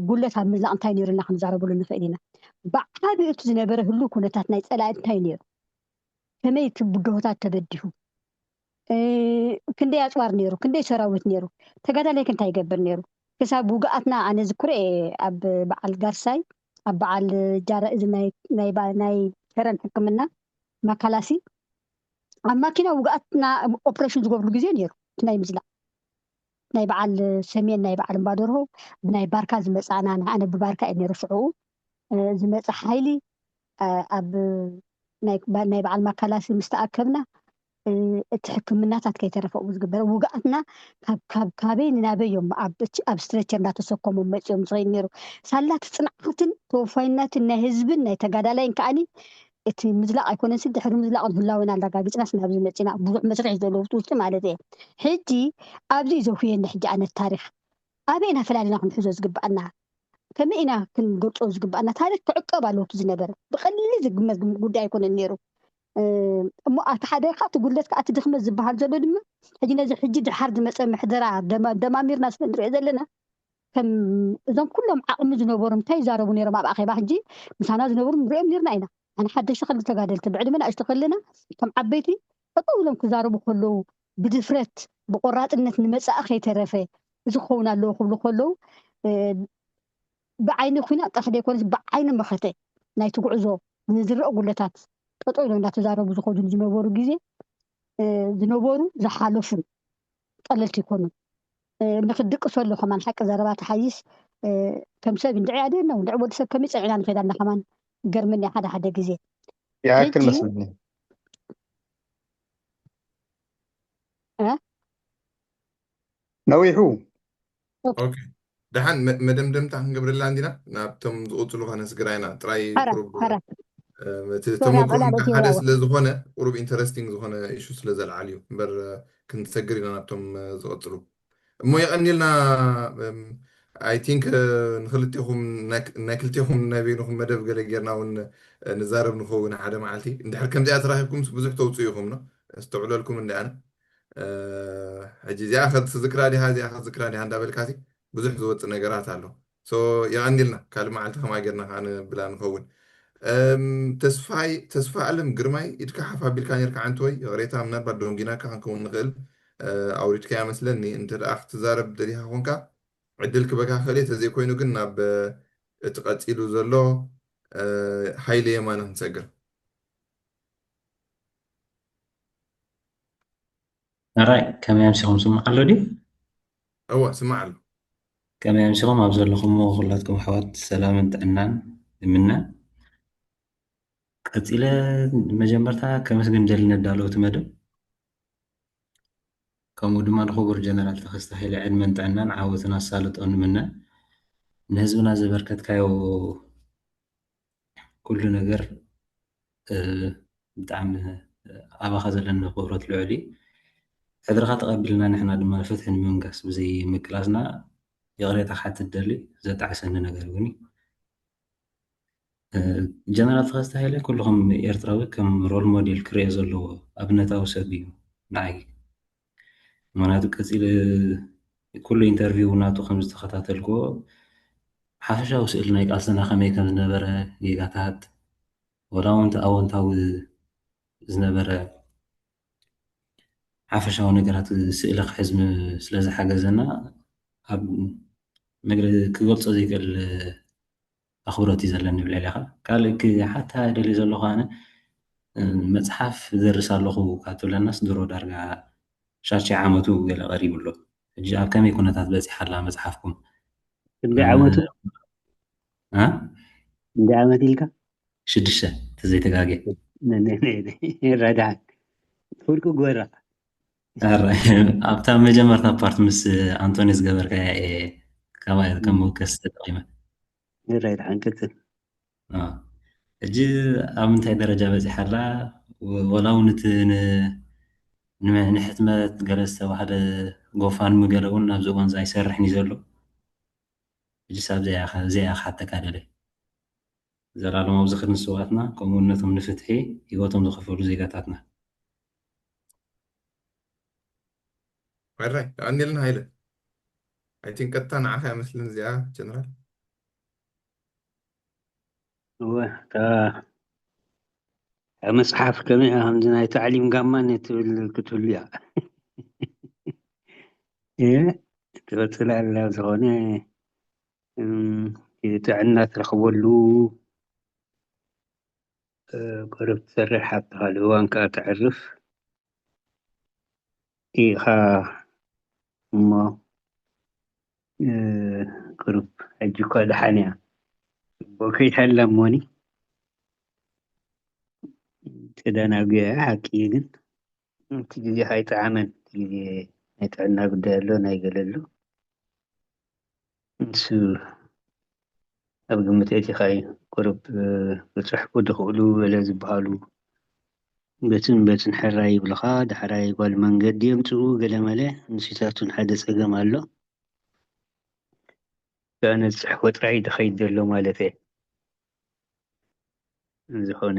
ጉለት ኣብ ምዝላቕ እንታይ ነይሩ እና ክንዛረበሉ ንኽእል ኢና። ብዓብዩ እቲ ዝነበረ ህሉ ኩነታት ናይ ጸላኢ እንታይ ነይሩ፣ ከመይ እቲ ብድሆታት ተበዲሁ፣ ክንደይ ኣፅዋር ነይሩ፣ ክንደይ ሰራዊት ነይሩ፣ ተጋዳላይ እንታይ ይገብር ነይሩ። ክሳብ ውግኣትና ኣነ ዝክሮ እየ ኣብ በዓል ጋርሳይ ኣብ በዓል ጃራ እዚ ናይ ከረን ሕክምና ማካላሲ ኣብ ማኪና ውግኣትና ኦፕሬሽን ዝገብርሉ ግዜ ነይሩ። ናይ ምዝላቕ ናይ በዓል ሰሜን ናይ በዓል እምባደርሆ ብናይ ባርካ ዝመፃና ንኣነ ብባርካ እዩ ነይሩ ሽዕኡ ዝመፀ ሓይሊ ኣብ ናይ በዓል ማካላሲ ምስ ተኣከብና እቲ ሕክምናታት ከይተረፈ ዝግበረ ውግኣትና ካብ ካበይ ንናበይ እዮም ኣብ ስትሬቸር እንዳተሰከሞም መፂኦም ዝኸይድ ነይሩ። ሳላ እቲ ፅንዓትን ተወፋይነትን ናይ ህዝብን ናይ ተጋዳላይን ከዓኒ እቲ ምዝላቕ ኣይኮነን ሲ ድሕሪ ምዝላቕ ንህላወና ኣረጋጊፅና ሲ ናብዚ መፂና ብዙሕ መስርሕ ዘለዎ ውሽጢ ማለት እየ። ሕጂ ኣብዚ እዩ ዘውህየኒ ሕጂ ኣነት ታሪክ ኣበይ ኢና ፈላሊና ክንሕዞ ዝግባኣና ከመይ ኢና ክንገልፆ ዝግባኣና? ታሪክ ክዕቀብ ኣለዎ እቲ ዝነበረ። ብቐሊል ዝግመት ጉዳይ ኣይኮነን ነይሩ። እሞ እቲ ሓደ ከዓ እቲ ጉድለት ከዓ እቲ ድኽመት ዝበሃል ዘሎ ድማ ሕጂ ነዚ ሕጂ ድሓር ዝመፀ ምሕደራ ደማሚርና ስለ ንሪኦ ዘለና ከም እዞም ኩሎም ዓቕሚ ዝነበሩ እንታይ ይዛረቡ ነይሮም ኣብ ኣኼባ ሕጂ ምሳና ዝነበሩ ንሪኦም ነርና ኢና። ኣነ ሓደሽቲ ክልተ ተጋደልቲ ብዕድመ ንኣሽቱ ከለና እቶም ዓበይቲ ጠጠው ኢሎም ክዛረቡ ከለዉ ብድፍረት ብቆራፅነት ንመፃኢ ከይተረፈ እዚ ክኸውን ኣለዎ ክብሉ ከለዉ ብዓይኒ ኩናት ጥራሕ ዘይኮነስ ብዓይኒ መኸተ ናይቲ ጉዕዞ ንዝረአ ጉለታት ጠጠው ኢሎም እንዳተዛረቡ ዝኸዱ ዝነበሩ ግዜ ዝነበሩ ዝሓለፉን ቀለልቲ ይኮኑን። ንክድቅሰሉ ከማን ሓቂ ዘረባ ተሓይሽ ከም ሰብ እንድዒ ኣደና እንድዒ ወዲ ሰብ ከመይ ፀኒዕና ንኸይድ ኣለና ከማን ገርምኒ ሓደ ሓደ ግዜ ይኣክል መስለኒ ነዊሑ ደሓን መደምደምታ ክንገብርላ እንዲና ናብቶም ዝቕፅሉ ከነስግራ ኢና ጥራይ ቁሩብ እቲ ተመክሮ ሓደ ስለ ዝኾነ ቁሩብ ኢንተረስቲንግ ዝኾነ ኢሹ ስለ ዘልዓል እዩ እምበር ክንሰግር ኢና ናብቶም ዝቐፅሉ እሞ የቐኒልና ኣይ ቲንክ ንክልቴኹም ናይ ክልቴኹም ናይ በይንኹም መደብ ገለ ጌርና እውን ንዛረብ ንኸውን ሓደ መዓልቲ እንድሕር ከምዚኣ ተራኺብኩም ብዙሕ ተውፅኡ ኢኹም ኖ ኣስተውዕለልኩም እንዲ ኣነ ሕጂ እዚኣ ከትዝክራ ዲሃ እዚኣ ከትዝክራ ዲሃ እንዳበልካሲ ብዙሕ ዝወፅእ ነገራት ኣሎ ሶ የቐኒልና ካልእ መዓልቲ ከማ ጌርና ከዓ ንብላ ንኸውን ተስፋይ ተስፋ ኣለም ግርማይ ኢድካ ሓፍ ኣቢልካ ነርካ ዓንትወይ ይቕሬታ ምናልባት ደንጊናካ ክንከውን ንኽእል ኣውሪድካያ መስለኒ እንተ ደኣ ክትዛረብ ደሊኻ ኮንካ ዕድል ክበካ ክእል እየ ተዘይኮይኑ ግን ናብ እቲ ቀፂሉ ዘሎ ሃይለ የማነ ክንሰግር ሕራይ ከመይ ኣምሲኹም ስማዕ ኣሎ ድዩ? እወ ስማዕ ኣሎ። ከመይ ኣምሲኹም ኣብ ዘለኹምዎ ኩላትኩም ኣሕዋት ሰላምን ጥዕናን ይምነ። ቀጺለ መጀመርታ ከመስግን ደሊ ነዳለውቲ መደብ ከምኡ ድማ ንክቡር ጀነራል ተኸስተ ሃይለ ዕድመን ጥዕናን ዓወትን ኣሳልጦ ንምነ። ንህዝብና ዘበርከትካዮ ኩሉ ነገር ብጣዕሚ ኣባኻ ዘለኒ ክብረት ልዑል እዩ። ሕድርኻ ተቐቢልና ንሕና ድማ ፍትሒ ንምንጋስ ብዘይ ምክላስና ይቕሬታ ክሓትት ደሊ ዘጣዕሰኒ ነገር እውን እዩ። ጀነራል ተኸስተ ሃይለ ኩልኹም ኤርትራዊ ከም ሮል ሞዴል ክርኦ ዘለዎ ኣብነታዊ ሰብ እዩ ንዓይ። ምክንያቱ ቀፂለ ኩሉ ኢንተርቪው ናቱ ከም ዝተኸታተልክዎ ሓፈሻዊ ስእሊ ናይ ቃልስና ከመይ ከም ዝነበረ ጌጋታት ወላ እውን እቲ ኣወንታዊ ዝነበረ ሓፈሻዊ ነገራት ስእሊ ክሕዝ ስለ ዝሓገዘና ኣብ መግለ ክገልፆ ዘይክእል ኣኽብሮት እዩ ዘለኒ ይብል ኢኻ ካልእ ክሓታ ደልየ ዘለኹ ኣነ መፅሓፍ ዘርስ ኣለኹ ካብ ትብለናስ ድሮ ዳርጋ ሻትሽተ ዓመቱ ገለ ቀሪቡ ኣሎ ሕጂ ኣብ ከመይ ኩነታት በፂሓ ኣላ መፅሓፍኩም ክንደይ ዓመቱ እ? ክንደይ ዓመት ኢልካ ሽዱሽተ ዘይተጋግየ። ይረዳን ፍርቂ ጎራ ኣብታ መጀመርታ ፓርት ምስ ኣንቶኒ ዝገበርካያ እየ ከም መወከሲ ተጠቂመ። ይረዳን ቅጽል። ሕጂ ኣብ ምንታይ ደረጃ በፂሓ ኣላ? ወላ እውን እቲ ንሕትመት ገለ ዝተባህለ ጎፋንሚ ገለ እውን ናብዚ እዋን ኣይሰርሕን እዩ ዘሎ። ሕጂ ሳብ እዚኣ ክሓተካ ደለ። ዘላለማዊ ዝኽሪ ንስውኣትና፣ ከምኡ እውን ነቶም ንፍትሒ ህይወቶም ዝኸፈሉ ዜጋታትና። ሕራይ ኣኒልን ሃይለ። ኣይ ቲንክ ቀጥታ ንዓኻ እያ መስልን እዚኣ ጀነራል። እወ እታ መፅሓፍ ከመይ ከምዚ ናይ ታዕሊም ጋማን ትብል ክትህሉ እያ። ትቕፅል ኣላ። ዝኾነ ጥዕና ትረኽበሉ ቁሩብ ትሰርሕ ኣብቲ ካልእ እዋን ከዓ ተዕርፍ ኢኻ እሞ ቁሩብ ሕጂ እኳ ደሓን እያ። ጽቡቕ ከይትሃላ እሞኒ ተደናጒያ እያ ሓቂ እዩ፣ ግን እቲ ግዜኻ ኣይጠዓመን። እቲ ግዜ ናይ ጥዕና ጉዳይ ኣሎ፣ ናይ ገለ ኣሎ። ንሱ ኣብ ግምት ኣእቲኻ እዩ። ቁሩብ ክጽሕፉ ዝኽእሉ ገለ ዝበሃሉ በትን በትን ሕራይ ይብሉኻ፣ ዳሕራይ ጓል መንገዲ የምጽኡ ገለ መለ፣ ንሱታቱን ሓደ ጸገም ኣሎ። ኣነ ዝጽሕፎ ጥራይ ዝኸይድ ዘሎ ማለት እየ። ዝኾነ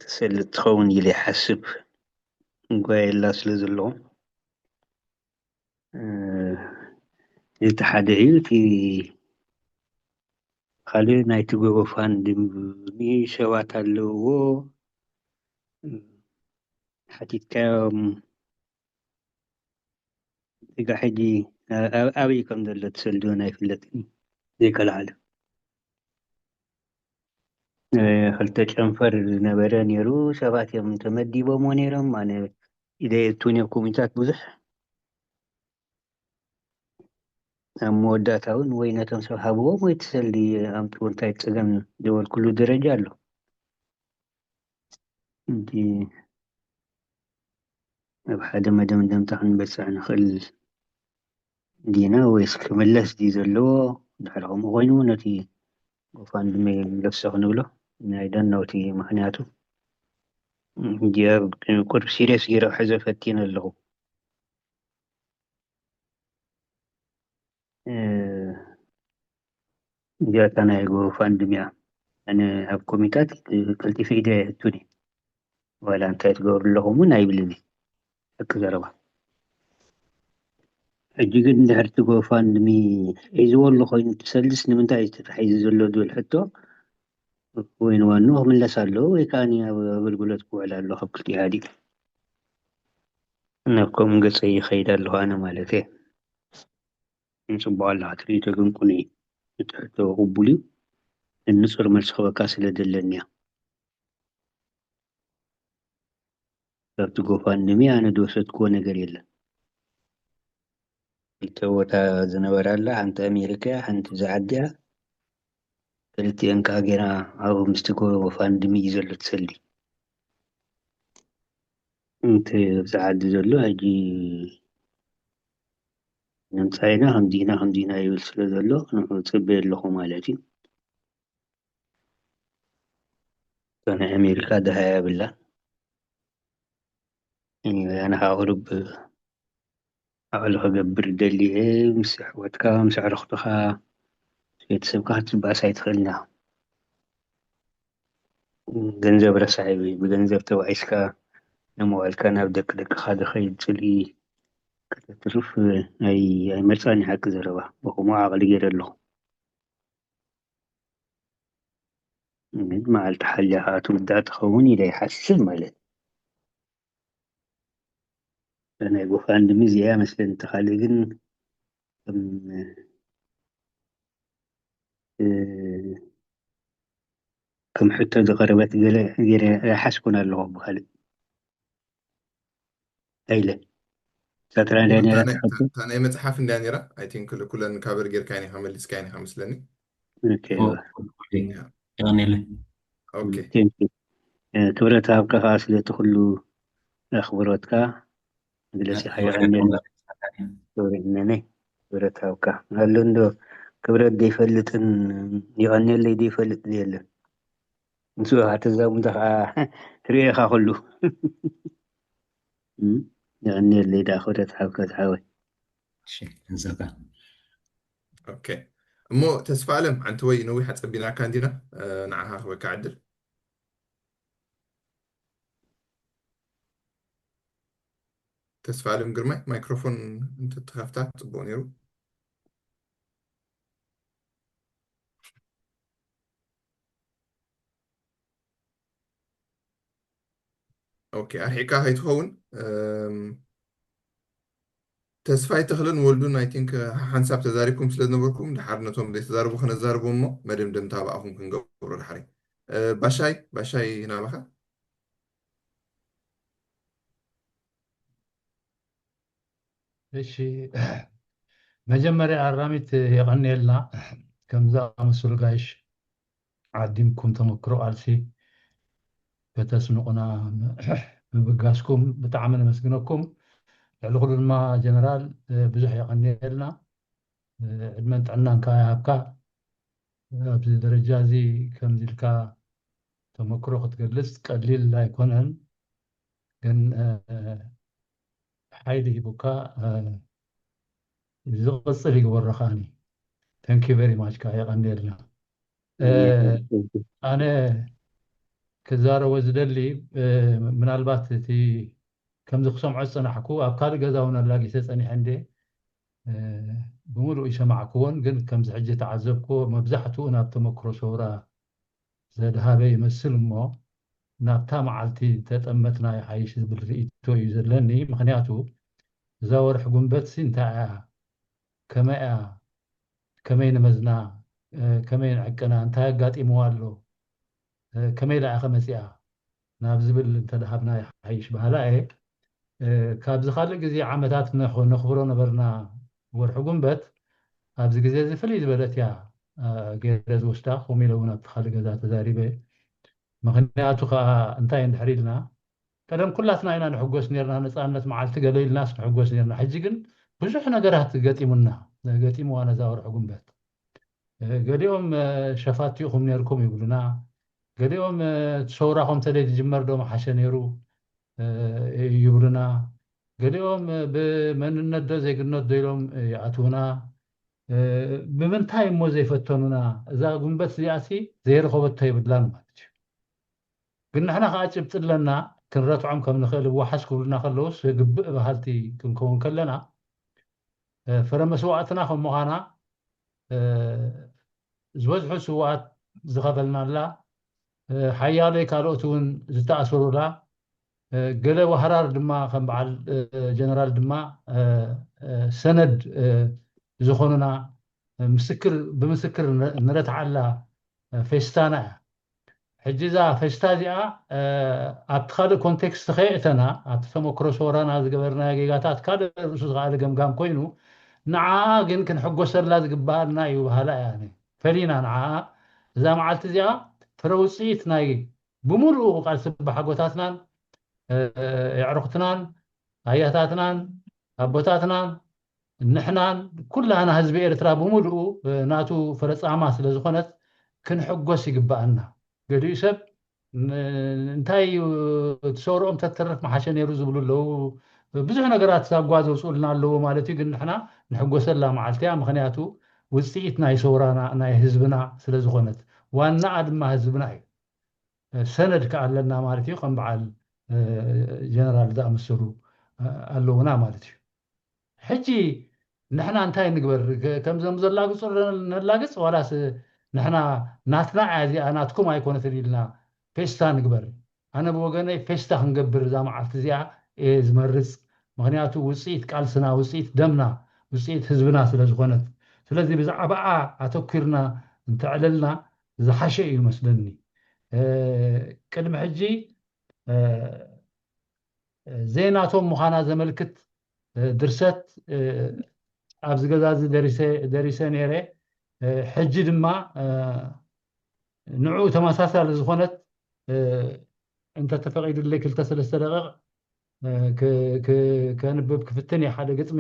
ትሰልጥ ትኸውን ኢለ ይሓስብ። ጓየላ ስለ ዘለኹም እቲ ሓደ እዩ። እቲ ካልእ ናይቲ ጎጎፋንድሚ ሰባት ኣለውዎ ሓቲትካዮም እጋ ሕጂ ኣበይ ከም ዘሎ ትሰልድዮን ኣይፍለጥን። ዘይከልዓሉ ክልተ ጨንፈር ዝነበረ ነይሩ። ሰባት እዮም ተመዲቦምዎ ነይሮም። ኣነ ኢደ የእትውን እዮም ኮሚታት ብዙሕ ኣብ መወዳእታ እውን ወይ ነቶም ሰብ ሃብዎም ወይ ትሰልዲ ኣምጥዎ እንታይ ፀገም ዝበልኩሉ ደረጃ ኣሎ። እንዲ ኣብ ሓደ መደምደምታ ክንበፅሕ ንኽእል ዲና ወይስ ክምለስ ድዩ ዘለዎ? ድሕሪ ከምኡ ኮይኑ ነቲ ጎፋንድሚ ንገሶ ክንብሎ ናይ ደነውቲ ምክንያቱ እንዲያ ቁርብ ሲሪየስ ገይረ ክሕዞ ፈቲነ ኣለኹ። እዚኣታ ናይ ጎፋንድሚ እያ። ኣነ ኣብ ኮሚታት ቀልጢፈ ኢደ የእቱኒ ዋላ እንታይ ትገብሩ ኣለኹም እውን ኣይብልን እዩ። ሕቂ ዘረባ። ሕጂ ግን እንድሕር እቲ ጎፋንድሚ ሒዝዎ ኣሎ ኮይኑ ትሰልስ ንምንታይ እዩ ተታሒዙ ዘሎ ዝብል ሕቶ ወይ ንዋንኡ ክምለስ ኣለዎ ወይ ከዓ ኣብ ኣገልግሎት ክውዕል ኣለዎ ካብ ክልቲኡ ሓደ ናብ ከምኡ ገፀ ይኸይድ ኣለኹ ኣነ ማለት እየ። ንፅቡቅ ኣለኻ ትርኢቶ ግን ቁኑዕ እዩ። እቲ ሕቶ ቅቡል እዩ። ንፁር መልሲ ክበካ ስለ ደለኒ እያ። ካብቲ ጎፋንድሚ ኣነ ዝወሰድክዎ ነገር የለን። ክልተ ቦታ ዝነበራ ኣላ፣ ሓንቲ ኣሜሪካ እያ፣ ሓንቲ እዛ ዓዲ እያ። ክልቲኤን ከዓ ገና ኣብኡ ምስቲ ጎፋንድሚ እዩ ዘሎ ትሰሊ። እቲ ኣብዚ ዓዲ ዘሎ ሕጂ ንምፃኢና ከምዚና ከምዚና ይብል ስለ ዘሎ ንዑ ፅበየ ኣለኹ ማለት እዩ። እታ ናይ ኣሜሪካ ደሃያ የብላን። ኣነ ከዓ ቁሩብ ኣዕሉ ክገብር ደሊየ ምስ ኣሕዋትካ ምስ ኣዕሩኽትኻ ምስ ቤተሰብካ ክትባእስ ኣይትኽእልና። ገንዘብ ረሳዒ ብገንዘብ ተባኢስካ ንመዋልካ ናብ ደቂ ደቅኻ ዝኸይድ ፅልኢ ከተትርፍ ኣይመርፃን ሓቂ ዘረባ ብከምኡ ዓቕሊ ገይረ ኣለኹ። ግን መዓልቲ ሓሊያ ከዓ ትውዳእ ትኸውን ኢለ ይሓስብ ማለት ናይ ጎፋንድሚ እዚኣ መስለኒ ተኻልእ ግን ከም ሕቶ ዝቐረበት ገለ ገይረ ኣይሓስኩን ኣለኹ ብካልእ ኣይለ ሳትራ እንዳ ነራ ትሓቱ እታ ናይ መፅሓፍ እንዳ ነራ ኣይ ቲንክ ኩለን ካበር ጌርካ ኒ ከመልስካ ኒ ከመስለኒ የቐኔለ ኦኬ። ክብረት ሃብካ ከዓ ስለቲ ኩሉ ኣኽብሮትካ መግለፂ የቐንየልና። ክብረነነ ክብረት ሃብካ። ኣሎ እንዶ ክብረት ዘይፈልጥን የቐንየለይ ዘይፈልጥ የለን። ንሱ ተዛሙንታ ከዓ ትሪኦ ኢኻ ኩሉ። የቐንየለይ ደኣ ክብረት ሃብካ ዝሓወይ። ኦኬ። እሞ ተስፋ ኣለም፣ ሓንቲ ወይ ነዊሕ ኣጸቢናካ እንዲና፣ ንዓኻ ክበካ ዕድል። ተስፋ ኣለም ግርማይ፣ ማይክሮፎን እንተትኸፍታ ጽቡቕ ነይሩ። ኦኬ፣ ኣርሒቃ ከይትኸውን። ተስፋይ ተኽለን ወልዱን፣ ኣይ ቲንክ፣ ሓንሳብ ተዛሪብኩም ስለ ዝነበርኩም፣ ድሓር ነቶም ዘይተዛረቡ ከነዛርቦም እሞ መደምደምታ ብኣኹም ክንገብሮ ድሓሪ። ባሻይ፣ ባሻይ ናባኻ። እሺ፣ መጀመርያ ኣራሚት የቐንየልና፣ ከምዚ ኣመሰሉ ጋይሽ ዓዲምኩም ተመክሮ ቃልሲ ከተስንቑና ምብጋስኩም ብጣዕሚ ነመስግነኩም። ልዕሊ ኩሉ ድማ ጀነራል ብዙሕ የቐንየልና፣ ዕድመን ጥዕናን ከዓ ይሃብካ። ኣብዚ ደረጃ እዚ ከምዚ ኢልካ ተመክሮ ክትገልጽ ቀሊል ኣይኮነን፣ ግን ሓይሊ ሂቡካ ዝቕጽል ይግበሮ ከዓኒ። Thank you very much ከዓ የቐንየልና። ኣነ ክዛረቦ ዝደሊ ምናልባት እቲ ከምዚ ክሰምዖ ዝጸናሕኩ ኣብ ካልእ ገዛ እውን ኣላጊሰ ጸኒሐ እንዴ ብምሉእ ይሰማዕክዎን፣ ግን ከምዚ ሕጂ ተዓዘብክዎ መብዛሕትኡ ናብ ተመክሮ ሰውራ ዘድሃበ ይመስል እሞ ናብታ መዓልቲ ተጠመትና ይሓይሽ ዝብል ርእይቶ እዩ ዘለኒ። ምኽንያቱ እዛ ወርሒ ጉንበት ሲ እንታይ እያ፣ ከመይ እያ፣ ከመይ ንመዝና፣ ከመይ ንዕቅና፣ እንታይ ኣጋጢምዋ ኣሎ፣ ከመይ ኢላ እያ ከመፂኣ ናብ ዝብል እንተደሃብና ይሓይሽ በሃላ እየ። ካብዚ ካልእ ግዜ ዓመታት ነኽብሮ ነበርና ወርሒ ጉንበት፣ ኣብዚ ግዜ እዚ ፍልይ ዝበለት እያ ገይረ ዝወስዳ። ከምኡ ኢለ እውን ኣብቲ ካልእ ገዛ ተዛሪበ። ምኽንያቱ ከዓ እንታይ እንድሕር ኢልና፣ ቀደም ኩላትና ኢና ንሕጎስ ነርና፣ ነፃነት መዓልቲ ገለ ኢልናስ ንሕጎስ ነርና። ሕጂ ግን ብዙሕ ነገራት ገጢሙና፣ ገጢምዋ ነዛ ወርሒ ጉንበት። ገሊኦም ሸፋቱ ኢኹም ነርኩም ይብሉና፣ ገሊኦም እቲ ሰውራኹም ተደይ ዝጅመር ዶ መሓሸ ነይሩ ይብሉና፣ ገሊኦም ብመንነት ዶ ዜግነት ዶ ኢሎም ይኣትዉና። ብምንታይ እሞ ዘይፈተኑና? እዛ ጉንበት እዚኣሲ ዘይረኸበቶ የብላን ማለት እዩ። ግን ንሕና ከዓ ጭብጢ ኣለና፣ ክንረትዖም ከም ንኽእል እዋሓስ ክብሉና ከለውስ ግብእ በሃልቲ ክንከውን ከለና፣ ፍረ መስዋእትና ከም ምዃና ዝበዝሑ ስውኣት ዝኸፈልናላ፣ ሓያለይ ካልኦት እውን ዝተኣሰሩላ፣ ገለ ዋህራር ድማ ከም በዓል ጀነራል ድማ ሰነድ ዝኾኑና ምስክር፣ ብምስክር ንረትዓላ ፌስታና እያ። ሕጂ እዛ ፌስታ እዚኣ ኣብቲ ካልእ ኮንቴክስት ከየእተና፣ ኣብቲ ተመክሮ ሰውራና ዝገበርናዮ ጌጋታት ካልእ ርእሱ ዝኸኣለ ገምጋም ኮይኑ፣ ንዓኣ ግን ክንሕጎሰላ ዝግባኣና እዩ በሃላ እያ። ኣነ ፈሊና ንዓኣ እዛ መዓልቲ እዚኣ ፍረ ውፅኢት ናይ ብምሉኡ ቃልሲ ኣቦሓጎታትናን የዕሩኽትናን ኣያታትናን ኣቦታትናን ንሕናን ኩላና ህዝቢ ኤርትራ ብምሉኡ ናቱ ፍረጻማ ስለ ዝኾነት ክንሕጎስ ይግባኣና። ገሊኡ ሰብ እንታይ እዩ እቲ ሰውርኦም ተትተርፍ መሓሸ ነይሩ ዝብሉ ኣለዉ። ብዙሕ ነገራት ሳጓ ዘውፅኡልና ኣለዉ ማለት እዩ። ግን ንሕና ንሕጎሰላ መዓልቲ እያ። ምኽንያቱ ውፅኢት ናይ ሰውራና ናይ ህዝብና ስለ ዝኾነት ዋናኣ ድማ ህዝብና እዩ። ሰነድ ከኣ ኣለና ማለት እዩ። ከም በዓል ጀነራል ዝኣመሰሉ ኣለዉና ማለት እዩ። ሕጂ ንሕና እንታይ ንግበር? ከምዞም ዘላግፁ ነላግፅ ዋላስ ንሕና ናትና እያ እዚኣ ናትኩም ኣይኮነትን ኢልና ፌስታ ንግበር? ኣነ ብወገነይ ፌስታ ክንገብር እዛ መዓልቲ እዚኣ እየ ዝመርፅ። ምኽንያቱ ውፅኢት ቃልስና፣ ውፅኢት ደምና፣ ውፅኢት ህዝብና ስለ ዝኾነት። ስለዚ ብዛዕባኣ ኣተኲርና እንተዕለልና ዝሓሸ እዩ መስለኒ። ቅድሚ ሕጂ ዘይናቶም ምዃና ዘመልክት ድርሰት ኣብዚ ገዛ እዚ ደሪሰ ነይረ። ሕጂ ድማ ንዑ ተመሳሳሊ ዝኾነት እንተተፈቒዱለይ ክልተ ሰለስተ ደቂቕ ከንብብ ክፍትን እየ ሓደ ግጥሚ።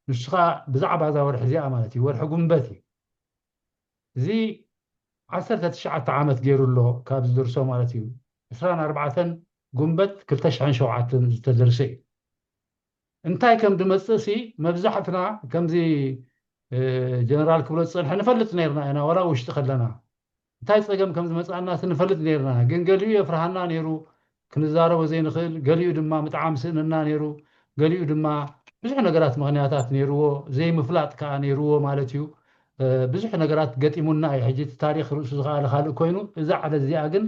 ንሱ ከዓ ብዛዕባ እዛ ወርሒ እዚኣ ማለት እዩ፣ ወርሒ ጉንበት እዩ። እዚ ዓሰርተ ትሽዓተ ዓመት ገይሩ ኣሎ ካብ ዝደርሶ ማለት እዩ። ዕስራን ኣርባዕተን ጉንበት ክልተ ሽሕን ሸውዓተን ዝተደርሰ እዩ። እንታይ ከም ድመፅእ ሲ መብዛሕትና ከምዚ ጀነራል ክብሎ ዝፀንሐ ንፈልጥ ነርና ኢና፣ ዋላ ውሽጢ ከለና እንታይ ፀገም ከም ዝመፅኣና ንፈልጥ ነርና። ግን ገሊኡ የፍርሃና ነይሩ፣ ክንዛረቦ ዘይንኽእል፣ ገሊኡ ድማ ምጥዓም ስእንና ነይሩ፣ ገሊኡ ድማ ብዙሕ ነገራት ምኽንያታት ነይርዎ፣ ዘይምፍላጥ ከዓ ነይርዎ ማለት እዩ። ብዙሕ ነገራት ገጢሙና እዩ። ሕጂ እቲ ታሪክ ርእሱ ዝኸኣለ ካልእ ኮይኑ፣ እዛ ዕለት እዚኣ ግን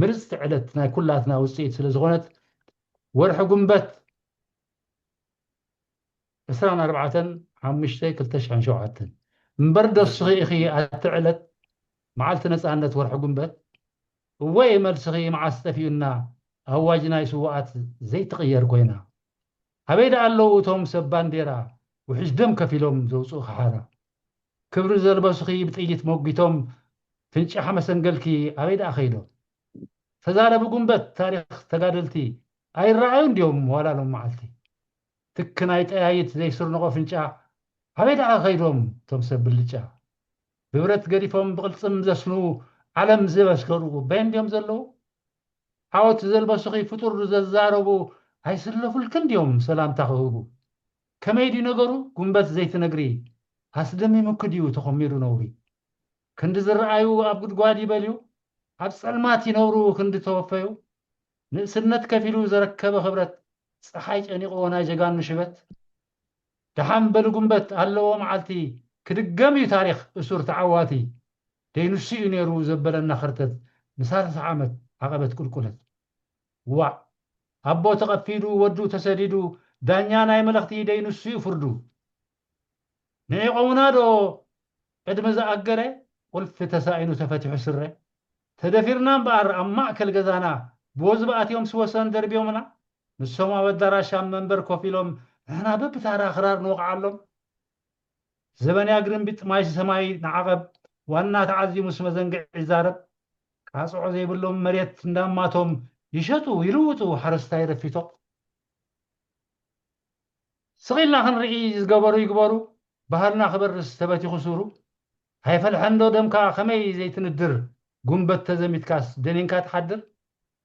ምርፅቲ ዕለት ናይ ኩላትና ውፅኢት ስለ ዝኾነት፣ ወርሒ ጉንበት ዕስራን ኣርባዕተን ሓሙሽተ ክልተ ሽሕን ሸውዓተን። እምበር ዶ እስኺ ኢኺ ኣቲ ዕለት መዓልቲ ነፃነት ወርሒ ጉንበት? እወ መልስኺ መዓስ ጠፊኡና፣ ኣዋጅ ናይ ስውኣት ዘይትቕየር ኮይና። ኣበይ ደኣ ኣለዉ እቶም ሰብ ባንዴራ ውሕጅ ደም ከፊሎም ዘውፅኡ ክሓራ? ክብሪ ዘልበሱኺ ብጥይት መጒቶም ፍንጫሕ መሰንገልኪ ኣበይ ደኣ ከይዶም? ተዛረቢ ጉንበት ታሪኽ ተጋደልቲ ኣይረኣዩ እንዲዮም ዋላ ሎም መዓልቲ? ትክ ናይ ጠያይት ዘይስርንቖ ፍንጫ ኣበይ ደኣ ከይዶም እቶም ሰብ ብልጫ? ብብረት ገዲፎም ብቕልጽም ዘስኑ ዓለም ዘመስከሩ በየን ድዮም ዘለዉ? ዓወት ዘልበሱኺ ፍጡር ዘዛረቡ ኣይስለፉልክን ድዮም ሰላምታ ክህቡ? ከመይ ድዩ ነገሩ ጉንበት ዘይትነግሪ? ኣስደሚሙኪ ድዩ ተኾሚሩ ነውሪ? ክንዲ ዝረኣዩ ኣብ ጉድጓድ ይበልዩ፣ ኣብ ጸልማት ይነብሩ ክንዲ ተወፈዩ። ንእስነት ከፊሉ ዘረከበ ክብረት፣ ጸሓይ ጨኒቕዎ ናይ ጀጋኑ ሽበት። ደሓን በሊ ጉንበት ኣለዎ መዓልቲ፣ ክድገም እዩ ታሪኽ እሱር ተዓዋቲ። ደይኑሱ እዩ ነይሩ ዘበለና ኸርተት፣ ንሳልሳ ዓመት ዓቐበት ቁልቁለት። ዋእ! ኣቦ ተቐፊዱ፣ ወዱ ተሰዲዱ፣ ዳኛ ናይ መለኽቲ ደይኑሱ እዩ ፍርዱ። ንዒቖምና ዶ ቅድሚ ዝኣገረ ቁልፊ ተሳኢኑ ተፈቲሑ ስረ? ተደፊርና እምበኣር ኣብ ማእከል ገዛና ብወዝቢ ኣትዮም ስወሰን ደርብዮምና። ንሶም ኣብ ኣዳራሽ ኣብ መንበር ኮፍ ኢሎም ንሕና በብታራ ክራር ንወቕዓሎም። ዘበንያ ግርምቢጥ ማይ ሰማይ ንዓቐብ ዋና ተዓዝዩ ምስ መዘንግዕ ይዛረብ። ቃጽዖ ዘይብሎም መሬት እንዳማቶም ይሸጡ ይልውጡ ሓረስታይ ረፊቶ። ስቕ ኢልና ክንርኢ ዝገበሩ ይግበሩ፣ ባህልና ክበርስ ተበቲኹ ሱሩ። ኣይፈልሐንዶ ደምካ ከመይ ዘይትንድር፣ ጉንበት ተዘሚትካስ ደኒንካ ትሓድር።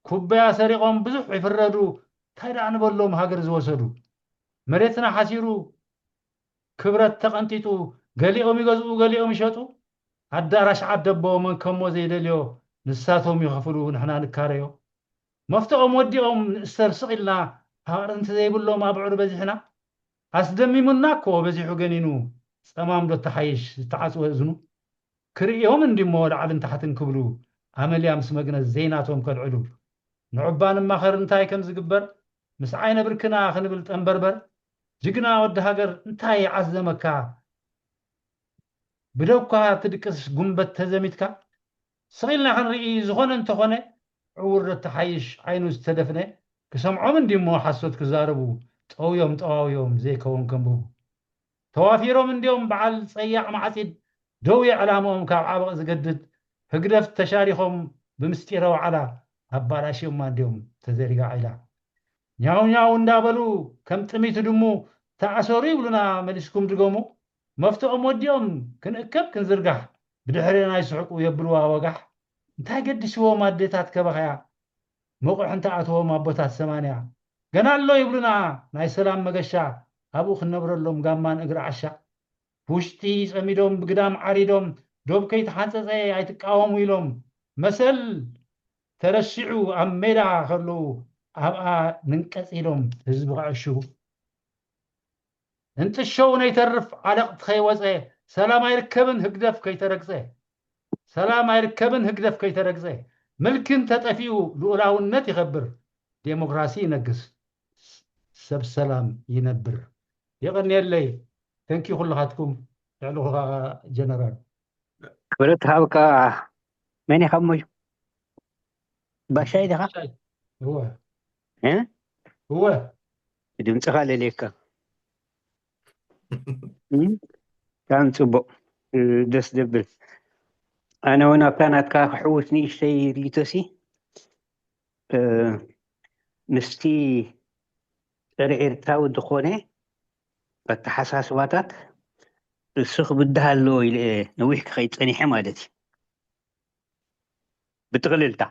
ኩበያ ሰሪቖም ብዙሕ ይፍረዱ፣ እንታይ ደኣ ንበሎም ሃገር ዝወሰዱ። መሬትና ሓሲሩ ክብረት ተቐንጢጡ፣ ገሊኦም ይገዝኡ ገሊኦም ይሸጡ። ኣዳራሽ ዓደቦ መን ከሞ ዘይደልዮ፣ ንሳቶም ይኸፍሉ ንሕና ንካረዮ። መፍትኦም ወዲኦም ንእሰር ስቕ ኢልና፣ ኣቕርንቲ ዘይብሎም ኣብዑር በዚሕና። ኣስደሚሙና እኮ በዚሑ ገኒኑ፣ ጸማም ዶ ተሓይሽ ዝተዓጽወ እዝኑ። ክርእዮም እንዲሞ ላዕልን ታሕትን ክብሉ፣ ኣመልያ ምስ መግነዝ ዘይናቶም ከልዕሉ። ንዑባ ንማኸር እንታይ ከም ዝግበር፣ ምስ ዓይነ ብርክና ክንብል ጠንበርበር። ጅግና ወዲ ሃገር እንታይ ይዓዘመካ፣ ብደውካ ትድቅስ ጉንበት ተዘሚትካ። ስቕ ኢልና ክንርኢ ዝኾነ እንተኾነ፣ ዕውር ዶ ተሓይሽ ዓይኑ ዝተደፍነ። ክሰምዖም እንዲሞ ሓሶት ክዛረቡ፣ ጠውዮም ጠዋውዮም ዘይከውን ከንብቡ። ተዋፊሮም እንዲዮም በዓል ጸያዕ ማዕጺድ፣ ደውየ ዕላምኦም ካብ ዓበቕ ዝገድድ። ህግደፍ ተሻሪኾም ብምስጢረ ዋዕላ፣ ኣባላሽዮማ እንዲዮም ተዘሪጋ ዒላ። ኛው ኛው እንዳበሉ ከም ጥሚት ድሙ፣ ተኣሰሩ ይብሉና መሊስኩም ድገሙ። መፍትኦም ወዲኦም ክንእከብ ክንዝርጋሕ፣ ብድሕሬና ይስሕቁ የብልዋ ወጋሕ። እንታይ ገዲስዎም ኣዴታት ከበኽያ፣ መቑሕ እንተኣተዎም ኣቦታት ሰማንያ። ገና ኣሎ ይብሉና ናይ ሰላም መገሻ፣ ኣብኡ ክንነብረሎም ጋማን እግሪ ዓሻ። ብውሽጢ ጸሚዶም ብግዳም ዓሪዶም፣ ዶብ ከይተሓንጸጸ ኣይትቃወሙ ኢሎም። መሰል ተረሲዑ ኣብ ሜዳ ከለዉ ኣብኣ ንንቀጽ ኢሎም ህዝቢ ክዕሽጉ። እንጥሸው ነይተርፍ ዓለቕቲ ከይወጸ፣ ሰላም ኣይርከብን ህግደፍ ከይተረግጸ። ሰላም ኣይርከብን ህግደፍ ከይተረግጸ። ምልኪ እንተጠፊኡ ልኡላውነት ይኸብር፣ ዴሞክራሲ ይነግስ፣ ሰብ ሰላም ይነብር። የቐንየለይ። ተንኪ ኩልኻትኩም፣ ልዕሊ ኩልኻ ጀነራል። ክብረት ሃብካ። መን ኢኻ እሞ? ባሻይ ዲኻ? እወ። እ? እወ። ድምፅኻ ለልየካ። እም? ብጣዕሚ ፅቡቕ። እ፣ ደስ ዘብል። ኣነ እውን ኣብታ ናትካ ክሕውስ ንእሽተይ ርእይቶሲ ምስቲ ጸረ ኤርትራዊ ዝኾነ ኣተሓሳስባታት እሱ ክብድህ ኣለዎ ኢለ ነዊሕ ክኸይድ ጸኒሐ ማለት እዩ። ብጥቕልልታ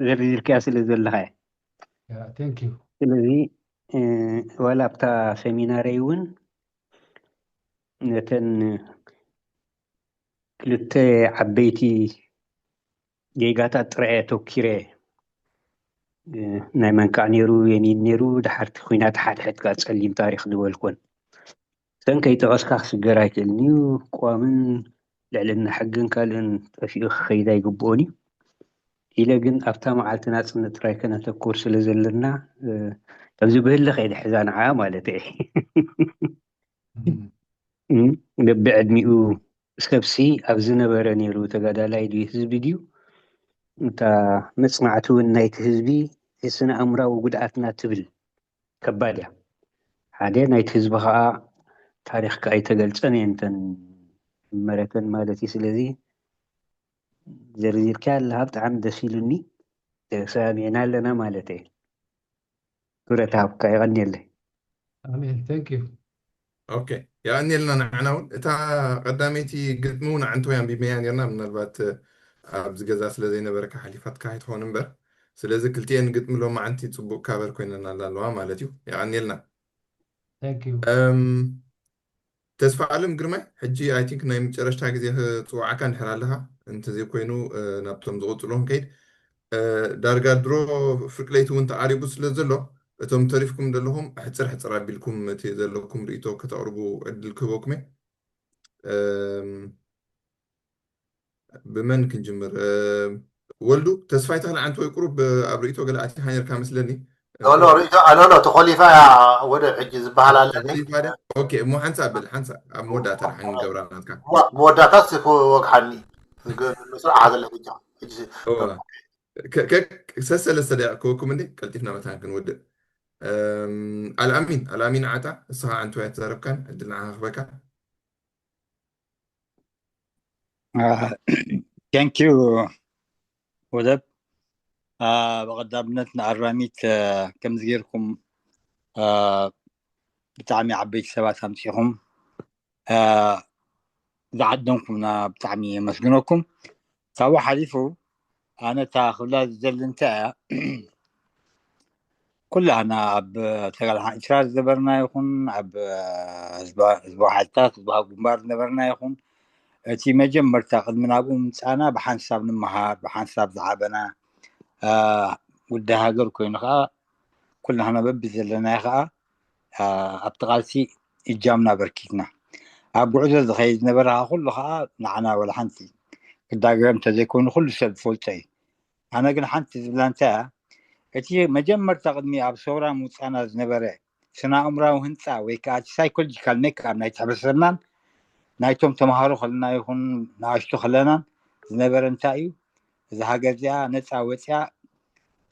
ዘርዚርካያ ስለ ዘለኻ thank you። ስለዚ ዋላ ኣብታ ሰሚናረይ እውን ነተን ክልተ ዓበይቲ ጌጋታት ጥራይ ኣተኪረ፣ ናይ መንካዕ ነይሩ፣ የኒን ነይሩ፣ ድሓርቲ ኩናት ሓድሕድ ጋር ጸሊም ታሪኽ ዝበልኩን ሰን ከይጠቐስካ ክስገር ኣይክእልን እዩ። ቅዋምን ልዕልና ሕግን ካልእን ጠፊኡ ክኸይድ ኣይግብኦን እዩ ኢለ ግን ኣብታ መዓልቲ ናጽነት ጥራይ ከነተኩር ስለ ዘለና ኣብዚ ብህለ ከይደ ሕዛ ንዓ ማለት እየ። በብዕድሚኡ ሰብሲ ኣብ ዝነበረ ነይሩ ተጋዳላይ ድዩ ህዝቢ ድዩ? እታ መጽናዕቲ እውን ናይቲ ህዝቢ ስነ ኣእምራዊ ጉድኣትና ትብል ከባድ እያ። ሓደ ናይቲ ህዝቢ ከዓ ታሪኽካ ኣይተገልጸን እየን እተን መረተን ማለት እዩ። ስለዚ ዘርዚርካ ኣለካ ብጣዕሚ ደስ ኢሉኒ። ተሰማሚዕና ኣለና ማለት እየ። ክብረት ሃብካ የቐንየለይ። ኣሜን thank you። ኦኬ የቐንየልና። ንዓና እውን እታ ቀዳመይቲ ግጥሚ እውን ኣዕንቶ ኣንቢብናያ ነርና። ምናልባት ኣብዚ ገዛ ስለ ዘይነበርካ ሓሊፋትካ ኣይትኾን እምበር ስለዚ ክልቲኤን ግጥሚ ሎማዓንቲ ፅቡቅ ካበር ኮይነናላ ኣለዋ ማለት እዩ። የቐንየልና። thank you። ተስፋ ኣለም ግርማይ ሕጂ I think ናይ መጨረሽታ ግዜ ክፅዋዓካ እንድሕር ኣለካ እንተዘይኮይኑ ናብቶም ዝቕፅሉ ክንከይድ ዳርጋ ድሮ ፍርቂ ለይቲ እውን ተቓሪቡ ስለ ዘሎ እቶም ተሪፍኩም ዘለኹም ሕፅር ሕፅር ኣቢልኩም እቲ ዘለኩም ርእይቶ ከተቕርቡ ዕድል ክህበኩም እየ። ብመን ክንጅምር? ወልዱ ተስፋይ ተኽለ ዓንተ ወይ ቁሩብ ኣብ ርእይቶ ገለ ኣቲኻ ነርካ መስለኒ። ኖ ኖ ርእይቶ ኣኖ ኖ ተኾሊፋ እያ ወደ ሕጂ ዝበሃል ኣለ። ኦኬ እሞ ሓንሳ ብል ሓንሳ ኣብ መወዳእታ ርሓን ገብራ ናትካ። መወዳእታ ክወግሓኒ ስርዓ ዘለ ሕጂ ሰሰለስተ ደቂቕ ክወኩም እንዴ ቀልጢፍና መታን ክንወድእ። ኣልኣሚን ኣልኣሚን ዓጣ እስኻ ዓንተ ወይ ኣተዛረብካን ዕድል ንዓኻ ክበካ። Thank you ወደብ። ብቐዳምነት ንኣራሚት ከምዚ ጌርኩም ብጣዕሚ ዓበይቲ ሰባት ኣምፂኹም ዝዓደምኩምና ብጣዕሚ የመስግነኩም። ካብኡ ሓሊፉ ኣነ እታ ክብላ ዝደሊ እንታይ እያ፣ ኩላህና ኣብ ተጋድሓ ኤርትራ ዝነበርና ይኹን ኣብ ህዝባዊ ሓይልታት ህዝባዊ ግንባር ዝነበርና ይኹን እቲ መጀመርታ ቅድሚ ናብኡ ምምፃእና ብሓንሳብ ንመሃር ብሓንሳብ ዝዓበና ጉዳይ ሃገር ኮይኑ ከዓ ኩላህና በቢ ዘለናዮ ከዓ ኣብቲ ቃልሲ እጃምና ኣበርኪትና ኣብ ጉዕዞ ዝኸይድ ዝነበረ ከዓ ኩሉ ከዓ ንዓና ወላ ሓንቲ ክዳገም እንተዘይኮይኑ ኩሉ ሰብ ዝፈልጦ እዩ። ኣነ ግን ሓንቲ ዝብላ እንታይ እያ፣ እቲ መጀመርታ ቅድሚ ኣብ ሰውራ ምውፃእና ዝነበረ ስነ ኣእምራዊ ህንፃ ወይ ከዓ እቲ ሳይኮሎጂካል ሜክኣፕ ናይቲ ሕብረተሰብናን ናይቶም ተምሃሮ ከለና ይኹን ንኣሽቱ ከለናን ዝነበረ እንታይ እዩ፣ እዛ ሃገር እዚኣ ነፃ ወፂኣ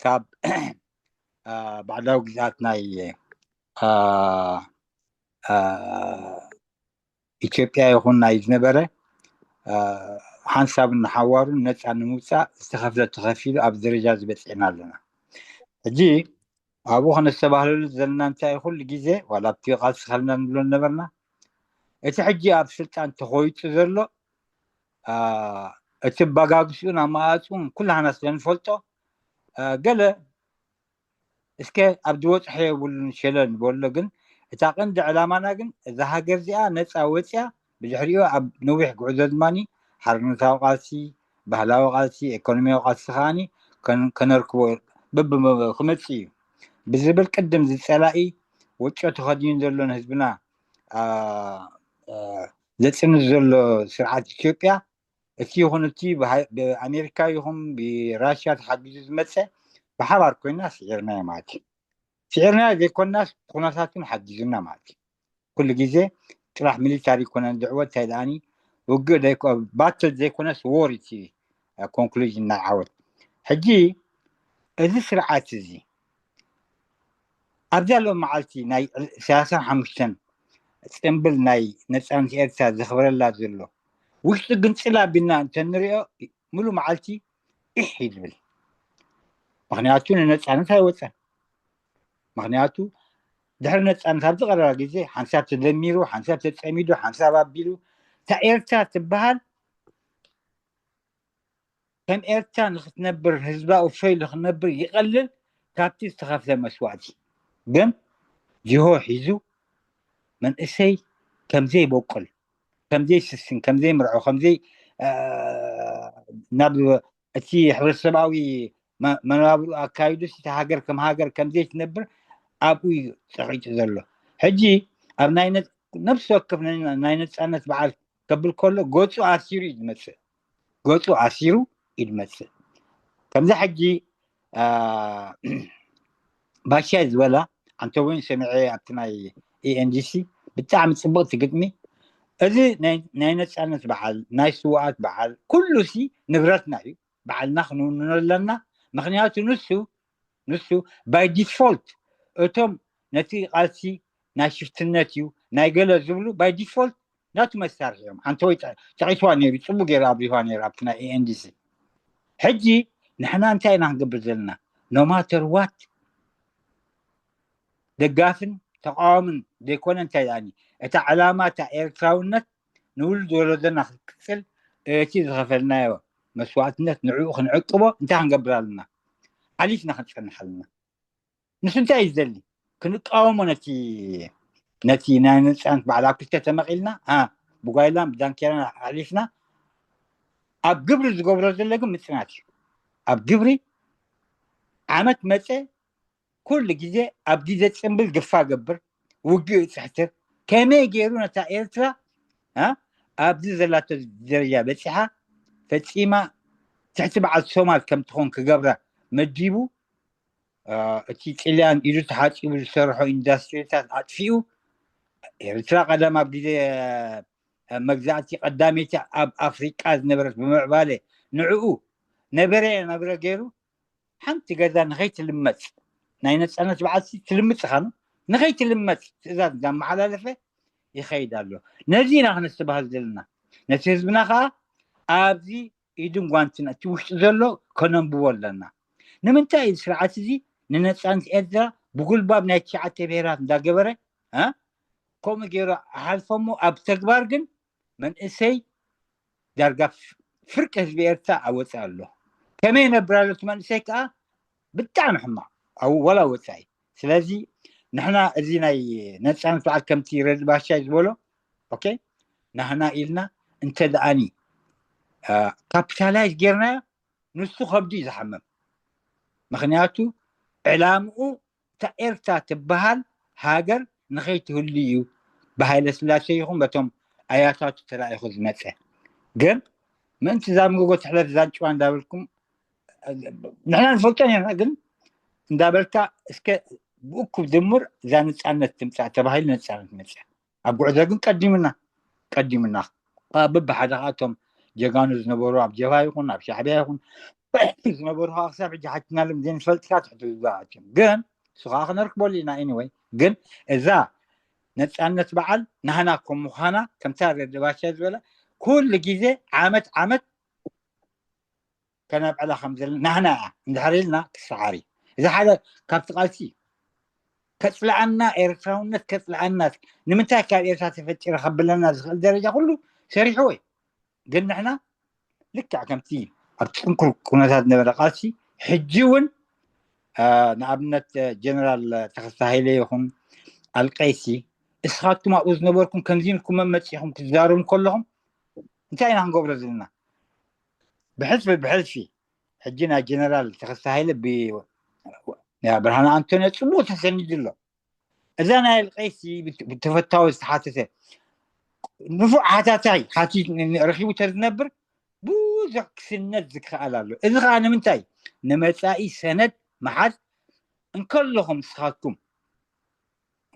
ካብ ባዕዳዊ ግዝኣት ናይ ኢትዮጵያ ይኹን ናይ ዝነበረ ሓንሳብን ንሓዋሩን ነፃ ንምውፃእ ዝተኸፍለ ተኸፊሉ ኣብ ደረጃ ዝበፅዕና ኣለና። ሕጂ ኣብኡ ከነስተባህለሉ ዘለና እንታይ ኩሉ ግዜ ዋላ ኣብቲ ቃልሲ ከልና ንብሎ ነበርና፣ እቲ ሕጂ ኣብ ስልጣን ተኾይጡ ዘሎ እቲ ኣበጋግስኡን ኣመኣፅኡን ኩላህና ስለንፈልጦ ገለ እስከ ኣብ ዝወፅሐ የብሉን ሸለ ንበሎ ግን እታ ቀንዲ ዕላማና ግን እዛ ሃገር እዚኣ ነፃ ወፂኣ ብድሕሪኡ ኣብ ነዊሕ ጉዕዞ ድማ ሓርነታዊ ቃልሲ፣ ባህላዊ ቃልሲ፣ ኢኮኖሚያዊ ቃልሲ ከዓኒ ከነርክቦ በብ ክመፅእ እዩ ብዝብል ቅድም ዝፀላኢ ወጮ ተኸዲኑ ዘሎ ንህዝብና ዘፅንት ዘሎ ስርዓት ኢትዮጵያ እቲ ይኹን እቲ ብኣሜሪካ ይኹን ብራሽያ ተሓጊዙ ዝመፀ ብሓባር ኮይና ስዒርናዮ ማለት እዩ። ስዒርናዮ ዘይኮናስ ኩነታትን ሓጊዙና ማለት እዩ። ኩሉ ግዜ ጥራሕ ሚሊታሪ ይኮነ ዝዕወት እንታይ ደኣኒ ውግእ ባትል ዘይኮነስ ወር እቲ ኮንክሉዥን ናይ ዓወት። ሕጂ እዚ ስርዓት እዚ ኣብዛ ሎም መዓልቲ ናይ ሰላሳን ሓሙሽተን ፅምብል ናይ ነፃነት ኤርትራ ዘኽብረላ ዘሎ ውሽጡ ግን ጽል ኣቢልና እንተንሪኦ፣ ሙሉ መዓልቲ ኢሕ እዩ ዝብል። ምኽንያቱ ንነጻነት ኣይወጸን። ምኽንያቱ ድሕሪ ነጻነት ኣብዚ ቀረባ ግዜ ሓንሳብ ተደሚሩ፣ ሓንሳብ ተጸሚዱ፣ ሓንሳብ ኣቢሉ፣ እታ ኤርትራ ትበሃል ከም ኤርትራ ንኽትነብር፣ ህዝባ እፎይ ንኽነብር ይቐልል ካብቲ ዝተኸፍለ መስዋእቲ። ግን ጅሆ ሒዙ መንእሰይ ከምዘይበቁል፣ ከምዘይስስን፣ ከምዘይምርዖ፣ ከምዘይ ናብ እቲ ሕብረተሰባዊ መናብሩ ኣካይዱ፣ እቲ ሃገር ከም ሃገር ከምዘይትነብር ኣብኡ እዩ ጸቂጡ ዘሎ። ሕጂ ኣብ ናይ ነብሲ ወከፍ ናይ ነጻነት በዓል ከብል ከሎ ገጹ ኣሲሩ እዩ ዝመጽእ። ገጹ ኣሲሩ እዩ ዝመጽእ። ከምዚ ሕጂ ባሻይ ዝበላ ኣንተ እውን ሰሚዐ ኣብቲ ናይ ኤንዲሲ ብጣዕሚ ጽብቕቲ ግጥሚ። እዚ ናይ ነጻነት በዓል፣ ናይ ስውኣት በዓል፣ ኩሉ ሲ ንብረትና እዩ። በዓልና ክንውንኖ ኣለና። ምኽንያቱ ንሱ ንሱ ባይ ዲፎልት እቶም ነቲ ቃልሲ ናይ ሽፍትነት እዩ ናይ ገለ ዝብሉ ባይ ዲፎልት ናቱ መሳርሒ እዮም። ኣንተ ወይ ጨቂስዋ ነይሩ፣ ጽቡቅ ገይሩ ኣብሪዋ ነይሩ ኣብቲ ናይ ኤንዲሲ። ሕጂ ንሕና እንታይ ኢና ክንገብር ዘለና? ኖማተር ዋት ደጋፍን ተቃዋምን ዘይኮነ እንታይ ዳኒ እታ ዕላማ እታ ኤርትራውነት ንውሉድ ወለዶና ክትቅጽል እቲ ዝኸፈልናዮ መስዋእትነት ንዕኡ ክንዕቅቦ እንታይ ክንገብር ኣለና? ሓሊፍና ክንጸንሕ ኣለና። ንሱ እንታይ እዩ ዝደሊ? ክንቃወሞ ነቲ ነቲ ናይ ነጻነት በዓል ኣብ ክልተ ተመቒልና ብጓይላን ብዳንኬራን ኣሕሊፍና ኣብ ግብሪ ዝገብሮ ዘሎ ግን ምጽናት እዩ። ኣብ ግብሪ ዓመት መጸ ኩሉ ግዜ ኣብ ግዜ ጽምብል ግፋ ገብር፣ ውግእ ጽሕትር፣ ከመይ ገይሩ ነታ ኤርትራ ኣብዚ ዘላቶ ደረጃ በጺሓ ፈጺማ ትሕቲ በዓል ሶማል ከም ትኾን ክገብራ መዲቡ፣ እቲ ጥልያን ኢዱ ተሓጺቡ ዝሰርሖ ኢንዳስትሪታት ኣጥፊኡ፣ ኤርትራ ቀደም ኣብ ግዜ መግዛእቲ ቀዳመይቲ ኣብ ኣፍሪቃ ዝነበረት ብምዕባለ ንዕኡ ነበረ ነበረ ገይሩ ሓንቲ ገዛ ንኸይትልመጽ ናይ ነጻነት በዓልሲ ትልምጽ ኻኑ ንኸይትልመጽ ትእዛዝ እንዳመሓላለፈ ይኸይድ ኣሎ። ነዚ ኢና ክነስተባህል ዘለና። ነቲ ህዝብና ኸዓ ኣብዚ ኢድን ጓንትን እቲ ውሽጢ ዘሎ ከነንብቦ ኣለና። ንምንታይ እዚ ስርዓት እዚ ንነጻነት ኤርትራ ብጉልባብ ናይ ትሽዓተ ብሄራት እንዳገበረ ከምኡ ገይሩ ኣሓልፎሞ ኣብ ተግባር ግን መንእሰይ ዳርጋ ፍርቂ ህዝቢ ኤርትራ ኣወፅእ ኣሎ። ከመይ ነብር ኣሎ እቲ መንእሰይ ከዓ ብጣዕሚ ሕማቕ ወላ ወፃኢ። ስለዚ ንሕና እዚ ናይ ነፃነት በዓል ከምቲ ረድ ባሻይ ዝበሎ ኦኬ ናህና ኢልና እንተ ደኣኒ ካፒታላይዝ ጌርናዮ ንሱ ከብዱ እዩ ዝሓምም። ምክንያቱ ዕላምኡ እታ ኤርትራ ትበሃል ሃገር ንኸይትህሉ እዩ ብሃይለ ስላሴ ይኹን በቶም ኣያታቱ ተላኢኹ ዝመፀ። ግን ምእንቲ እዛ ምግጎ ትሕለፍ እዛን ጭዋ እንዳበልኩም ንሕና ንፈልጦ ነርና ግን እንዳበልካ እስከ ብእኩብ ድምር እዛ ነፃነት ትምፃእ ተባሂሉ ነፃነት መፅያ ኣብ ጉዕዞ ግን ቀዲምና ቀዲምና በብሓደ ከኣቶም ጀጋኑ ዝነበሩ ኣብ ጀብሃ ይኹን ኣብ ሻዕብያ ይኹን ዝነበሩ ከዓ ክሳብ ሕጂ ሓቲናሎም ዘይንፈልጥካ ትሕቲ ዝዛኣትዮም ግን እሱ ከዓ ክነርክበሉ ኢና። ኤኒወይ ግን እዛ ነፃነት በዓል ናህና ከም ምዃና ከምታ ረድባሻ ዝበለ ኩሉ ግዜ ዓመት ዓመት ከነብዕላ ከም ዘለና ናህና እያ እንድሕር ኢልና ክሰዓር እዩ። እዚ ሓደ ካብቲ ቃልሲ ከፅልኣና ኤርትራውነት ከፅልኣና ንምንታይ ካብ ኤርትራ ተፈጢረ ከብለና ዝኽእል ደረጃ ኩሉ ሰሪሕዎ እዩ። ግን ንሕና ልክዕ ከምቲ ኣብ ፅንኩር ኩነታት ነበረ ቃልሲ ሕጂ እውን ንኣብነት ጀነራል ተኸስተ ሃይለ ይኹን ኣልቀይሲ እስኻትኩም ኣብኡ ዝነበርኩም ከምዚ ኢልኩም መመፂኹም ክትዛረቡ ከለኹም እንታይ ኢና ክንገብሮ ዘለና? ብሕልፊ ብሕልፊ ሕጂ ናይ ጀነራል ተኸስተ ሃይለ ብርሃነ ኣንቶንዮ ፅቡቅ ተሰኒዱ ኣሎ። እዛ ናይ ኣልቀይሲ ብተፈታዊ ዝተሓተተ ንፉዕ ሓታታይ ሓቲ ረኺቡ ተዝነብር ብዙሕ ክስነት ዝከኣል ኣሎ። እዚ ከዓ ንምንታይ ንመፃኢ ሰነድ መሓዝ እንከለኹም ንስኻትኩም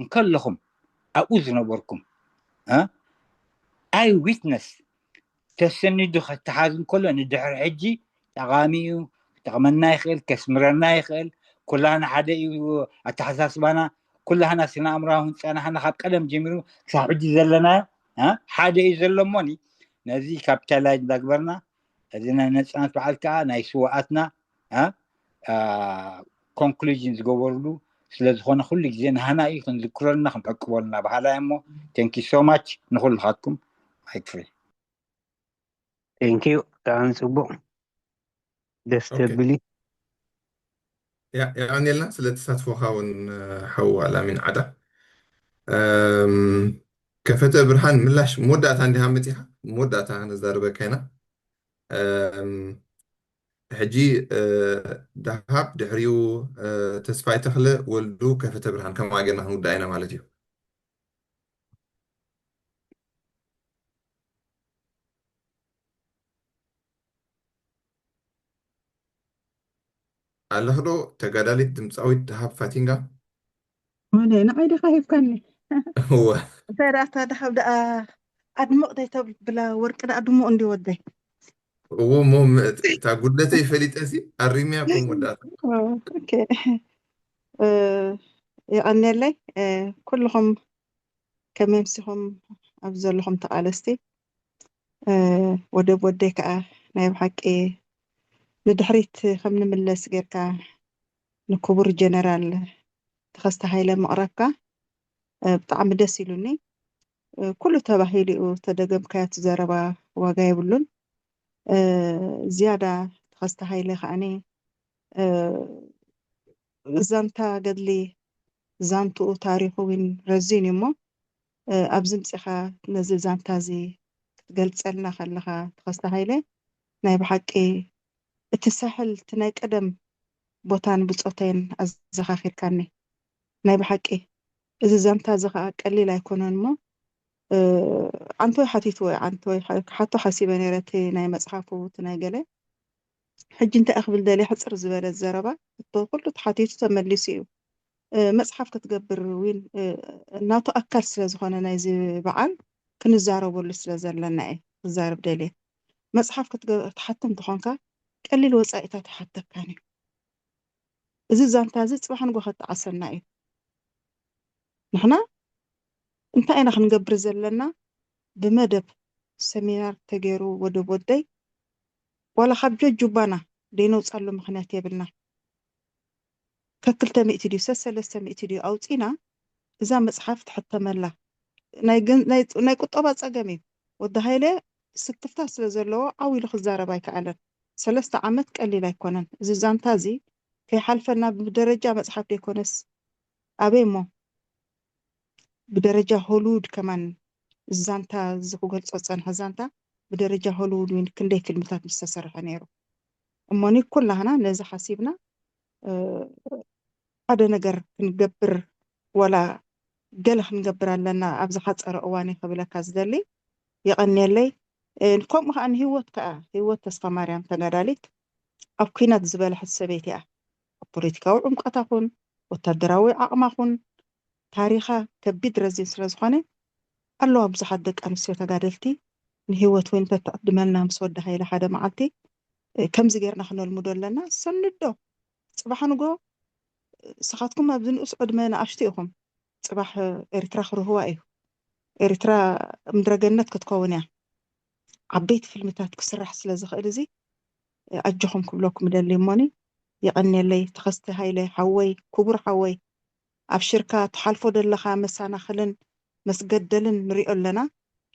እንከለኹም ኣብኡ ዝነበርኩም ኣይ ዊትነስ ተሰኒዱ ከተሓዝ እንከሎ ንድሕሪ ሕጂ ጠቓሚ እዩ ክጠቕመና ይኽእል ከስምረና ይኽእል ኩላህና ሓደ እዩ ኣተሓሳስባና ኩላህና ስነ ኣእምራዊ ህንፃና ካብ ቀደም ጀሚሩ ክሳብ ሕጂ ዘለናዮ ሓደ እዩ ዘሎ እሞኒ ነዚ ካፒታላይዝ እንዳግበርና፣ እዚ ናይ ነፃነት በዓል ከዓ ናይ ስዋኣትና፣ እ፣ እ፣ ኮንክሉዥን ዝገበርሉ ስለ ዝኾነ፣ ኩሉ ግዜ ንሃና እዩ ክንዝክረልና ክንዕቅበሉ እናበሃላ እየ። እሞ፣ thank you so much ንኹልኻትኩም። ማይክ ፍሪ። Thank you። ብጣዕሚ ጽቡቕ፣ ደስ ኦኬ። ተብል እዩ። ያ- የቐንየልና ስለ ተሳትፎኻ እውን፣ ሓው ኣላሚን ዓዳ። እም፣ ከፈተ ብርሃን፣ ምላሽ መወዳእታ እንዲኻ መፂኻ፣ መወዳእታ ነዛርበካ ኢና። እም፣ ሕጂ፣ እ፣ ደሃብ፣ ድሕሪኡ፣ እ፣ ተስፋይ ተኽለ፣ ወልዱ፣ ከፈተ ብርሃን፣ ከምኣ ጌርና ክንውዳእ ኢና ማለት እዩ። ኣለኽዶ ተጋዳሊት ድምፃዊት ደሃብ ፋቲንጋ? ሆነ ንዓይ ዲኻ ሂብካኒ? እወ። እንታይ ደኣ እታ ደሃብ ደኣ ኣድምቕ ዘይተብላ ወርቂ ደኣ ድሙቕ እንዲ ወደይ። እዎ፣ እሞ ም-፣ እታ ጉድለተይ ፈሊጠ ሲ ኣሪምያ እኮ መወዳእታ። ኦኬ። እ፣ የቐንየለይ። እ፣ ኩልኹም ከመምሲኹም ኣብ ዘለኹም ተቓለስቲ፣ እ፣ ወደብ ወደይ ከዓ ናይ ብሓቂ ንድሕሪት ከም ንምለስ ጌርካ ንክቡር ጀነራል ተኸስተ ሃይለ ምቕራብካ፣ እ፣ ብጣዕሚ ደስ ኢሉኒ። እ፣ ኩሉ ተባሂሉ እዩ፣ ተደገምካዮ እቲ ዘረባ ዋጋ የብሉን። እ፣ ዝያዳ ተኸስተ ሃይለ ከዓኒ፣ እ፣ ዛንታ ገድሊ ዛንትኡ ታሪኹ እውን ረዚን እዩ እሞ፣ እ፣ ኣብዚ ምጺኻ ነዚ ዛንታ እዚ ክትገልጸልና ከለኻ ተኸስተ ሃይለ፣ ናይ ብሓቂ እቲ ሳሕል፣ እቲ ናይ ቀደም ቦታን ብጾተይን ኣዘኻኺርካኒ። ናይ ብሓቂ እዚ ዛንታ እዚ ኸኣ ቀሊል ኣይኮነን እሞ፣ እ፣ ዓንተወይ ሓቲትዎ እዩ፣ ዓንተወይ ሓ-፣ ክሓቶ ሓሲበ ነይረ፣ እቲ ናይ መጽሓፉ፣ እቲ ናይ ገለ። ሕጂ እንታይ እየ ክብል ደልየ፣ ሕጽር ዝበለ ዘረባ፣ እቶ ኩሉ ተሓቲቱ ተመሊሱ እዩ። እ፣ መጽሓፍ ክትገብር ዊን፣ እ፣ ናቱ ኣካል ስለ ዝኾነ ናይዚ በዓል ክንዛረበሉ ስለ ዘለና እየ ክዛረብ ደልየ። መጽሓፍ ክትገ-፣ ክትሓትም እንተኾንካ ቀሊል ወጻኢታት ኣይሓተካን እዩ። እዚ ዛንታ እዚ ጽባሕ ንጎ ከጣዕሰና እዩ። ንሕና እንታይ ኢና ክንገብር ዘለና? ብመደብ ሰሚናር ተገይሩ ወደብ ወደይ ዋላ ካብ ጀጁባና ደይነውጻሉ ምኽንያት የብልና። ከክልተ ሚእቲ ድዩ ሰሰለስተ ሚእቲ ድዩ ኣውጺና እዛ መጽሓፍ ትሕተመላ። ናይ ግን-፣ ናይ፣ ናይ ቁጠባ ጸገም እዩ። ወዲ ሃይለ ስክፍታ ስለ ዘለዎ ዓው ኢሉ ክዛረብ ኣይከኣለን። ሰለስተ ዓመት ቀሊል ኣይኮነን። እዚ ዛንታ እዚ ከይሓልፈና ብደረጃ መጽሓፍ ደይኮነስ ኣበይ እሞ ብደረጃ ሆሊውድ ከማን ዛንታ እዚ ክገልጾ ዝጸንሐ ዛንታ ብደረጃ ሆሊውድ እውን ክንደይ ፊልምታት ምስተሰርሐ ነይሩ። እሞኒ ኩላህና ነዚ ሓሲብና፣ እ፣ ሓደ ነገር ክንገብር ዋላ ገለ ክንገብር ኣለና ኣብ ዝሓጸረ እዋን እዩ ክብለካ ዝደሊ። የቐንየለይ። እ፣ ከምኡ ከኣ ንህይወት ከኣ፣ ህይወት ተስፋ ማርያም ተጋዳሊት ኣብ ኲናት ዝበለሐት ሰበይቲ እያ። ኣብ ፖለቲካዊ ዕምቆታ ኹን፣ ወታደራዊ ዓቕማ ኹን፣ ታሪኻ ከቢድ ረዚን ስለ ዝኾነ፣ ኣለዋ ብዙሓት ደቂ ኣንስትዮ ተጋደልቲ፣ ንህይወት እውን ተትዕድመልና ምስ ወዲ ሃይለ ሓደ መዓልቲ፣ እ፣ ከምዚ ጌርና ክነልምዶ ኣለና። ሰንዶ። ጽባሕ ንጎ፣ እ፣ ንስኻትኩም ኣብዚ ንኡስ ዕድመ ንኣሽቱ ኢኹም። ጽባሕ፣ እ፣ ኤርትራ ክርህዋ እዩ። ኤርትራ ምድረ ገነት ክትከውን እያ። ዓበይቲ ፊልምታት ክስራሕ ስለ ዝኽእል እዚ፣ እ፣ ኣጆኹም ክብለኩም እደሊ እሞኒ፣ የቐንየለይ። ተኸስተ ሃይለ ሓወይ፣ ክቡር ሓወይ፣ ኣብሽርካ፣ ትሓልፎ ዘለኻ መሰናኽልን መስገደልን ንሪኦ ኣለና።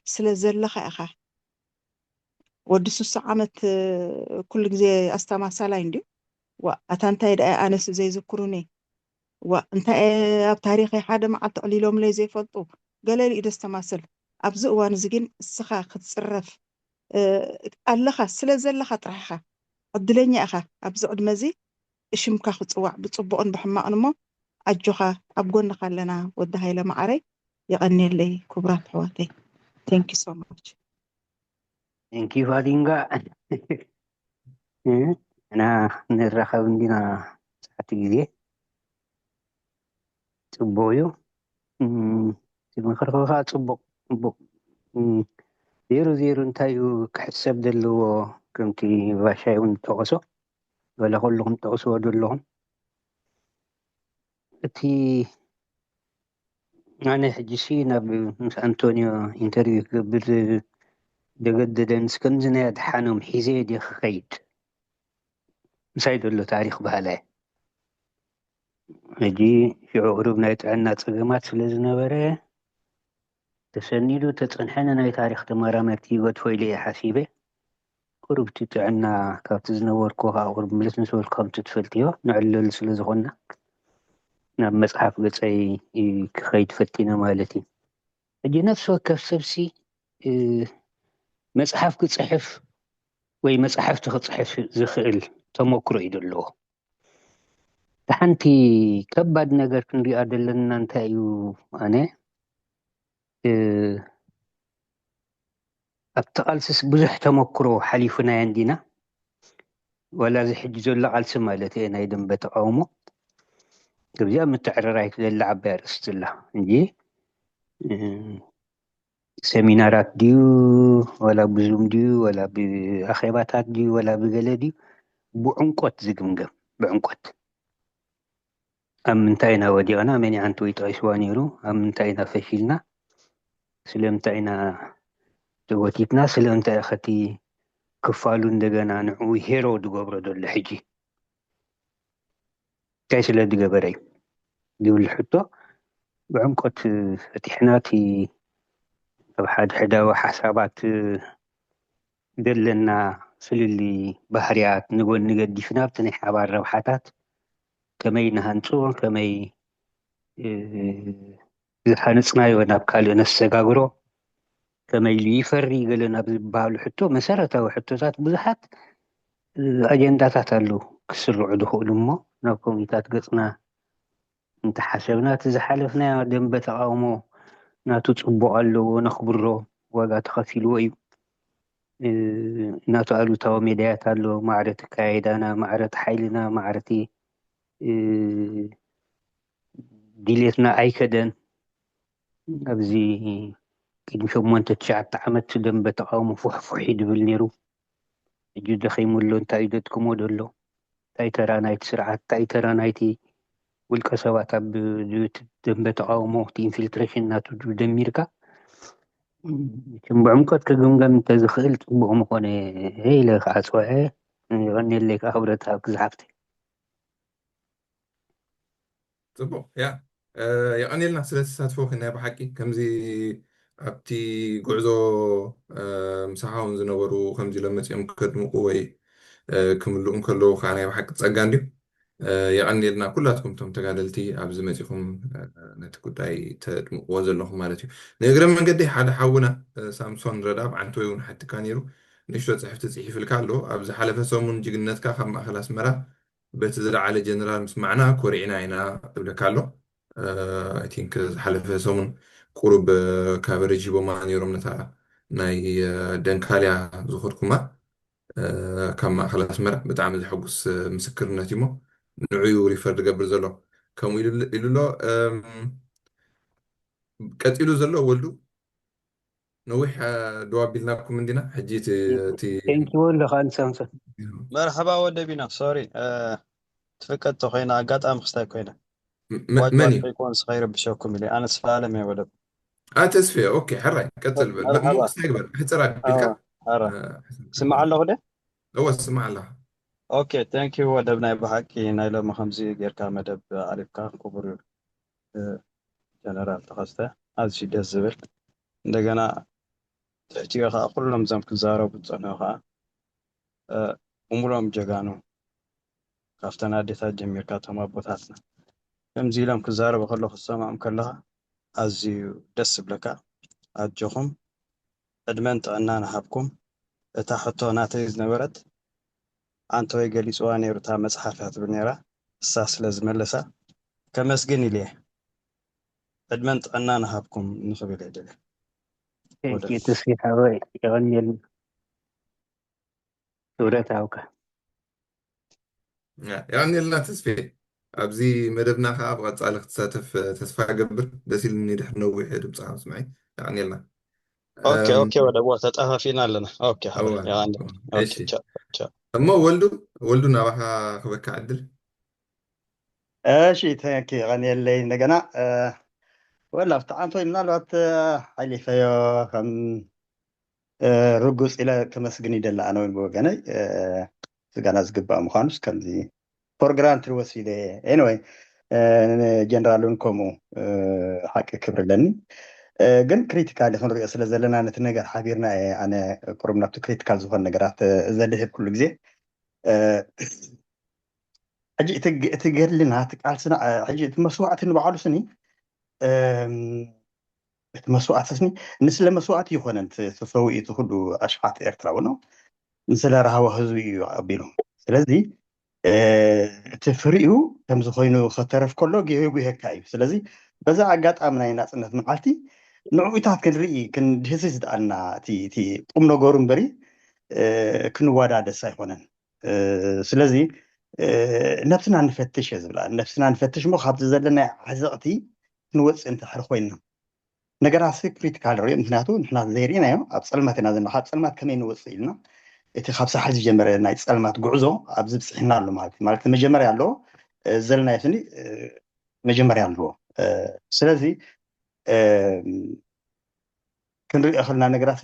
ስለ ዘለኻ ኢኻ። ወዲ ስሳ ዓመት፣ እ፣ ኩሉ ግዜ ኣስተማሳላይ እንድዩ። ዋእ፣ ኣታ እንታይ ደኣ ኣነስ ዘይዝክሩኒ? ዋእ፣ እንታይ እየ ኣብ ታሪኸይ ሓደ መዓልቲ ኣዕሊሎምለይ ዘይፈልጡ? ገለ ኢሉ እዩ ደስተማስል። ኣብዚ እዋን እዚ ግን እስኻ ክትጽረፍ፣ እ፣ ኣለኻ፣ ስለ ዘለኻ ጥራሕ ኢኻ። ዕድለኛ ኢኻ። ኣብዚ ዕድመ እዚ ሽምካ ክጽዋዕ ብጽቡቕን ብሕማቕን እሞ፣ ኣጆኻ፣ ኣብ ጎንኻ ኣለና ወዲ ሃይለ መዓረይ። የቐንየለይ ክቡራት ኣሕዋተይ። Thank you so much። Thank you ፋቲንጋ። እ፣ እና ንራኸብ እንዲና ሰዓት ግዜ። ጽቡቕ እዩ። እም፣ እቲ ምኽርኻ ጽቡቕ፣ ጽቡቕ። እም፣ ዜሮ ዜሮ እንታይ እዩ ክሕሰብ ዘለዎ? ከምቲ ቫሻይ እውን ዝጠቐሶ፣ ወላ ኩልኹም ትጠቕስዎ ዘለኹም። እቲ ኣነ ሕጂሲ ናብ ምስ ኣንቶኒዮ ኢንተርቪው ክገብር ደገደደን እስከምዚ ናይ ኣድሓኖም ሒዘ ድየ ክኸይድ? ምሳይ ዘሎ ታሪኽ በሃላይ። ሕጂ ሽዑ ቁሩብ ናይ ጥዕና ጸገማት ስለ ዝነበረ፣ ተሰኒዱ ተጸንሐ ንናይ ታሪኽ ተመራመርቲ ይገድፎ ኢለ እየ ሓሲበ። ቁሩብ እቲ ጥዕና ካብቲ ዝነበርኩዎ ከዓ ቁሩብ ምልስ ምስ በልኩ ከምቲ ትፈልጥዮ ንዕለል ስለ ዝኾንና ናብ መጽሓፍ ገጸይ ክኸይድ ፈቲነ ማለት እዩ። ሕጂ ነፍሲ ወከፍ ሰብሲ መጽሓፍ ክጽሕፍ ወይ መጻሕፍቲ ክጽሕፍ ዝኽእል ተመክሮ እዩ ዘለዎ። ሓንቲ ከባድ ነገር ክንሪኣ ዘለና እንታይ እዩ? ኣነ ኣብቲ ቃልስስ ብዙሕ ተመክሮ ሓሊፉናዮ እንዲና። ዋላ እዚ ሕጂ ዘሎ ቃልሲ ማለት እየ ናይ ደንበ ተቃውሞ፣ እዚኣ ምትዕርራይ ክደሊ ዓባይ ኣርእስቲ ኣላ እንጂ፣ ሰሚናራት ድዩ ወላ ብዙም ድዩ ወላ ብኣኼባታት ድዩ ወላ ብገለ ድዩ፣ ብዕምቆት ዝግምገም፣ ብዕምቆት። ኣብ ምንታይ ኢና ወዲቕና? መን ይዓንቱ ወይ ጠቒስዋ ነይሩ? ኣብ ምንታይ ኢና ፈሺልና? ስለምንታይ ኢና ተጎቲትና? ስለምንታይ ከቲ ክፋሉ እንደገና ንዕኡ ሄሮ ዝገብሮ ዘሎ ሕጂ? እንታይ ስለ ዝገበረ እዩ ዝብል ሕቶ ብዕምቆት ፈቲሕና፣ እቲ ኣብ ሓድሕዳዊ ሓሳባት ዘለና ፍልልይ ባህርያት ንጎኒ ገዲፍና፣ ኣብቲ ናይ ሓባር ረብሓታት ከመይ ንሃንጾ፣ ከመይ ዝሃነጽናዮ ናብ ካልእ ነሰጋግሮ፣ ከመይ ኢሉ ይፈሪ ገለ ናብ ዝበሃሉ ሕቶ፣ መሰረታዊ ሕቶታት ብዙሓት ኣጀንዳታት ኣለዉ ክስርዑ ዝኽእሉ እሞ፣ ናብ ኮሚታት ገጽና እንተሓሰብና፣ እቲ ዝሓለፍናዮ ደንበ ተቓውሞ ናቱ ጽቡቕ ኣለዎ፣ ነኽብሮ፣ ዋጋ ተኸፊልዎ እዩ። ናቱ ኣሉታዊ ሜዳያት ኣሎ፣ ማዕረ እቲ ኣካያይዳና፣ ማዕረ እቲ ሓይልና፣ ማዕረ እቲ ድሌትና ኣይከደን። ኣብዚ ቅድሚ ሸሞንተ ትሽዓተ ዓመት ደንበ ተቓውሞ ፉሕፉሕ እዩ ድብል ነይሩ። ሕጂ ደኺሙ ኣሎ፣ እንታይ እዩ ደድክሞ ዘሎ? እንታይ ተራ ናይቲ ስርዓት፣ እንታይ ተራ ናይቲ ውልቀ ሰባት ኣብ ደንበ ተቓውሞ፣ እቲ ኢንፊልትሬሽን ናቱ ደሚርካ፣ መቸም ብዕምቆት ክግምገም እንተዝኽእል ጽቡቕ ምኾነ ኢለ ክዓጽዎ እየ። የቐንየለይ ከዓ ክብረት ሃብኪ ዝሓፍተይ። ጽቡቕ፣ ያ፣ የቐንየልና ስለ ተሳትፎኺ። ናይ ብሓቂ ከምዚ ኣብቲ ጉዕዞ ምሳኻ እውን ዝነበሩ ከምዚ ኢሎም መጺኦም ከድምቑ ወይ ክምልኡ እንከለዉ ከዓ ናይ ብሓቂ ጸጋ እንድዩ። የቐንየልና ኩላትኩም እቶም ተጋደልቲ ኣብዚ መጺኹም ነቲ ጉዳይ ተድምቕዎ ዘለኹም ማለት እዩ። ንእግረ መንገደይ ሓደ ሓውና ሳምሶን ረድኣብ ዓንተወይ እውን ሓቲካ ነይሩ። ንእሽቶ ጽሕፍቲ ጽሒፍልካ ኣሎ። ኣብ ዝሓለፈ ሰሙን ጅግንነትካ ካብ ማእኸል ኣስመራ በቲ ዝለዓለ ጀነራል ምስማዕና ኮሪዕና ኢና እብለካ ኣሎ። I think ዝሓለፈ ሰሙን ቁሩብ ካቨሬጅ ሂቦማ ነይሮም ነታ ናይ ደንካልያ ዝኸድኩማ ካብ ማእኸል ኣስመራ። ብጣዕሚ ዘሐጉስ ምስክርነት እዩ እሞ ንዕኡ ሪፈር ዝገብር ዘሎ ከምኡ ኢሉ ኣሎ። ቀጺሉ ዘሎ ወልዱ ነዊሕ ደው ኣቢልናኩም እንዲና። ሕጂ እቲ ቴንኪ ወልዱ ከኣ ንሳምሶን። መርሓባ ወደቢና። ሶሪ ትፍቀድ ተኮይና ኣጋጣሚ ክስታይ ኮይነ መን እዩ? ኮንስ ከይረብሸኩም ኢለ ኣነ ስፋለም እየ ወደብ ኣ ተስፌ ኦኬ፣ ሕራይ ቀጽል በል። መርሓባ። ንጉስ እንታይ ግበር? ሕጽር ኣቢልካ ኣረ ስማዕ ኣለኹ ደ እወ ስማዕ ኣለኻ። ኦኬ ቴንክ ዩ ወደብ ናይ ብሓቂ ናይ ሎሚ ከምዚ ጌርካ መደብ ኣሊፍካ ክቡር ጀነራል ተኸስተ ኣዝዩ ደስ ዝብል እንደገና ትሕቲኡ ከዓ ኩሎም እዞም ክዛረቡ ዝፀንሑ ከዓ እሙሎም ጀጋኑ ካብተን ኣዴታት ጀሚርካ እቶም ኣቦታትና ከምዚ ኢሎም ክዛረቡ ከለኹ ክሰምዖም ከለኻ ኣዝዩ ደስ ዝብለካ። ኣጆኹም ዕድመን ጥዕናን ይሃብኩም። እታ ሕቶ ናተይ ዝነበረት ኣንተወይ ገሊፅዋ ነይሩ እታ መፅሓፍ እያ ትብል ነይራ እሳ ስለ ዝመለሳ ከመስግን ኢለ እየ። ዕድመን ጥዕናን ይሃብኩም ንኽብል እየ ደልየ። ተስፊ ሓወይ የቐንየልና። ክብረት ሃብካ። የቐንየልና ተስፌ። ኣብዚ መደብና ከዓ ብቐፃሊ ክትሳተፍ ተስፋ እገብር። ደስ ኢልኒ ድሕሪ ነዊሕ ድምፅኻ ምስምዐይ። የቐንየልና። ኦኬ ኦኬ ወደ ቦታ ጠፋፊና ኣለና። ኦኬ ሓወይ እወ። የቐንየልና። ኦኬ እሺ። ቻው ቻው። እሞ ወልዱ ወልዱ ናባኻ ክበካ ዕድል። እሺ ተንኪ ቀንየለይ እንደገና ወላ ኣብቲ ዓንቶይ ምናልባት ሓሊፈዮ ከም ርጉፅ ኢለ ከመስግን ይደሊ። ኣነ እውን ብወገነይ ስጋና ዝግባእ ምኳኑስ ከምዚ ፎር ግራንትድ ወሲደ። ኤኒወይ፣ ጀነራል እውን ከምኡ ሓቂ ክብሪ ኣለኒ። ግን ክሪቲካሊ ክንሪኦ ስለ ዘለና ነቲ ነገር ሓቢርና እየ ኣነ ቁሩብ ናብቲ ክሪቲካል ዝኾነ ነገራት ዘድህብ ኩሉ ግዜ። ሕጂ እቲ ገድልና፣ እቲ ቃልስና፣ ሕጂ እቲ መስዋዕቲ ንባዕሉ ስኒ እቲ መስዋእቲ ስኒ ንስለ መስዋእቲ ይኮነን ተሰዊኡ እቲ ኩሉ ኣሽሓት ኤርትራዊ ነው። ንስለ ረሃዋ ህዝቢ እዩ ኣቢሉ። ስለዚ እቲ ፍሪኡ ከምዚ ኮይኑ ከተረፍ ከሎ ጌጉሄካ እዩ። ስለዚ በዛ ኣጋጣሚ ናይ ናፅነት መዓልቲ ንዕኡታት ክንርኢ ክንድህስስ ደኣና እቲ ቁም ነገሩ እምበሪ ክንወዳደስ ኣይኮነን። ስለዚ ነብስና ንፈትሽ እየ ዝብላ። ነብስና ንፈትሽ እሞ ካብዚ ዘለና ዓዘቕቲ ክንወፅእ እንተሕር ኮይና ነገራሲ ክሪቲካል ሪኦ። ምክንያቱ ንሕና ዘይርኢናዮ ኣብ ፀልማት ኢና ዘለና። ካብ ፀልማት ከመይ ንወፅእ ኢልና እቲ ካብ ሳሕል ዝጀመረ ናይ ፀልማት ጉዕዞ ኣብዚ ብፅሒና ኣሎ ማለት እዩ። ማለት መጀመርያ ኣለዎ ዘለናዮ ስኒ መጀመርያ ኣለዎ። ስለዚ ክንሪኦ ከለና ነገራት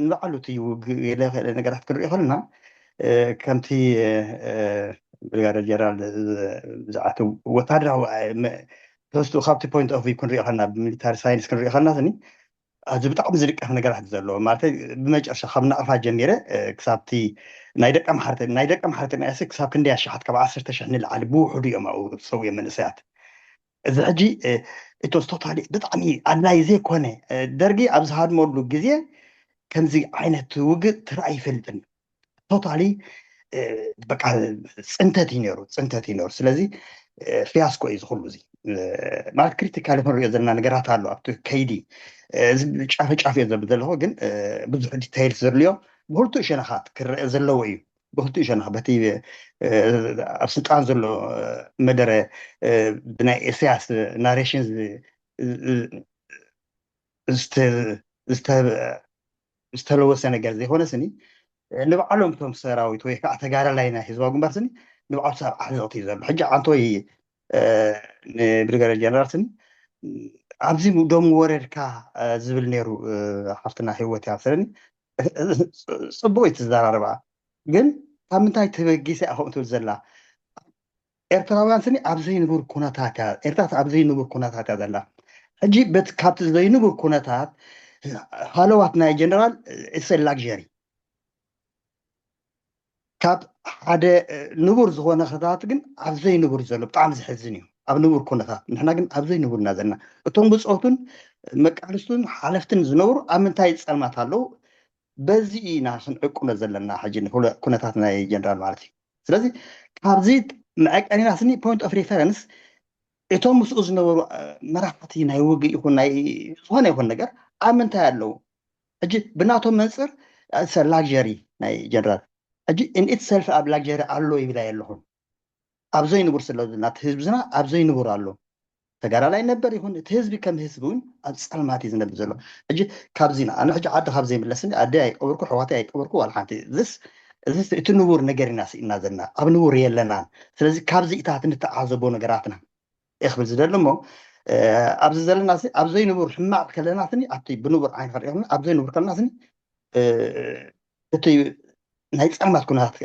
ንባዕሉ እቲ ውግእ ገለ ነገራት ክንሪኦ ከለና ከምቲ ብሪጋደር ጀነራል ብዛዕባ ወታደራዊ ተወስኡ ካብቲ ፖይንት ኦፍ ቪው ክንሪኦ ከለና ብሚሊታሪ ሳይንስ ክንሪኦ ከለና ስኒ ኣዚ ብጣዕሚ ዝንቀፍ ነገራት ዘለዎ ማለት ብመጨረሻ ካብ ናቕፋ ጀሚረ ክሳብቲ ናይ ደቀ ምሓርቲ ናይ ደቀ ምሓርቲ ናይ ክሳብ ክንደይ ኣሽሓት ካብ ዓሰርተ ሽሕ ንላዕሊ ብውሕዱ እዮም ኣብኡ ዝሰውየ መንእሰያት። እዚ ሕጂ እቶስ ቶታሊ ብጣዕሚ ኣድላይ ዘይኮነ ደርጊ ኣብ ዝሃድመሉ ግዜ ከምዚ ዓይነት ውግእ ትርኣይ ይፈልጥን ቶታሊ በቃ ፅንተት እዩ ነሩ ፅንተት እዩ ነሩ። ስለዚ ፊያስኮ እዩ ዝኩሉ እዚ ማለት ክሪቲካሊ ክንሪኦ ዘለና ነገራት ኣሎ ኣብቲ ከይዲ ጫፈ ጫፍ እዮ ዘብል ዘለኹ ግን ብዙሕ ዲታይልስ ዘድልዮ ብክልቲኡ ሸነኻት ክረአ ዘለዎ እዩ። ብክልቲኡ ሸነኽ በቲ ኣብ ስልጣን ዘሎ መደረ ብናይ ኢሳያስ ናሬሽን ዝተለወሰ ነገር ዘይኮነ ስኒ ንባዕሎም እቶም ሰራዊት ወይ ከዓ ተጋዳላይ ናይ ህዝባዊ ግንባር ስኒ ንባዕሉ ሰብ ዓዘቕቲ እዩ ዘሎ። ሕጂ ዓንቶ ወይ ንብሪጋደር ጀነራል ስኒ ኣብዚ ደም ወረድካ ዝብል ነይሩ ሓፍትና ህይወት ያብስረኒ። ፅቡቅ እዩ ትዘራርባ ግን ካብ ምንታይ ተበጊሰ እያ ከምኡ ትብል ዘላ? ኤርትራውያን ስኒ ኣብ ዘይንቡር ኩነታት እያ ኤርትራ ኣብ ዘይንቡር ኩነታት እያ ዘላ። ሕጂ በቲ ካብቲ ዘይንቡር ኩነታት ሃለዋት ናይ ጀነራል እሰ ላግሪ ካብ ሓደ ንቡር ዝኾነ ኩነታት ግን ኣብ ዘይንቡር ዘሎ ብጣዕሚ ዝሕዝን እዩ። ኣብ ንቡር ኩነታት ንሕና ግን ኣብ ዘይንቡር ኢና ዘለና። እቶም ብፆቱን መቃልስቱን ሓለፍትን ዝነብሩ ኣብ ምንታይ ፀልማት ኣለዉ? በዚ ኢና ክንዕቅሎ ዘለና ሕጂ ኩነታት ናይ ጀነራል ማለት እዩ። ስለዚ ካብዚ መዐቀኒና ስኒ ፖይንት ኦፍ ሪፈረንስ እቶም ምስኡ ዝነበሩ መራሕቲ ናይ ውግእ ይኹን ናይ ዝኾነ ይኹን ነገር ኣብ ምንታይ ኣለዉ? ሕጂ ብናቶም መንፅር ላግሪ ናይ ጀነራል ሕጂ ኢን ኢትሰልፍ ኣብ ላግሪ ኣሎ ይብላ የለኹም። ኣብ ዘይንቡር ስለ ናቲ ህዝብና ኣብ ዘይንቡር ኣሎ። ተጋዳላይ ነበር ይኹን እቲ ህዝቢ ከም ህዝቢ እውን ኣብ ፀልማት እዩ ዝነብር ዘሎ። ሕጂ ካብዚ ኢና ኣነ ሕጂ ዓዲ ካብ ዘይምለስኒ ኣደይ ኣይቀበርኩ ኣሕዋተይ ኣይቀበርኩ ዋላ ሓንቲ። ዝስ እዚ እቲ ንቡር ነገር ኢና ስኢና ዘለና ኣብ ንቡር የለናን። ስለዚ ካብዚ ኢታት ንተዓዘቦ ነገራትና እየ ክብል ዝደሊ እሞ ኣብዚ ዘለና ኣብ ዘይንቡር ሕማቕ ከለና ስኒ ኣብቲ ብንቡር ዓይኒ ክንሪኦ ከለና ኣብ ዘይንቡር ከለና ስኒ እቲ ናይ ፀልማት ኩነታት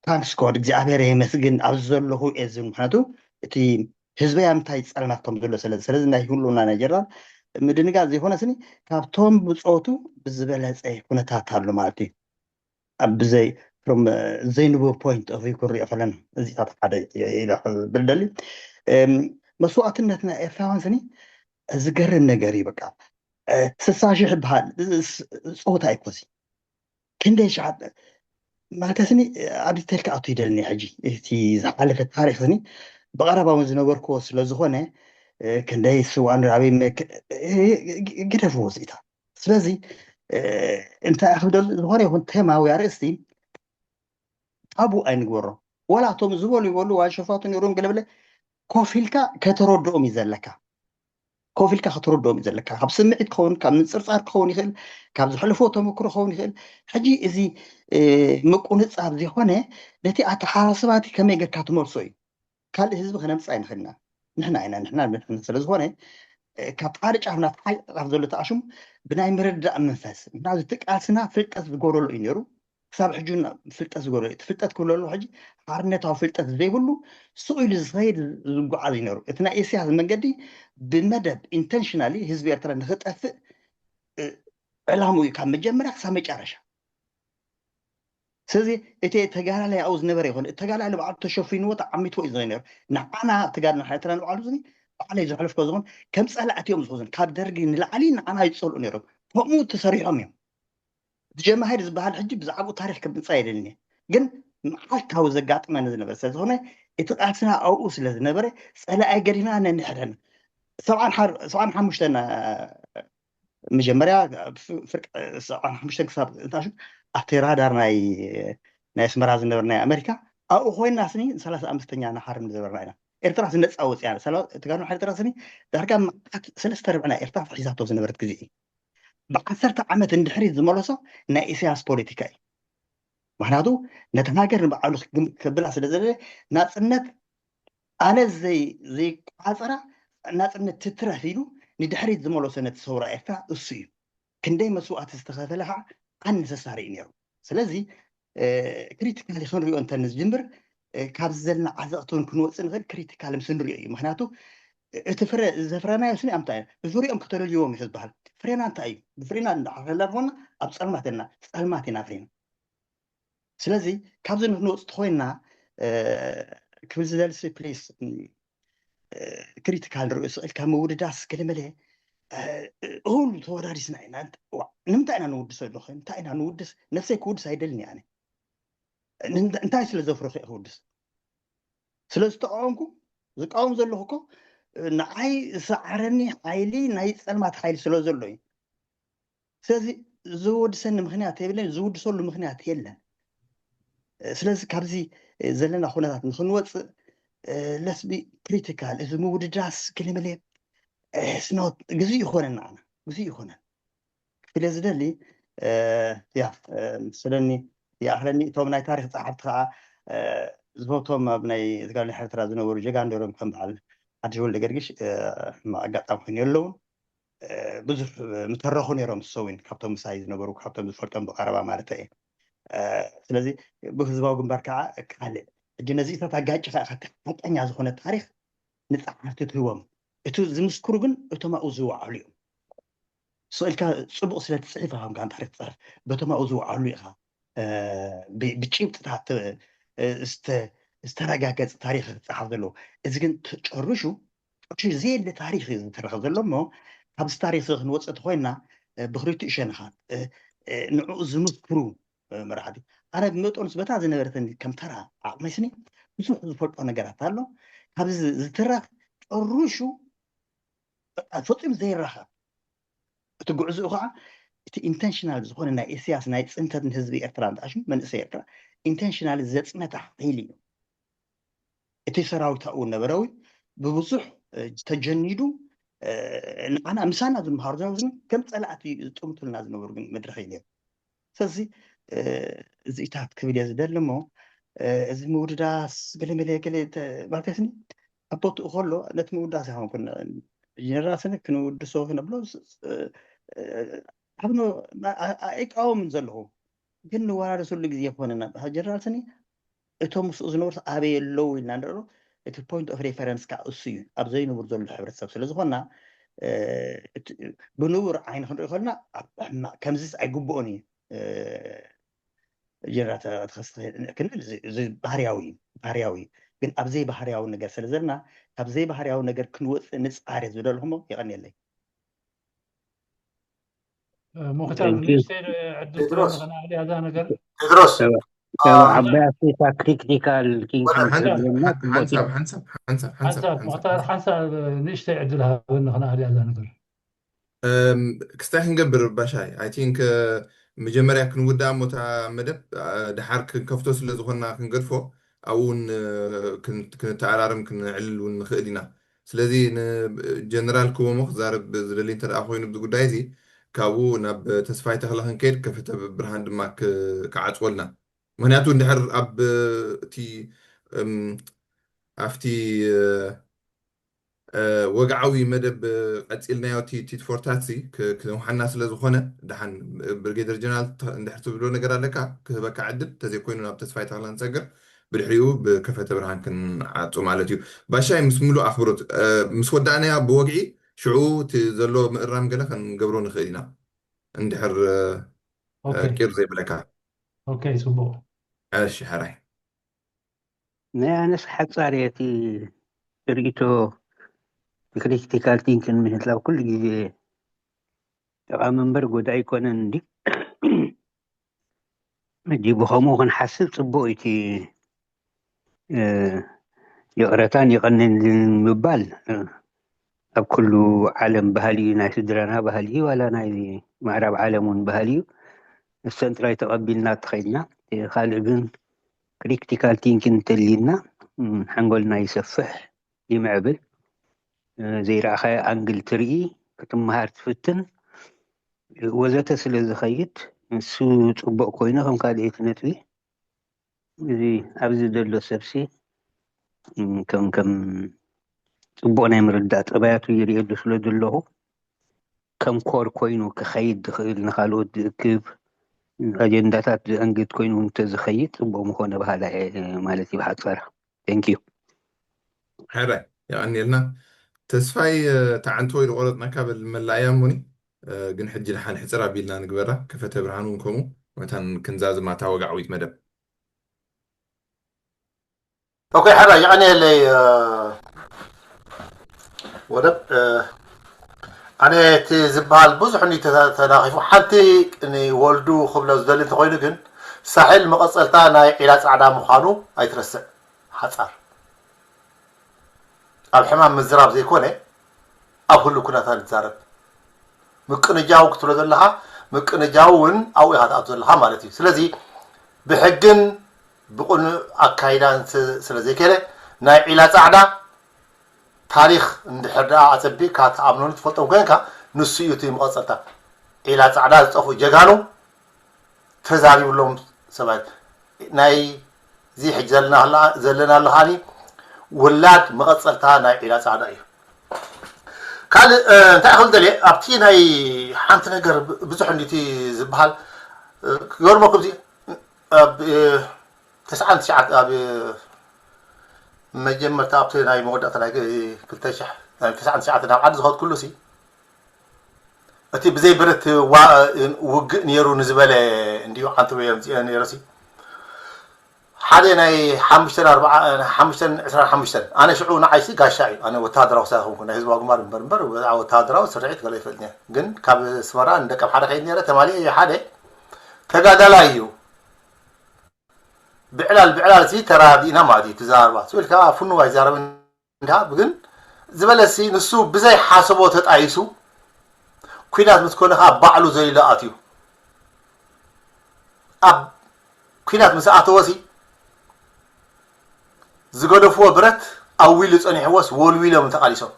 ታንክስ ኮድ እግዚኣብሔር የመስግን ኣብዚ ዘለኹ እየ ዝብል ምክንያቱ እቲ ህዝበይ ኣብ ምንታይ ፀልማት ከም ዘሎ ስለ ስለዚ ናይ ህልውና ናይ ጀነራል ምድንጋፅ ዘይኮነ ስኒ ካብቶም ብፆቱ ብዝበለፀ ኩነታት ኣሎ ማለት እዩ። ኣብ ብዘይ from ዘይንቡር ፖይንት ኦፍ ቪው ክንሪኦ ከለና እዚታት ሓደ ኢለ ክብል ደሊ መስዋእትነት ናይ ኤርትራውያን ስኒ ዝገርም ነገር እዩ። በቃ ስሳ ሽሕ ይበሃል። ፀወታ ኣይኮሲ ክንደይ ሸሓት ማለት ስኒ ኣብ ዲቴል ክኣቱ ይደልኒ። ሕጂ እቲ ዝሓለፈ ታሪክ ስኒ ብቐረባ እውን ዝነበርክዎ ስለ ዝኾነ ክንደይ ስዋን ኣበይ ግደፍዎ ስኢታ። ስለዚ እንታይ ክብል ደሊ ዝኾነ ይኹን ቴማዊ ኣርእስቲ ታቡ ኣይንግበሮ። ዋላ እቶም ዝበሉ ይበሉ ዋሸፋቱ ነይሮም ገለበለ ኮፍ ኢልካ ከተረድኦም እዩ ዘለካ። ኮፍ ኢልካ ከተረድኦም እዩ ዘለካ። ካብ ስምዒት ክኸውን ካብ ምንፅርፃር ክኸውን ይኽእል፣ ካብ ዝሕልፎ ተመክሮ ክኸውን ይኽእል። ሕጂ እዚ ምቁንፃብ ዘይኮነ ነቲ ኣተሓሳስባቲ ከመይ ጌርካ ትመልሶ እዩ። ካልእ ህዝቢ ከነምፅእ ኣይንኽእልና ንሕና ኢና ንሕና ንሕና ስለዝኾነ ካብ ሓደ ጫፍ ናብ ሓደ ጫፍ ዘሎ ተኣሽሙ ብናይ ምርዳእ መንፈስ፣ ምክንያቱ እቲ ቃልስና ፍልጠት ዝጎደሎ እዩ ነይሩ። ክሳብ ሕጂ ፍልጠት ዝጎደሎ እዩ። ፍልጠት ክብለሉ ሕጂ ሓርነታዊ ፍልጠት ዘይብሉ ስቕ ኢሉ ዝኸይድ ዝጓዓዝ እዩ ነይሩ። እቲ ናይ ኢሳያስ መንገዲ ብመደብ ኢንተንሽናሊ ህዝቢ ኤርትራ ንክጠፍእ ዕላሙ እዩ ካብ መጀመርያ ክሳብ መጨረሻ። ስለዚ እቲ ተጋዳላይ ኣብኡ ዝነበረ ይኹን እቲ ተጋዳላይ ባዕሉ ተሸፊንዎ ተዓሚትዎ እዩ ዝኸይድ ነይሩ። ንዓና ተጋድና ሓይልትና ንባዕሉ እዚ ባዕለይ ዝሕለፍኮ ዝኾን ከም ጸላእቲ እዮም ዝኽዙን ካብ ደርጊ ንላዕሊ ንዓና ይጸልኡ ነይሮም። ከምኡ ተሰሪሖም እዮም። እቲ ጀማሂር ዝበሃል ሕጂ ብዛዕባኡ ታሪኽ ክምጻእ የደልኒ ግን መዓልታዊ ዘጋጥመኒ ዝነበረ ስለ ዝኾነ እቲ ቃልስና ኣብኡ ስለ ዝነበረ ጸላኢ ገዲፍና ነንሕድሕድና ሰብዓን ሓሙሽተን መጀመርያ ፍርቂ ሰብዓን ሓሙሽተን ክሳብ እንታሹ ኣብቲ ራዳር ናይ ናይ ኣስመራ ዝነበር ናይ ኣሜሪካ ኣብኡ ኮይና ስኒ ሰላሳ ኣምስተኛ ንሓርም ዝነበርና ኢና። ኤርትራ ስነፃ ወፅያ ተጋኑ ኤርትራ ስኒ ዳርጋ መዓት ሰለስተ ርብዕና ኤርትራ ሒዛቶ ዝነበረት ግዜ እዩ። ብዓሰርተ ዓመት እንድሕሪት ዝመለሶ ናይ ኢሳያስ ፖለቲካ እዩ። ምክንያቱ ነቲ ሃገር ንባዕሉ ክብላ ስለ ዘለለ ናፅነት ኣነ ዘይቋፀራ ናፅነት ትትረፍ ኢሉ ንድሕሪት ዝመለሶ ነቲ ሰውራ ኤርትራ እሱ እዩ። ክንደይ መስዋእቲ ዝተኸፈለ ከዓ ኣነሰሳሪ እዩ ነይሩ። ስለዚ ክሪቲካሊ ክንሪኦ እንተ ንዝጅምር ካብዚ ዘለና ዓዘቕቲ እውን ክንወፅእ ንኽእል ክሪቲካል ምስ ንሪኦ እዩ። ምክንያቱ እቲ ፍረ ዘፍረናዮ ስኒ ኣምታ እዩ ብፍሪኦም ክተለልዎም እዩ ዝበሃል። ፍሬና እንታይ እዩ? ብፍሬና እንዳሓፈላ ዝኾና ኣብ ፀልማት እና ፀልማት ኢና ፍሬና። ስለዚ ካብዚ ንክንወፅ ተኮይና ክብል ዝደልሲ ፕሊስ ክሪቲካል ንሪኦ ስቕ ኢልካ ምውድዳስ ገለመለ ሁሉ ተወዳዲስና ኢና። ንምንታይ ኢና ንውድሶ ኣለኹ? እንታይ ኢና ንውድስ? ነፍሰይ ክውድስ ኣይደልን እየ ኣነ። እንታይ ስለ ዘፍረኹ እየ ክውድስ? ስለ ዝተቃወምኩ ዝቃወም ዘለኹ እኮ ንዓይ ዝሰዓረኒ ሓይሊ ናይ ፀልማት ሓይሊ ስለ ዘሎ እዩ። ስለዚ ዝወድሰኒ ምክንያት የብለን፣ ዝውድሰሉ ምክንያት የለን። ስለዚ ካብዚ ዘለና ኩነታት ንክንወፅእ ለስቢ ክሪቲካል እዚ ምውድዳስ ገለመለ ስኖት ግዜ ይኮነን ንዓና ግዜ ይኮነን ክብል ዝደሊ ያ ስለኒ ይኣኽለኒ። እቶም ናይ ታሪክ ፀሓፍቲ ከዓ ዝፈቶም ኣብ ናይ ትግራይ ኤርትራ ዝነበሩ ጀጋኑ ነይሮም ከም በዓል ሓድሽ ወልደ ገርግሽ ኣጋጣሚ ኮይኑ የለውን ብዙሕ ምተረኹ ነይሮም ዝሰዊን ካብቶም ምሳይ ዝነበሩ ካብቶም ዝፈልጦም ብቀረባ ማለት እየ። ስለዚ ብህዝባዊ ግንባር ከዓ ካልእ ሕጂ ነዚኢታት ኣጋጭ ከዓ ሓቀኛ ዝኾነ ታሪክ ንፀሓፍቲ ትህቦም። እቲ ዝምስክሩ ግን እቶም ኣብኡ ዝወዓሉ እዮም። ስቕ ኢልካ ፅቡቕ ስለ ትፅሕፍ ኣኹም ጋን ታሪክ ትፅሕፍ በቶም ኣብኡ ዝወዓሉ ኢኻ ብጭብጥታት ዝተረጋገፀ ታሪክ ክፀሓፍ ዘለዎ። እዚ ግን ተጨርሹ ቁርሺ ዘየለ ታሪክ እዩ ዝትረኽ ዘሎ እሞ ካብዚ ታሪክ እዚ ክንወፅእ ተኮይንና ብክልቲኡ ሸነኻት ንዕኡ ዝምስክሩ መራሕቲ ኣነ ብመጠኑስ በታ ዝነበረተኒ ከም ተራ ዓቕመይ ስኒ ብዙሕ ዝፈልጦ ነገራት ኣሎ። ካብዚ ዝትረኽ ጨርሹ ፈፂሙ ዘይራኸብ እቲ ጉዕዝኡ ከዓ እቲ ኢንተንሽናል ዝኾነ ናይ ኢሳያስ ናይ ፅንተት ንህዝቢ ኤርትራ ንጣሽም መንእሰይ ኤርትራ ኢንተንሽናል ዘፅነተ ሓይሊ እዩ። እቲ ሰራዊት ኣብኡ ነበረ እውን ብብዙሕ ተጀኒዱ ንዓና ምሳና ዝምሃሩ ዝነበሩ ከም ፀላእቲ ዝጥምቱልና ዝነበሩ ግን መድረክ እዩ ነይሩ። ስለዚ እዚኢታት ክብል እየ ዝደሊ እሞ እዚ ምውድዳስ ገለመለ ገለ ማለት ስኒ ኣብ ቦትኡ ከሎ ነቲ ምውዳስ ኣይኮንኩን ጀነራል ስኒ ክንውድሶ ክነብሎ ኣይቃወም ዘለኹ ግን ንወራረሰሉ ግዜ ኮነና ጀነራል ስኒ እቶም ምስኡ ዝነበሩ ኣበይ ኣለዉ ኢልና ንርኦ እቲ ፖይንት ኦፍ ሬፈረንስ ከዓ እሱ እዩ ኣብ ዘይንብር ዘሎ ሕብረተሰብ ስለዝኮና ብንቡር ዓይኒ ክንሪኦ ከለና ኣብ ሕማቅ ከምዚስ ኣይግብኦን እዩ ጀነራል ተኸስተ ክንብል እዚ ባህርያዊ እዩ ባህርያዊ እዩ ግን ኣብ ዘይባህርያዊ ነገር ስለ ዘለና ካብ ዘይባህርያዊ ነገር ክንወፅእ ንፃር ዝደልኹሞ የቐንየለይ ሙክታር ንእሽተይ ዕድል ትበኒ ከነኣልያ እዛ ነገር ቴድሮስ ዓባይ ኣፍሪካ ክሪቲካል ሓንሳብ ሓንሳብ ሓንሳብ ሓንሳብ ሙክታር ሓንሳብ ንእሽተይ ዕድል ሃበኒ ከነኣልያ እዛ ነገር ክስታይ ክንገብር ባሻይ ኣይ ቲንክ መጀመርያ ክንውዳእ ሞታ መደብ ድሓር ክንከፍቶ ስለ ዝኾንና ክንገድፎ ኣብኡ እውን ክንተኣራርም ክንዕልል እውን ንኽእል ኢና ስለዚ ንጀነራል ክወሞ ክዛረብ ዝደሊ እንተ ኮይኑ ብዚ ጉዳይ እዚ ካብኡ ናብ ተስፋይ ተኽለ ክንከይድ ከፍተ ብርሃን ድማ ክዓፅወልና ምክንያቱ እንድሕር ኣብ እቲ ኣብቲ ወግዓዊ መደብ ቀፂልናዮ። እቲ ቲት ፎር ታት ሲ ክነውሓና ስለ ዝኾነ፣ ደሓን ብርጌደር ጀነራል፣ እንድሕር ትብሎ ነገር ኣለካ ክህበካ ዕድል፣ ተዘይኮይኑ ናብ ተስፋይ ተኽለ ንሰግር፣ ብድሕሪኡ ብከፈተ ብርሃን ክንዓፁ ማለት እዩ። ባሻይ፣ ምስ ሙሉእ ኣኽብሮት፣ ምስ ወዳእናያ ብወግዒ ሽዑ እቲ ዘሎ ምእራም ገለ ክንገብሮ ንኽእል ኢና፣ እንድሕር ቂር ዘይብለካ። ኦኬ፣ ጽቡቕ። እሺ፣ ሕራይ። ናይ ኣነስ ሓጻር እየ። እቲ ርእይቶ ክሪቲካል ቲንኪን ምህላው ኩሉ ግዜ ጠቓሚ እምበር ጎዳኢ ኣይኮነን። እንዲ ሕጂ ብኸምኡ ክንሓስብ ጽቡቕ እዩ። እቲ ይቕረታን ይቐንልን ምባል ኣብ ኩሉ ዓለም ባህሊ እዩ። ናይ ስድራና ባህሊ እዩ፣ ዋላ ናይ ምዕራብ ዓለም እውን ባህሊ እዩ። እሰን ጥራይ ተቐቢልና ተኸይድና፣ ካልእ ግን ክሪቲካል ቲንኪን እንተልዩና ሓንጎልና ይሰፍሕ፣ ይምዕብል። ዘይረኣኻዮ ኣንግል ትርኢ፣ ክትመሃር ትፍትን ወዘተ ስለ ዝኸይድ፣ ንሱ ጽቡቕ ኮይኑ ከም ካልኣይቲ ነጥቢ እዚ ኣብዚ ዘሎ ሰብሲ ከም ከም ጽቡቕ ናይ ምርዳእ ጠባያቱ ይርእየሉ ስለ ዘለኹ፣ ከም ኮር ኮይኑ ክኸይድ ዝኽእል፣ ንኻልኦት ዝእክብ፣ ኣጀንዳታት ዘእንግድ ኮይኑ እንተዝኸይድ ጽቡቕ ምኾነ በሃላይ እየ ማለት እዩ ብሓጸራ። Thank you። ሕራይ የቐንየልና። ተስፋይ፣ ተዓንቶ ወይ ዝቆረጽናካ በል መላእያ እሞኒ፣ ግን ሕጂ ደሓን ሕጽር ኣቢልና ንግበራ። ከፈተ ብርሃን እውን ከምኡ፣ መታን ክንዛዝማ እታ ወግዓዊት መደብ። ኦኬ፣ ሕራይ የቐንየለይ። ወደብ ኣነ እቲ ዝበሃል ብዙሕ እንዲ ተናኺፉ፣ ሓንቲ ንወልዱ ክብሎ ዝደሊ እንተኾይኑ ግን፣ ሳሕል መቐጸልታ ናይ ዒላ ጻዕዳ ምዃኑ ኣይትረስዕ። ሓጻር ኣብ ሕማም ምዝራብ ዘይኮነ ኣብ ህሉ ኩነታት ንዛረብ። ምቅንጃው ክትብሎ ዘለኻ፣ ምቅንጃው እውን ኣብኡ ኢኻ ትኣቱ ዘለኻ ማለት እዩ። ስለዚ ብሕግን ብቕኑዕ ኣካይዳን ስ-፣ ስለ ዘይከለ፣ ናይ ዒላ ጻዕዳ ታሪኽ እንድሕር ደኣ ኣጸቢቕካ ትኣምኖን ትፈልጦን ኮንካ፣ ንሱ እዩ እቲ መቐጸልታ። ዒላ ጻዕዳ ዝጠፍኡ ጀጋኑ ተዛሪብሎም ሰባት። ናይ እዚ ሕጂ ዘለና ኣላ-፣ ዘለና ኣሎ ከኣኒ ውላድ መቐጸልታ ናይ ዒላ ጻዕዳ እዩ። ካልእ፣ እ፣ እንታይ ክብል ደልየ፣ ኣብቲ ናይ ሓንቲ ነገር ብ-፣ ብዙሕ እንዲቲ ዝበሃል፣ እ፣ ክገርመኩም እዚ፣ ኣብ፣ እ፣ ተስዓን ትሽዓተ ኣብ፣ እ፣ መጀመርታ ኣብቲ ናይ መወዳእታ ናይ ግ-፣ ክልተ ሽሕ፣ ናይ ተስዓን ትሽዓተ ናብ ዓዲ ዝኸድኩሉ ሲ፣ እቲ ብዘይ ብረት ዋ-፣ ውግእ ነይሩ ንዝበለ እንዲዩ ዓንተቦ የምጽኦ ነይረ ሲ። ሓደ ናይ ሓሙሽተን ኣርባዓ፣ ሓሙሽተን ዕስራን ሓሙሽተን፣ ኣነ ሽዑ ንዓይሲ ጋሻ እዩ። ኣነ ወተሃደራዊ ሳይኾንኩ ናይ ህዝባዊ ግንባር እምበር፣ እምበር ብዛዕባ ወተሃደራዊ ስርዒት ገለ ይፈልጥ ነይረ። ግን ካብ ኣስመራ ንደቀምሓረ ከይድ ነይረ፣ ተማሊኤ እዩ። ሓደ ተጋዳላይ እዩ። ብዕላል ብዕላል ሲ ተራዲእና ማለት እዩ። ትዛረባ ስብል ከዓ ፍኑው ኣይዛረብን። እንዳ ግን ዝበለሲ ንሱ ብዘይ ሓሰቦ ተጣይሱ፣ ኲናት ምስ ኮነ ከዓ ባዕሉ ዘሊሉ ኣትዩ። ኣብ ኲናት ምስ ኣተወሲ ዝገደፍዎ ብረት ኣዊሉ ጸኒሕዎስ ወልዊሎም ተቓሊሶም።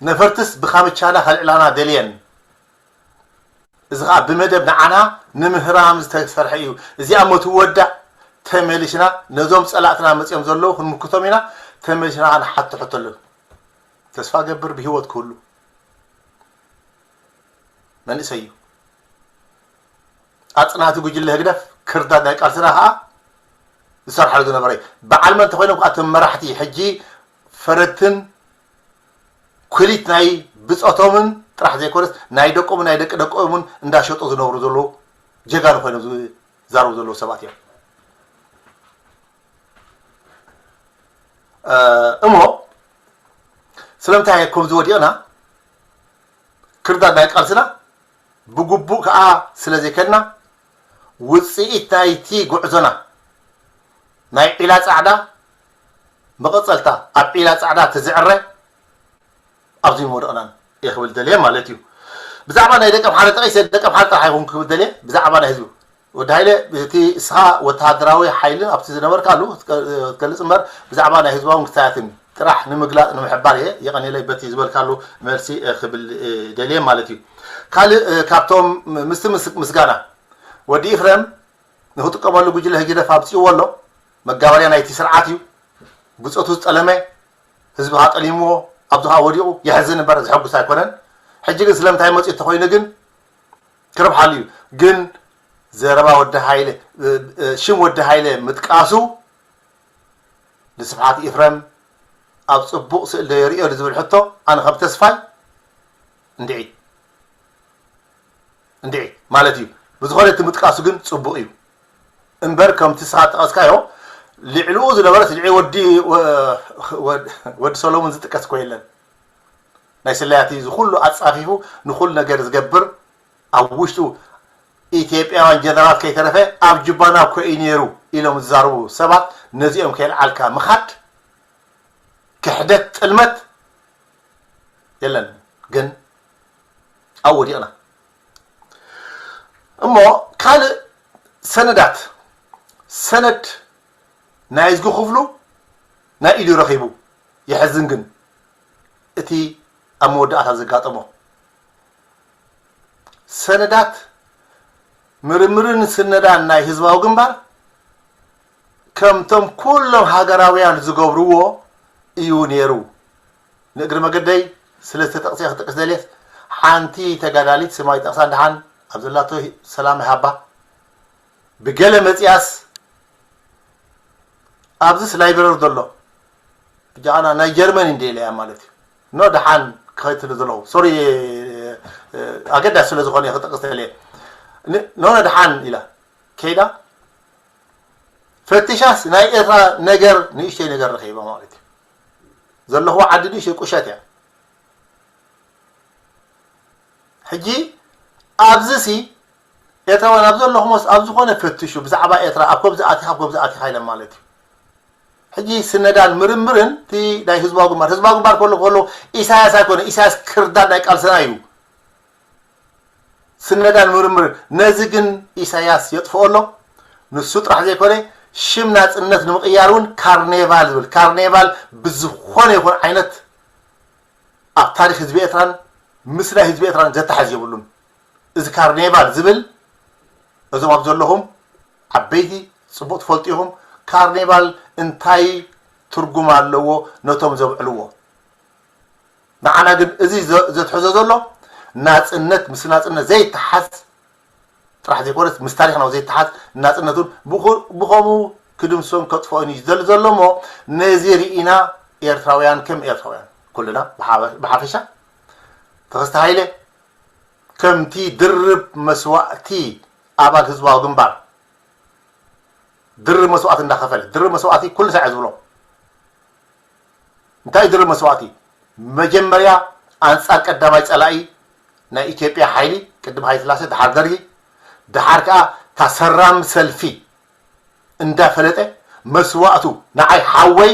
ነፈርትስ ብኻምቻና ከልዕላና ደልየን። እዚ ኸዓ ብመደብ ንዓና ንምህራም ዝተሰርሐ እዩ። እዚኣ እሞ ትወዳእ፣ ተመሊስና ነዞም ጸላእትና መጺኦም ዘለዉ ክንምክቶም ኢና፣ ተመሊስና ንሓትሕተሎም። ተስፋ ገብር ብህይወት ክህሉ መንእሰይ እዩ። ኣጽናቲ ጉጅለ ህግደፍ ክርዳድ ናይ ቃልስና ኸዓ ዝሰርሓሉ ዝነበረ እዩ። በዓል መን ተኾይኖም ከኣ እቶም መራሕቲ ሕጂ ፈረድትን ኩሊት ናይ ብጾቶምን ጥራሕ ዘይኮነስ ናይ ደቆምን ናይ ደቂ ደቆምን እንዳሸጡ ዝነብሩ ዘለዉ ጀጋኑ ኮይኖም ዝዛረቡ ዘለዉ ሰባት እዮም። እ፣ እሞ ስለምንታይ ከምዚ ወዲቕና ክርዳድ ናይ ቃልስና ብግቡእ ከኣ ስለ ዘይከድና ውጽኢት ናይቲ ጉዕዞና ናይ ዒላ ጻዕዳ መቐጸልታ ኣብ ዒላ ጻዕዳ ትዝዕረ ኣብዚ ምወደቕናን እየ ክብል ደልየ ማለት እዩ። ብዛዕባ ናይ ደቀምሓረ ጠቒሰ ደቀምሓረ ጥራሕ ኣይኹን ክብል ደልየ ብዛዕባ ናይ ህዝቢ ወዲ ሃይለ እቲ እስኻ ወተሃደራዊ ሓይልን ኣብቲ ዝነበርካሉ ክትገልጽ እምበር ብዛዕባ ናይ ህዝባውን ክስታያትን ጥራሕ ንምግላጽ ንምሕባር እየ። የቐንየለይ በቲ ዝበልካሉ መልሲ ክብል ደልየ ማለት እዩ። ካልእ ካብቶም ምስቲ ምስ-፣ ምስጋና ወዲ ኢፍረም ንክጥቀመሉ ጉጅለ ህግደፍ ኣምጺእዎ ኣሎ። መጋበርያ ናይቲ ስርዓት እዩ። ብጾቱ ዝጠለመ ህዝቢ ከኣ ጠሊምዎ ኣብዚ ከኣ ወዲቑ የሕዝን እምበር ዘሐጉስ ኣይኮነን። ሕጂ ግን ስለምንታይ መጺኡ እንተኾይኑ ግን ክረብሓሉ እዩ። ግን ዘረባ ወዲ ሃይለ ሽም ወዲ ሃይለ ምጥቃሱ ንስብሓት ኢፍረም ኣብ ጽቡቕ ስእሊ ዶ የርእዮ ዝብል ሕቶ ኣነ ከም ተስፋይ እንድዒ እንድዒ ማለት እዩ። ብዝኾነ እቲ ምጥቃሱ ግን ጽቡቕ እዩ እምበር ከምቲ ስኻ ጠቐስካዮ ልዕልኡ ዝነበረ ስድዒ ወዲ ወዲ ሰሎሙን ዝጥቀስ እኮ የለን። ናይ ስለያት እዚ ኩሉ ኣጻፊፉ ንኹሉ ነገር ዝገብር ኣብ ውሽጡ ኢትዮጵያውያን ጀነራላት ከይተረፈ ኣብ ጅባና እኮ እዩ ነይሩ ኢሎም ዝዛረቡ ሰባት ነዚኦም ከየልዓልካ ምኻድ ክሕደት ጥልመት የለን። ግን ኣብ ወዲቕና እሞ ካልእ ሰነዳት ሰነድ ናይ እዝጊ ክፍሉ ናይ ኢዱ ረኺቡ የሕዝን ግን እቲ ኣብ መወዳእታ ዘጋጠሞ ሰነዳት ምርምርን ስነዳን ናይ ህዝባዊ ግንባር ከምቶም ኩሎም ሃገራውያን ዝገብርዎ እዩ ነይሩ። ንእግሪ መገደይ ስለ ዝተጠቕሰ ክጠቅስ ደልየስ ሓንቲ ተጋዳሊት ስማይ ጠቕሳ እንደሓን ኣብ ዘላቶ ሰላም ይሃባ ብገለ መጽያስ ኣብዚስ ላይብረሪ ዘሎ ብጃና ናይ ጀርመን እንደ ኢለያ ማለት እዩ። ኖ ደሓን ክኸይድ ስለ ዘለኹ ሶሪ ኣገዳሲ ስለ ዝኾነ ክጠቅስ ተልየ ኖ ደሓን ኢላ ከይዳ ፈትሻስ ናይ ኤርትራ ነገር ንእሽተይ ነገር ረኺባ ማለት እዩ። ዘለኹ ዓዲ ንእሽተይ ቁሸት እያ። ሕጂ ኣብዚ ሲ ኤርትራውያን ኣብ ዘለኹሞስ ኣብ ዝኾነ ፈትሹ ብዛዕባ ኤርትራ ኣብ ኮብ ዝኣቲኻ ኣብ ኮብ ዝኣቲኻ ኢሎም ማለት እዩ። ሕጂ ስነዳን ምርምርን እቲ ናይ ህዝባዊ ግንባር ህዝባዊ ግንባር ከሎ ከሎ ኢሳያስ ኣይኮነ ኢሳያስ ክርዳድ ናይ ቃልስና እዩ። ስነዳን ምርምርን ነዚ ግን ኢሳያስ የጥፍኦ ኣሎ። ንሱ ጥራሕ ዘይኮነ ሽም ናጽነት ንምቕያር እውን ካርኔቫል ዝብል ካርኔቫል ብዝኾነ ይኹን ዓይነት ኣብ ታሪክ ህዝቢ ኤርትራን ምስ ናይ ህዝቢ ኤርትራን ዘተሓዝ የብሉን። እዚ ካርኔቫል ዝብል እዞም ኣብ ዘለኹም ዓበይቲ ጽቡቕ ትፈልጡ ኢኹም። ካርኔቫል እንታይ ትርጉም ኣለዎ ነቶም ዘብዕልዎ? ንዓና ግን እዚ ዘትሕዞ ዘሎ ናጽነት ምስ ናጽነት ዘይተሓዝ ጥራሕ ዘይኮነስ ምስ ታሪኽና ዘይተሓዝ ናጽነቱን ብኸምኡ ክድምስሶን ከጥፍኦን እዩ ዝደሊ ዘሎ እሞ ነዚ ርኢና ኤርትራውያን ከም ኤርትራውያን ኩልና ብሓፈሻ ተኸስተ ሃይለ ከምቲ ድርብ መስዋእቲ ኣባል ህዝባዊ ግንባር ድርብ መስዋእቲ እንዳኸፈለ ድርብ መስዋእቲ ኩሉ ሳዕ ዝብሎ እንታይ ድርብ መስዋእቲ መጀመርያ ኣንጻር ቀዳማይ ጸላኢ ናይ ኢትዮጵያ ሓይሊ ቅድም ሃይለ ስላሴ ድሓር ደርጊ ድሓር ከኣ ታሰራም ሰልፊ እንዳፈለጠ መስዋእቱ ንዓይ ሓወይ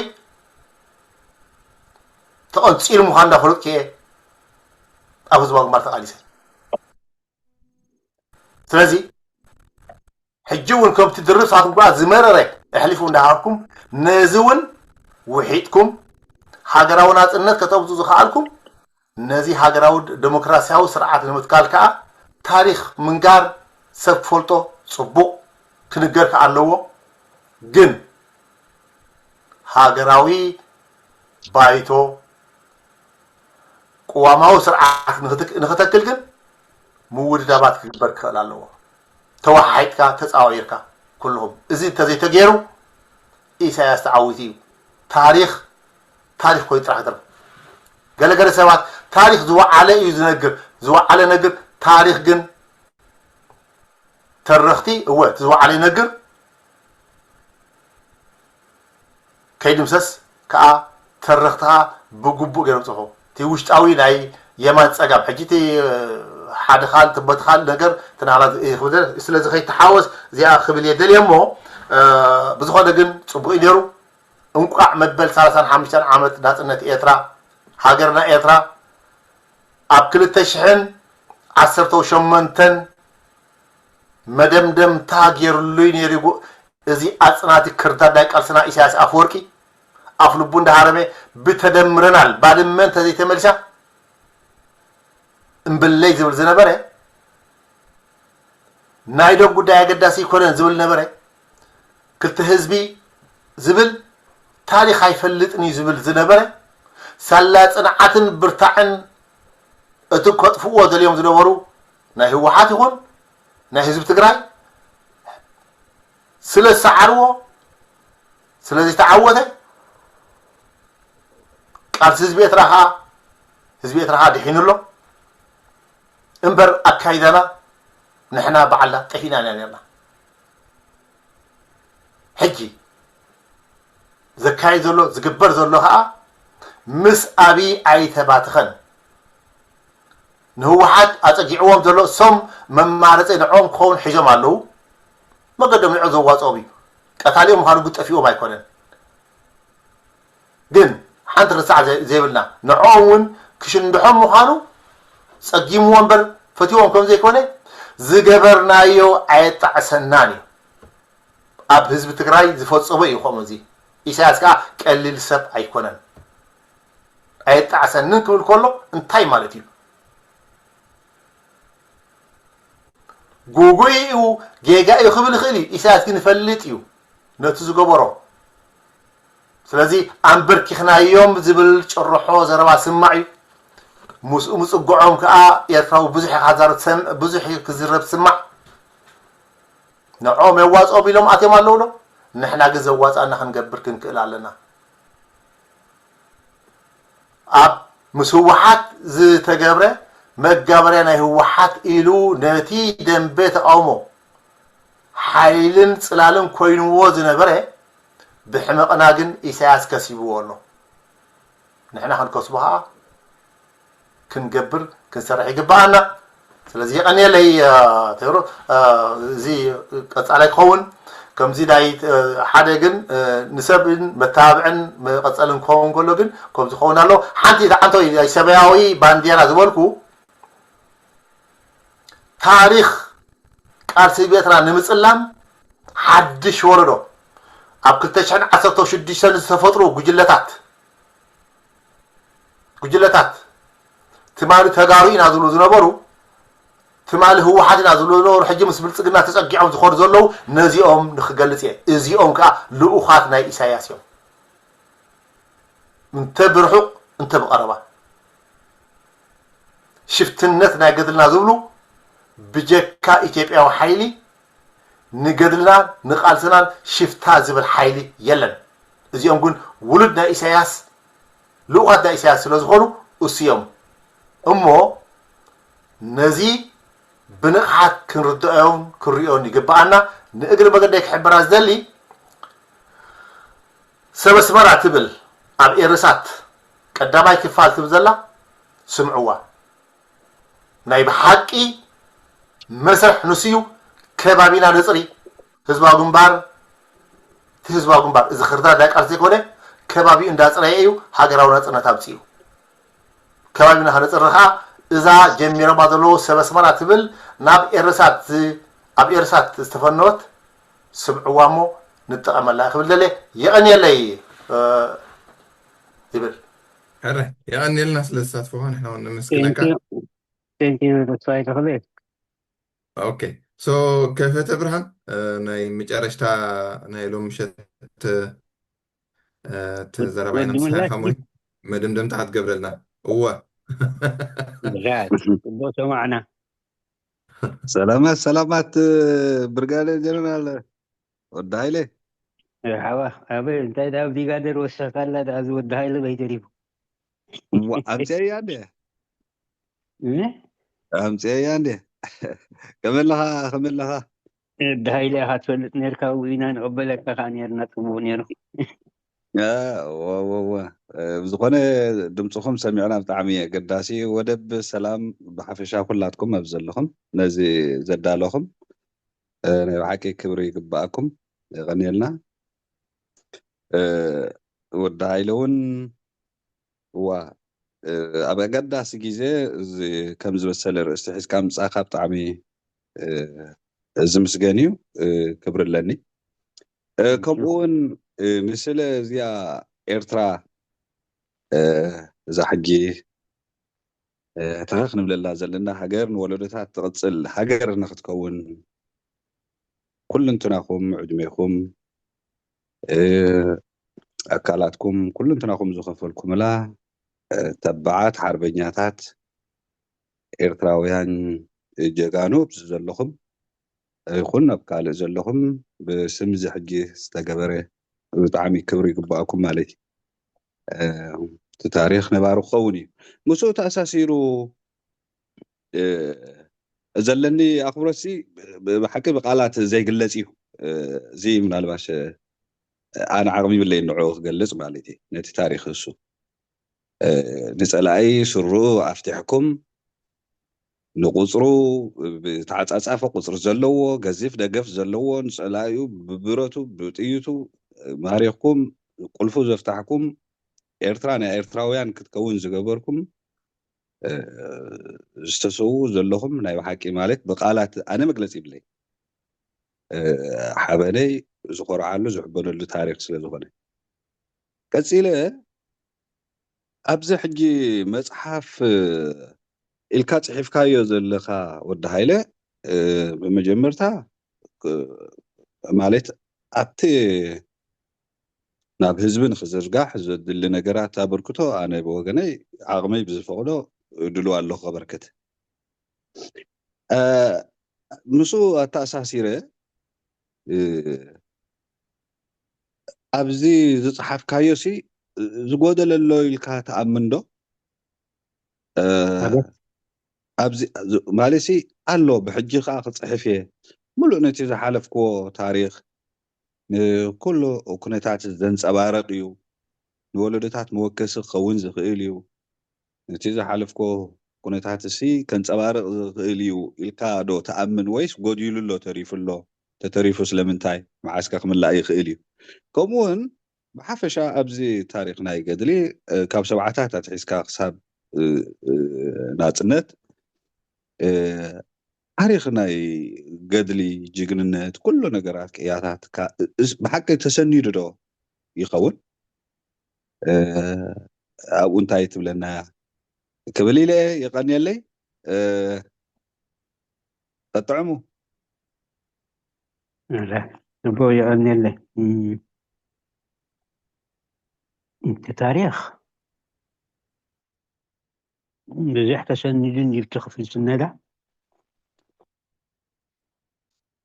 ተቐንጺሉ ምዃን እንዳፈለጥኩ እየ ኣብ ህዝባዊ ግንባር ተቓሊሰ። ስለዚ ሕጂ እውን ከምቲ ድርብ ሳትኩም ከኣ ዝመረረ ኣሕሊፉ እንዳሃብኩም ነዚ እውን ውሒጥኩም ሃገራዊ ናጽነት ከተብዙ ዝኸኣልኩም ነዚ ሃገራዊ ደሞክራሲያዊ ስርዓት ንምትካል ከኣ ታሪኽ ምንጋር ሰብ ክፈልጦ ጽቡቕ ክንገር ከኣ ኣለዎ። ግን ሃገራዊ ባይቶ ቅዋማዊ ስርዓት ንክተክል ግን ምውድዳባት ክግበር ክኽእል ኣለዎ። ተወሓሒጥካ ተፃዋዊርካ ኩልኹም እዚ እንተዘይተገይሩ ኢሳያስ ተዓዊቱ እዩ። ታሪኽ ታሪኽ ኮይኑ ጥራሕ ተርፍ። ገለገለ ሰባት ታሪኽ ዝወዓለ እዩ ዝነግር ዝወዓለ ነግር ታሪኽ ግን ተረኽቲ እወ እቲ ዝወዓለ ይነግር ከይድምሰስ ከዓ ተረኽትኻ ብግቡእ ገይሮም ፅሑ እቲ ውሽጣዊ ናይ የማን ፀጋም ሕጂ እቲ ሓደ ካል ትበትኻል ነገር ትናላ ስለዚ ከይተሓወስ እዚኣ ክብል እየ ደልየ እሞ ብዝኾነ ግን ፅቡቅ እዩ ነይሩ እንቋዕ መበል ሰላሳን ሓሙሽተን ዓመት ናፅነት ኤርትራ ሃገርና ኤርትራ ኣብ ክልተ ሽሕን ዓሰርተ ሸሞንተን መደምደምታ ገይርሉይ ነይሩ እዚ ኣፅናቲ ክርዳድ ናይ ቃልስና ኢሳያስ ኣፈወርቂ ኣፍ ልቡ እንዳሃረመ ብተደምረናል ባድመ እንተዘይተመልሳ እምብለይ ዝብል ዝነበረ ናይ ዶብ ጉዳይ ኣገዳሲ ይኮነን ዝብል ነበረ ክልተ ህዝቢ ዝብል ታሪኽ ኣይፈልጥን እዩ ዝብል ዝነበረ፣ ሳላ ጽንዓትን ብርታዕን እቲ ከጥፍዎ ደልዮም ዝነበሩ ናይ ህወሓት ይኹን ናይ ህዝቢ ትግራይ ስለ ዝሰዓርዎ፣ ስለ ዘይተዓወተ፣ ቃልሲ ህዝቢ ኤርትራ ኸኣ፣ ህዝቢ ኤርትራ ኸኣ ድሒኑ ኣሎ። እምበር ኣካይዳና ንሕና ባዕልና ጠፊእና ኢና ነርና። ሕጂ ዘካይድ ዘሎ፣ ዝግበር ዘሎ ኸኣ ምስ ኣብይ ኣይተባትኸን። ንህወሓት ኣጸጊዕዎም ዘሎ፣ እሶም መማረጺ ንዕኦም ክኸውን ሒዞም ኣለዉ። መገዶም ንዕኦም ዘዋጽኦም እዩ። ቀታሊኦም ምዃኑ ግን ጠፊኦም ኣይኮነን። ግን ሓንቲ ርሳዕ ዘ-፣ ዘይብልና፣ ንዕኦም እውን ክሽንድሖም ምዃኑ ጸጊምዎ እምበር ፈትዎም ከም ዘይኮነ ዝገበርናዮ ኣየጣዕሰናን እዩ። ኣብ ህዝቢ ትግራይ ዝፈጸሞ እዩ ከምኡ። እዚ ኢሳያስ ከኣ ቀሊል ሰብ ኣይኮነን። ኣየጣዕሰንን ክብል ከሎ እንታይ ማለት እዩ? ጉጉይ እዩ፣ ጌጋ እዩ ክብል ይኽእል እዩ። ኢሳያስ ግን ይፈልጥ እዩ ነቲ ዝገበሮ። ስለዚ ኣንበርኪኽናዮም ዝብል ጭርሖ ዘረባ ስማዕ እዩ። ምስኡ ምጽግዖም ከኣ ኤርትራዊ ብዙሕ ኢኻ ዛረብ ትሰምዕ፣ ብዙሕ እዩ ክዝረብ ትስማዕ። ንዕኦም የዋጽኦም ኢሎም ኣትዮም ኣለዉ ዶ? ንሕና ግን ዘዋጽኣና ክንገብር ክንክእል ኣለና። ኣብ ምስ ህወሓት ዝተገብረ መጋበርያ ናይ ህወሓት ኢሉ ነቲ ደንበ ተቃውሞ ሓይልን ጽላልን ኮይንዎ ዝነበረ ብሕመቕና ግን ኢሳያስ ከሲብዎ ኣሎ። ንሕና ክንከስቦ ኸኣ ክንገብር ክንሰርሕ ይግብኣና። ስለዚ የቐንየለይ፣ እ፣ ቴድሮ፣ እ፣ እዚ ቀጻላይ ክኸውን ከምዚ ናይ፣ እ፣ ሓደ ግን፣ እ፣ ንሰብን መተባብዕን መቐጸልን ክኸውን ከሎ ግን ከምዚ ክኸውን ኣሎ። ሓንቲ እታ ዓንቶ ናይ ሰማያዊ ባንዴራ ዝበልኩ ታሪኽ ቃልሲ ህዝቢ ኤርትራ ንምጽላም ሓድሽ ወረዶ ኣብ ክልተ ሽሕን ዓሰርተ ሽዱሽተን ዝተፈጥሩ ጉጅለታት፣ ጉጅለታት ትማሊ ተጋሩ ኢና ዝብሉ ዝነበሩ፣ ትማሊ ህወሓት ኢና ዝብሉ ዝነበሩ፣ ሕጂ ምስ ብልጽግና ተጸጊዖም ዝኾኑ ዘለዉ፣ ነዚኦም ንኽገልጽ እየ። እዚኦም ከኣ ልኡኻት ናይ ኢሳያስ እዮም። እንተ ብርሑቕ እንተ ብቐረባ። ሽፍትነት ናይ ገድልና ዝብሉ ብጀካ ኢትዮጵያዊ ሓይሊ ንገድልናን ንቓልስናን ሽፍታ ዝብል ሓይሊ የለን። እዚኦም ግን ውሉድ ናይ ኢሳያስ፣ ልኡኻት ናይ ኢሳያስ ስለ ዝኾኑ እሱ እዮም። እሞ ነዚ ብንቕሓት ክንርድኦን ክንሪኦን ይግብኣና። ንእግሪ መገደይ ክሕብራ ዝደሊ፣ ሰብ ኣስመራ ትብል ኣብ ኤርሳት ቀዳማይ ክፋል ትብል ዘላ ስምዕዋ። ናይ ብሓቂ መስርሕ ንሱ እዩ። ከባቢና ነጽሪ። ህዝባዊ ግንባር፣ እቲ ህዝባዊ ግንባር፣ እዚ ክርዳድ ናይ ቃልሲ ዘይኮነ፣ ከባቢኡ እንዳጽረየ እዩ ሃገራዊ ናጽነት ኣምጺኡ። ከባቢና ከነጽሪ ኸኣ እዛ ጀሚሮማ ዘለዉ ሰብ ኣስመራ ትብል ናብ ኤርሳት ዝ-፣ ኣብ ኤርሳት ዝተፈነወት ስምዕዋ እሞ ንጠቐመላ ክብል ደልየ። የቐንየለይ፣ እ፣ ይብል። ሕረ፣ የቐንየልና ስለ ተሳትፎኻ፣ ንሕና እውን ነመስግነካ። Thank you። Thank you፣ ተስፋይ ተኽለ። ኦኬ። ሶ፣ ከፈተ ብርሃን፣ እ፣ ናይ መጨረሽታ ናይ ሎም ምሸት፣ እ፣ እቲ ወድ-፣ ዘረባይ ወዲ ንስኻ ምላሽ ኢኻ እሞ ድዩ? መደምደምታ ክትገብረልና። እወ። ብራድ፣ ጽቡቕ ሰማዕና። ሰላማት፣ ሰላማት፣ ብርጋዴር ጀነራል ወዲ ሃይለ። መርሓባ። ኣበይ፣ እንታይ ደኣ ብሪጋዴር ወሰኻላ ደኣ፣ እዚ ወዲ ሃይለ በይ ተሪፉ። እሞ፣ ኣምፅኣያ እንዴ? እ? ኣምፅኣያ እንዴ? ከመይ ኣለኻ? ከመይ ኣለኻ? ወዲ ሃይለ ኢኻ ትፈልጥ ነርካ፣ ኣብኡ ኢና ንቕበለካ ከኣ ነርና፣ ጽቡቕ ነይሩ። እ፣ እወ፣ እወ፣ እወ። እ፣ ብዝኾነ ድምፅኹም ሰሚዕና ብጣዕሚ ኣገዳሲ እዩ። ወደብ ሰላም ብሓፈሻ ኩላትኩም ኣብ ዘለኹም ነዚ ዘዳለኹም፣ እ፣ ናይ ብሓቂ ክብሪ ይግባኣኩም። የቐንየልና። እ፣ ወዲ ሃይለ እውን፣ እዋ፣ እ፣ ኣብ ኣገዳሲ ግዜ እዚ ከም ዝመሰለ ርእስቲ ሒዝካ ምጻእካ ብጣዕሚ፣ እ፣ ዝምስገን እዩ። እ፣ ክብሪ ኣለኒ። እ፣ ከምኡ እውን፣ እ፣ ንስለ እዚኣ ኤርትራ፣ እ፣ እዛ ሕጂ፣ እ፣ ህትኽኽ ንብለላ ዘለና ሃገር ንወለዶታት ትቕጽል ሃገር ንኽትከውን ኩልንትናኹም፣ ዕድሜኹም፣ እ፣ ኣካላትኩም ኩሉ እንትናኹም ዝኸፈልኩምላ ተባዓት ሓርበኛታት ኤርትራውያን ጀጋኑ ኣብዚ ዘለኹም ይኹን ኣብ ካልእ ዘለኹም ብስም እዚ ሕጂ ዝተገበረ ብጣዕሚ ክብሪ ይግባኣኩም ማለት እዩ። እቲ ታሪኽ ነባሪ ክኸውን እዩ። ምስኡ ተኣሳሲሩ ዘለኒ ኣኽብሮትሲ ብሓቂ ብቃላት ዘይግለጽ እዩ። እዚ ምናልባሽ ኣነ ዓቕሚ ይብለይ ንዕኡ ክገልጽ ማለት እዩ። ነቲ ታሪኽ እሱ ንጸላኢ ስሩ ኣፍቲሕኩም ንቁጽሩ ብተዓጻጻፈ ቁጽሪ ዘለዎ ገዚፍ ደገፍ ዘለዎ ንጸላኢኡ ብብረቱ ብጥይቱ ማሪኽኩም ቁልፉ ዘፍታሕኩም ኤርትራ ናይ ኤርትራውያን ክትከውን ዝገበርኩም ዝተሰዉ ዘለኹም ናይ ብሓቂ ማለት ብቃላት ኣነ መግለጺ ይብለይ ሓበነይ ዝኾርዓሉ ዝሕበነሉ ታሪኽ ስለ ዝኾነ ቀጺለ ኣብዚ ሕጂ መጽሓፍ ኢልካ ጽሒፍካዮ ዘለኻ ወዲ ሃይለ ብመጀመርታ ማለት ኣብቲ ናብ ህዝቢ ንክዝርጋሕ ዘድሊ ነገራት ኣበርክቶ ኣነ ብወገነይ ዓቕመይ ብዝፈቕዶ ድልው ኣለኹ ከበርክት ምስኡ ኣተኣሳሲረ ኣብዚ ዝፅሓፍካዮ ሲ ዝጎደለ ኣሎ ኢልካ ትኣምን ዶ? ኣብዚ ማለት ኣሎ ብሕጂ ከዓ ክፅሕፍ እየ ሙሉእ ነቲ ዝሓለፍክዎ ታሪክ ንኩሉ ኩነታት ዘንፀባረቅ እዩ ንወለዶታት መወከሲ ክኸውን ዝኽእል እዩ ነቲ ዝሓለፍኮ ኩነታት እሲ ከንፀባርቕ ዝኽእል እዩ ኢልካ ዶ ትኣምን ወይስ ጎዲሉ ኣሎ ተሪፉ ኣሎ ተተሪፉ ስለምንታይ መዓስከ ክምላእ ይኽእል እዩ ከምኡ እውን ብሓፈሻ ኣብዚ ታሪክ ናይ ገድሊ ካብ ሰብዓታት ኣትሒዝካ ክሳብ ናፅነት ታሪክ ናይ ገድሊ ጅግንነት ኩሉ ነገራት ቅያታት ብሓቂ ተሰኒዱ ዶ ይኸውን ኣብኡ እንታይ ትብለና ክብል ኢለ የቐንየለይ ጠጥዕሙ እቦ የቐንየለይ እቲ ታሪኽ ብዙሕ ተሰኒዱ እንዲልቲ ክፍልትነዳ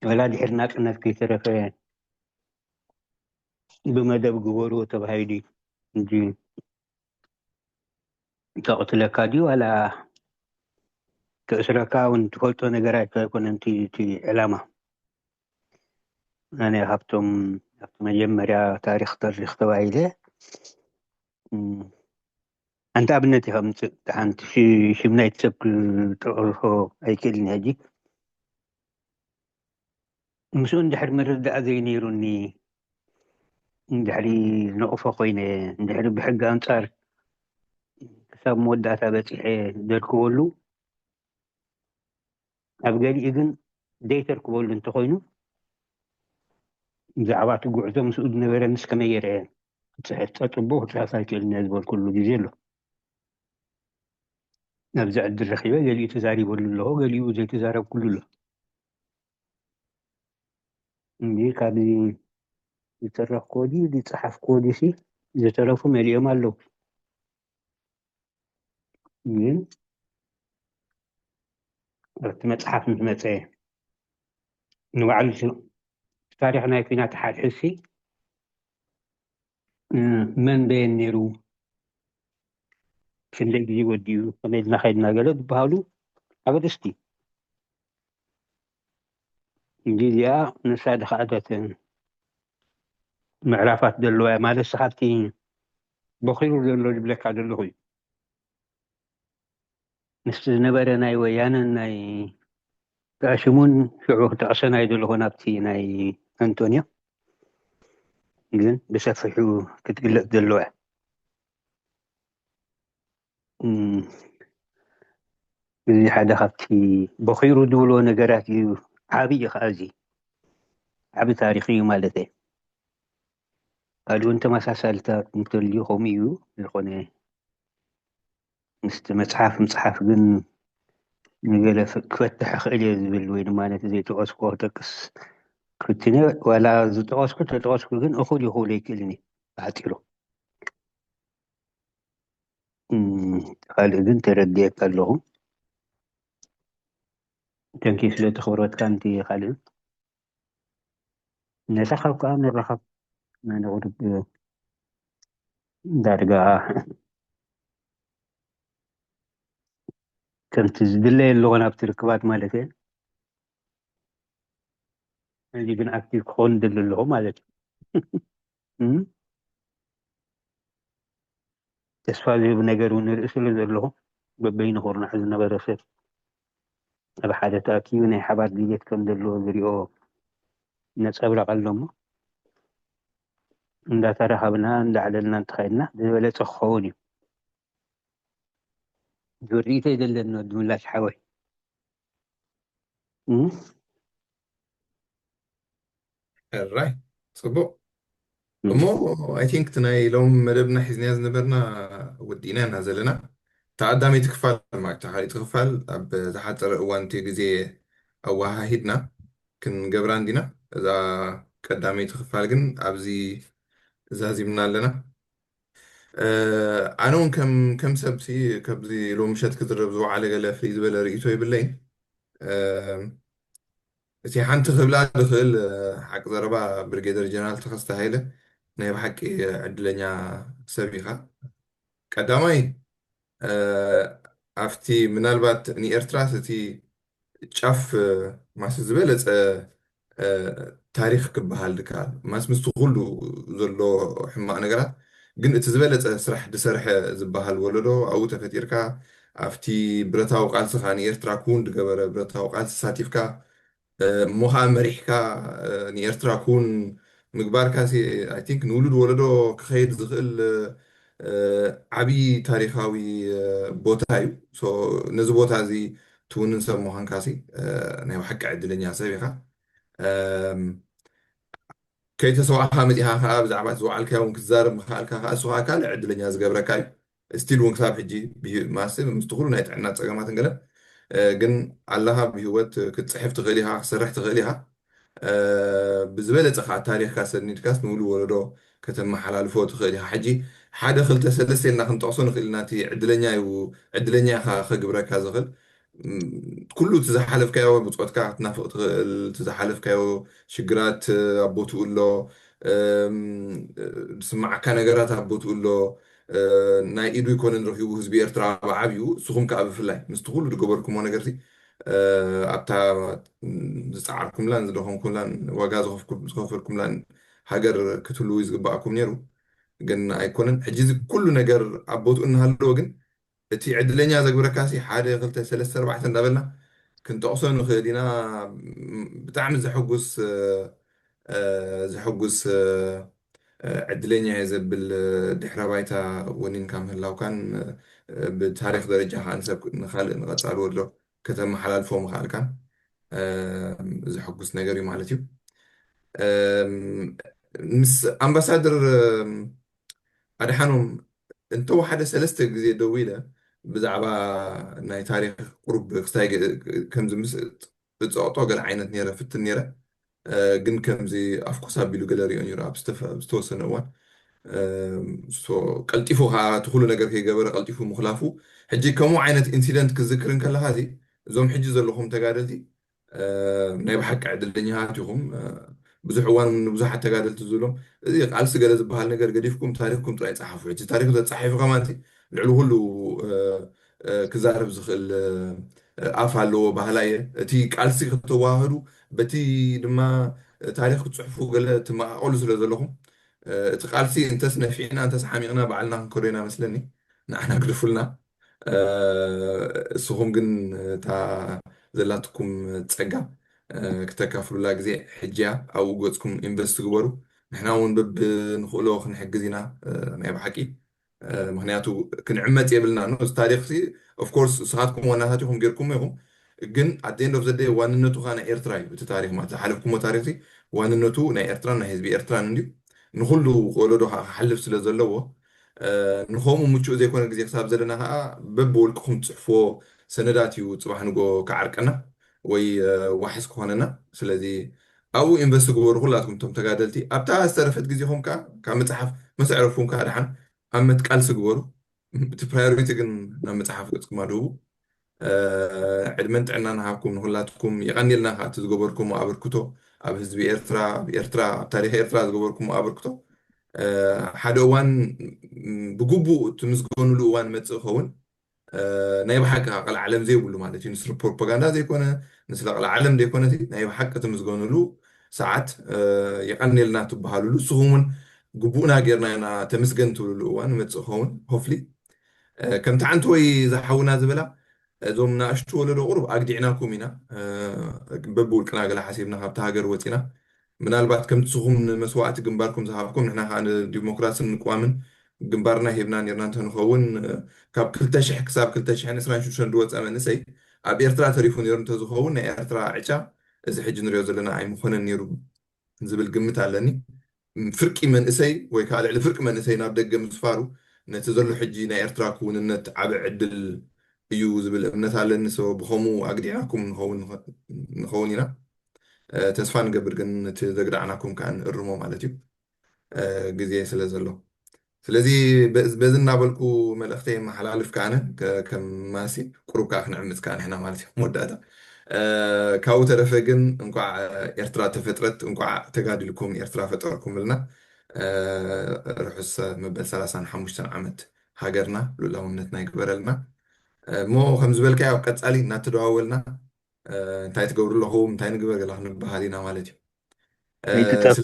ወላ ድሕሪ ናፅነት ከይተረፈ ብመደብ ግበርዎ ተባሂሉ እንጂ ተቕትለካ ድዩ ዋላ ተእስረካ እውን ትፈልጦ ነገር ኣይኮነን እቲ ዕላማ ኣነ ካብቶም ኣብቲ መጀመርያ ታሪክ ተሪክ ተባሂለ ሓንቲ ኣብነት ኢኻ ምፅእ ሓንቲ ሽም ናይቲ ሰብ ክጠቕሶ ኣይክእልን ሕጂ ምስኡ እንድሕር ምርዳእ ዘይነይሩኒ እንድሕሪ ነቕፎ ኮይነ እንድሕሪ ብሕጊ ኣንፃር ክሳብ መወዳእታ በፂሐ ዘርክበሉ ኣብ ገሊኡ ግን ዘይተርክበሉ እንተኮይኑ ብዛዕባ እቲ ጉዕዞ ምስኡ ዝነበረ ምስ ከመይ ገይረ ክፅሕፍ ፀፅቦ ክፅሕፍ ኣይክእልን እየ ዝበልኩሉ ግዜ ኣሎ ኣብዚ ዕድል ረኪበ ገሊኡ ተዛሪበሉ ኣለኹ ገሊኡ ዘይተዛረብኩሉ ኣሎ እንጂ ካብዚ ዝተረፍክዎ ድዩ ዝፀሓፍክዎ ድዩ ዝተረፉ መሊኦም ኣለዉ ግን እቲ መፅሓፍ ምስ መፀ ንባዕሉ ታሪክ ናይ ኩናት ሓድሕዝሲ መን በየን ነይሩ ክንደይ ግዜ ወዲኡ ከመይ ኢልና ከይድና ገለ ዝበሃሉ ኣገደስቲ እንጂ እዚኣ ንሳ ድካኣተትን ምዕራፋት ዘለዋ ማለት ካብቲ በኺሩ ዘሎ ዝብለካ ዘለኹ እዩ ምስቲ ዝነበረ ናይ ወያነን ናይ ሽሙን ሽዑ ክጠቕሰ ናይ ዘለኹ ናብቲ ናይ ኣንቶንዮ ግን ብሰፊሑ ክትግለፅ ዘለዋ እዚ ሓደ ካብቲ በኺሩ ዝብሎ ነገራት እዩ ዓብዪ ከዓ እዚ ዓብ ታሪክ እዩ ማለት ካልእውን ተመሳሳልታት እንተልዩ ከምኡ እዩ ዝኾነ ምስቲ መፅሓፍ ምፅሓፍ ግን ንገለ ክፈትሕ ክእል እየ ዝብል ወይ ድማ ነቲ ዘይጠቀስኩ ክጠቅስ ክፍትን ዋላ ዝጠቀስኩ ተጠቀስኩ ግን እኹል ይኽብሎ ይክእልን እዩ ብሓፂሩ። እም፣ ካልእ ግን ተረዲኤካ ኣለኹ። ተንኪ ስለ እቲ ክብረትካ፣ እንቲ ካልእ ነታ ካብ ከዓ ንራኸብ ናይ ንቕርብ ዳርጋ ከምቲ ዝድለየ ኣለኹ ናብቲ ርክባት ማለት እየ። እዚ ግን ኣክቲቭ ክኸውን ደሊ ኣለኹ ማለት እዩ። እም? ተስፋ ዝህብ ነገር እውን ንርኢ ስለ ዘለኹ፣ በበይኑ ኩርናዕ ዝነበረ ሰብ ኣብ ሓደ ተኣኪቡ ናይ ሓባር ድሌት ከም ዘለዎ ዝሪኦ ነጸብራቕ ኣሎ እሞ፣ እንዳተራኸብና እንዳዕለልና እንተኸይድና ዝበለጸ ክኸውን እዩ። ዝብል ርኢቶ እዩ ዘለኒ ወዲ ምላሽ ሓወይ። እም? ሕራይ፣ ጽቡቕ። እም። እሞ ኣይ ቲንክ እቲ ናይ ሎም መደብና ሒዝናዮ ዝነበርና ወዲእና ኢና ዘለና። እታ ቀዳመይቲ ክፋል ማለት እታ ካልኣይቲ ክፋል ኣብ ዝሓጸረ እዋን እቲ ግዜ ኣወሃሂድና ክንገብራ እንዲና። እዛ ቀዳመይቲ ክፋል ግን ኣብዚ ዛዚምና ኣለና። እ፣ ኣነ እውን ከም ከም ሰብ ሲ ካብዚ ሎም ምሸት ክዝረብ ዝወዓለ ገለ ፍልይ ዝበለ ርእይቶ የብለይን። እ፣ እቲ ሓንቲ ክብላ ዝኽእል፣ እ፣ ሓቂ ዘረባ ብርጌደር ጀነራል ተኸስተ ሃይለ ናይ ብሓቂ ዕድለኛ ሰብ ኢኻ። ቀዳማይ፣ እ፣ ኣብቲ ምናልባት ንኤርትራስ እቲ ጫፍ፣ እ፣ ማስ ዝበለጸ፣ እ፣ ታሪኽ ክበሃል ድከኣል። ማስ ምስቲ ኩሉ ዘሎ ሕማቕ ነገራት፣ ግን እቲ ዝበለጸ ስራሕ ድሰርሐ ዝበሃል ወለዶ ኣብኡ ተፈጢርካ፣ ኣብቲ ብረታዊ ቃልሲ ከኣ ንኤርትራ ክውን ድገበረ ብረታዊ ቃልሲ ተሳቲፍካ፣ እ፣ እሞ ከኣ መሪሕካ፣ እ፣ ንኤርትራ ክውን ምግባርካ ሲ፣ ኣይ ቲንክ ንውሉድ ወለዶ ክኸይድ ዝኽእል፣ እ፣ ዓብዪ ታሪኻዊ፣ እ፣ ቦታ እዩ። ሶ ነዚ ቦታ እዚ ትውንን ሰብ ምዃንካ ሲ፣ እ፣ ናይ ብሓቂ ዕድለኛ ሰብ ኢኻ። እም፣ ከይተሰዋእካ መጺኻ ከኣ ብዛዕባ እቲ ዝወዓልካዮ እውን ክትዛረብ ምኽኣልካ ከኣ እሱ ከኣ ካልእ ዕድለኛ ዝገብረካ እዩ። ስቲል እውን ክሳብ ሕጂ ብሂ-፣ ማስ ምስቲ ኩሉ ናይ ጥዕና ጸገማትን ገለን፣ እ፣ ግን ኣለኻ ብህይወት ክትጽሕፍ ትኽእል ኢኻ፣ ክትሰርሕ ትኽእል ኢኻ። እ፣ ብዝበለጸ ከኣ ታሪኽካ ሰኒድካስ ንውሉድ ወለዶ ከተመሓላልፎ ትኽእል ኢኻ። ሕጂ ሓደ ክልተ ሰለስተ ኢልና ክንጠቕሶ ንኽእል ኢና። እቲ ዕድለኛ እዩ፣ ዕድለኛ ኢኻ ከግብረካ ዝኽእል። ም፣ ኩሉ እቲ ዝሓለፍካዮ ብጾትካ ክትናፍቕ ትኽእል፣ እቲ ዝሓለፍካዮ ሽግራት ኣብ ቦትኡ ኣሎ፣ እም፣ ዝስምዓካ ነገራት ኣብ ቦትኡ ኣሎ። እ፣ ናይ ኢዱ ኣይኮነን ረኺቡ ህዝቢ ኤርትራ ብዓብዩ፣ ንስኹም ከኣ ብፍላይ ምስቲ ኩሉ ዝገበርኩሞ ነገርሲ፣ እ፣ ኣብታ ዝጸዓርኩምላን ዝደኸምኩምላን ዋጋ ዝኸፍኩ-፣ ዝኸፈልኩምላን ሃገር ክትህልዉ እዩ ዝግባኣኩም ነይሩ። ግን ኣይኮነን። ሕጂ እዚ ኩሉ ነገር ኣብ ቦትኡ እናሃለወ ግን እቲ ዕድለኛ ዘግብረካ ሲ ሓደ፣ ክልተ፣ ሰለስተ፣ ኣርባዕተ እንዳበልና ክንጠቕሶ ንኽእል ኢና። ም፣ ብጣዕሚ ዘሐጉስ፣ እ፣ እ፣ ዘሐጉስ፣ እ፣ እ፣ ዕድለኛ እየ ዘብል፣ እ፣ ድሕረ ባይታ ወኒንካ ምህላውካን፣ እ፣ ብታሪኽ ደረጃ ከኣ ንሰብ ንኻልእ ንቐጻሊ ወለዶ ከተመሓላልፎ ምኽኣልካን፣ እ፣ ዘሐጉስ ነገር እዩ ማለት እዩ። እም፣ ምስ ኣምባሳደር፣ እም፣ ኣድሓኖም እንተወሓደ ሰለስተ ግዜ ደዊለ ብዛዕባ ናይ ታሪኽ ቁሩብ ክስታይ ገ-፣ ከም ዝምስ-፣ እጸቕጦ ገለ ዓይነት ነይረ፣ ፍትን ነይረ። እ፣ ግን ከምዚ ኣፍኮስ ኣቢሉ ገለ ሪኦ ነይሩ ኣብ ዝተፈ-፣ ኣብ ዝተወሰነ እዋን። እም፣ ሶ፣ ቀልጢፉ ከኣ እቲ ኩሉ ነገር ከይገበረ ቀልጢፉ ምኽላፉ፣ ሕጂ ከምኡ ዓይነት ኢንሲደንት ክዝክር እንከለኻ እዚ፣ እዞም ሕጂ ዘለኹም ተጋደልቲ፣ እ፣ ናይ ብሓቂ ዕድለኛታት ኢኹም። እ፣ ብዙሕ እዋን እውን ንብዙሓት ተጋደልቲ ዝብሎም፣ እዚ ቃልሲ ገለ ዝበሃል ነገር ገዲፍኩም ታሪኽኩም ጥራይ ጸሓፉ። ሕጂ ታሪኽ ተጻሒፉ ከማን እቲ ልዕሊ ኩሉ፣ እ፣ እ፣ ክዛረብ ዝኽእል፣ እ፣ ኣፍ ኣለዎ በሃላይ እየ። እቲ ቃልሲ ከተወሃህዱ በቲ ድማ ታሪኽ ክትጽሕፉ ገለ ትመቓቐሉ ስለ ዘለኹም፣ እ፣ እቲ ቃልሲ እንተስ ነፊዕና እንተስ ሓሚቕና ባዕልና ክንከዶ ኢና መስለኒ። ንዓና ግደፉልና። እ፣ እስኹም ግን እታ ዘላትኩም ጸጋ፣ እ፣ ክተካፍሉላ ግዜ ሕጂ እያ። ኣብኡ ገጽኩም ኢንቨስት ግበሩ። ንሕና እውን በብንኽእሎ ክንሕግዝ ኢና፣ እ፣ ናይ ብሓቂ። እ፣ ምኽንያቱ ክንዕመጽ የብልና ነው። እዚ ታሪኽሲ፣ ኦፍ ኮርስ፣ ንስኻትኩም ዋናታት ኢኹም፣ ጌርኩሞ ኢኹም። ግን ኣት ኤንድ ኦፍ ዘ ዴይ ዋንነቱ ኸኣ ናይ ኤርትራ እዩ። እቲ ታሪኽ ማለት ዝሓለፍኩሞ ታሪኽሲ ዋንነቱ ናይ ኤርትራን ናይ ህዝቢ ኤርትራን እንድዩ። ንኹሉ ወለዶ ኸኣ ክሓልፍ ስለ ዘለዎ፣ እ፣ ንኸምኡ ምቹእ ዘይኮነ ግዜ ክሳብ ዘለና ኸኣ በብውልቅኹም ትጽሕፍዎ ሰነዳት እዩ ጽባሕ ንጎ ክዓርቀና ወይ፣ እ፣ ዋሕስ ክኾነና። ስለዚ ኣብኡ ኢንቨስት ግበሩ ኩላትኩም እቶም ተጋደልቲ። ኣብታ ዝተረፈት ግዜኹም ከኣ ካብ መጽሓፍ መሰዕረፍኩም ከኣ ደሓን ኣብ መትቃልሲ ግበሩ። እቲ ፕራዮሪቲ ግን ናብ መጽሓፍ ገጽኩም ኣድህቡ። ዕድመን ጥዕናን ሃብኩም ንኩላትኩም። የቐንየልና ከኣ እቲ ዝገበርኩሞ ኣበርክቶ ኣብ ህዝቢ ኤርትራ፣ ኣብ ኤርትራ፣ ኣብ ታሪኽ ኤርትራ ዝገበርኩሞ ኣበርክቶ። ሓደ እዋን ብግቡእ ትምስገኑሉ እዋን መጽእ ይኸውን። ናይ ብሓቂ ከኣ ቀልዓለም ዘይብሉ ማለት እዩ። ንስለ ፕሮፓጋንዳ ዘይኮነ፣ ንስለ ቀልዓለም ዘይኮነ፣ ናይ ብሓቂ ትምስገኑሉ ሰዓት፣ የቐንየልና ትበሃሉሉ፣ ንስኹም እውን ግቡእና ጌርና ኢና ተመስገን ትብሉሉ እዋን መጽእ ይኸውን። ሆፍሊ ከምቲ ሓንቲ ወይ ዝሓውና ዝበላ፣ እዞም ንኣሽቱ ወለዶ ቁሩብ ኣግዲዕናኩም ኢና። በብውልቅና ገለ ሓሲብና ካብቲ ሃገር ወጺና። ምናልባት ከምቲ ንስኹም ንመስዋእቲ ግንባርኩም ዝሃብኩም፣ ንሕና ከኣ ንዲሞክራስን ንቅዋምን ግንባርና ሂብና ኔርና እንተንኸውን፣ ካብ ክልተ ሽሕ ክሳብ ክልተ ሽሕን ዕስራን ሽዱሽተን ዝወጸ መንእሰይ ኣብ ኤርትራ ተሪፉ ኔሩ እንተዝኸውን፣ ናይ ኤርትራ ዕጫ እዚ ሕጂ ንሪኦ ዘለና ኣይምኾነን ኔሩ ዝብል ግምት ኣለኒ። ፍርቂ መንእሰይ ወይ ከኣ ልዕሊ ፍርቂ መንእሰይ ናብ ደገ ምስፋሩ፣ ነቲ ዘሎ ሕጂ ናይ ኤርትራ ክውንነት ዓቢ ዕድል እዩ ዝብል እምነት ኣለኒ። So ብኸምኡ ኣግዲዕናኩም ንኸውን፣ ንኸውን ኢና። ተስፋ ንገብር ግን ነቲ ዘግዳዕናኩም ከኣ ንእርሞ ማለት እዩ፣ ግዜ ስለ ዘሎ። ስለዚ በዚ እናበልኩ መልእኽተይ የመሓላልፍ ከኣነ፣ ከም ማሲ ቁሩብ ከኣ ክንዕምጽ ከኣ ንሕና ማለት እዩ መወዳእታ። ካብኡ ተረፈ ግን እንኳዕ ኤርትራ ተፈጥረት፣ እንኳዕ ተጋዲልኩም ኤርትራ ፈጠርኩም እልና። ርሑስ መበል ሰላሳን ሓሙሽተን ዓመት ሃገርና ሉላውነትና ይግበረልና። እሞ ከም ዝበልካዮ ኣብ ቀጻሊ እናተደዋወልና እንታይ ትገብሩ ኣለኹም፣ እንታይ ንግበር ገላ ክንበሃል ኢና ማለት እዩ። ስለዚ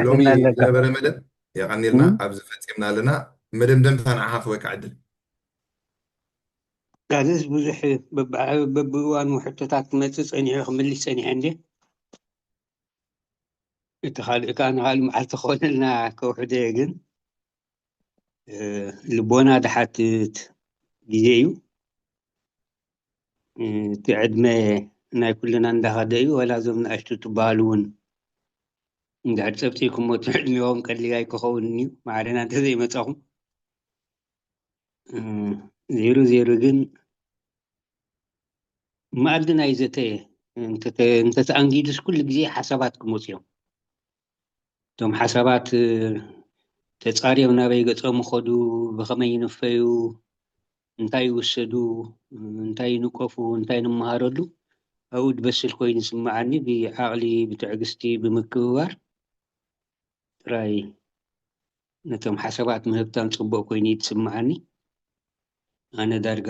ሎሚ ዝነበረ መደብ የቐንየልና፣ ኣብዚ ፈጺምና ኣለና። መደምደምታ ንዓኻ ክበካ ዕድል። ኣነስ ብዙሕ በብእዋኑ ሕቶታት ክመፅእ ፀኒሑ ክምልስ ፀኒሐ እንዴ እቲ ካልእ ከዓ ንካልእ መዓልቲ ክኾነልና ከውሕዶ እየ ግን ልቦና ድሓትት ግዜ እዩ። እቲ ዕድመ ናይ ኩልና እንዳኸደ እዩ። ወላ እዞም ንኣሽቱ ትበሃሉ እውን እንድሕር ፀብፂብኩሞ እቲ ዕድሜኦም ቀሊል ኣይክኸውን እዩ። ማዕረና እንተዘይመፃኹም ዜሩ ዜሩ ግን መኣዲ ናይ ዘተ እንተተኣንጊዱስ ኩሉ ግዜ ሓሳባት ክመፁ እዮም። እቶም ሓሳባት ተፃርዮም ናበይ ገፆም ይኸዱ፣ ብኸመይ ይንፈዩ፣ እንታይ ይውሰዱ፣ እንታይ ይንቀፉ፣ እንታይ ንምሃረሉ ኣብኡ ድበስል ኮይኑ ይስምዓኒ። ብዓቕሊ ብትዕግስቲ ብምክብባር ጥራይ ነቶም ሓሳባት ምህብታም ፅቡቕ ኮይኑ እዩ ዝስምዓኒ። ኣነ ዳርጋ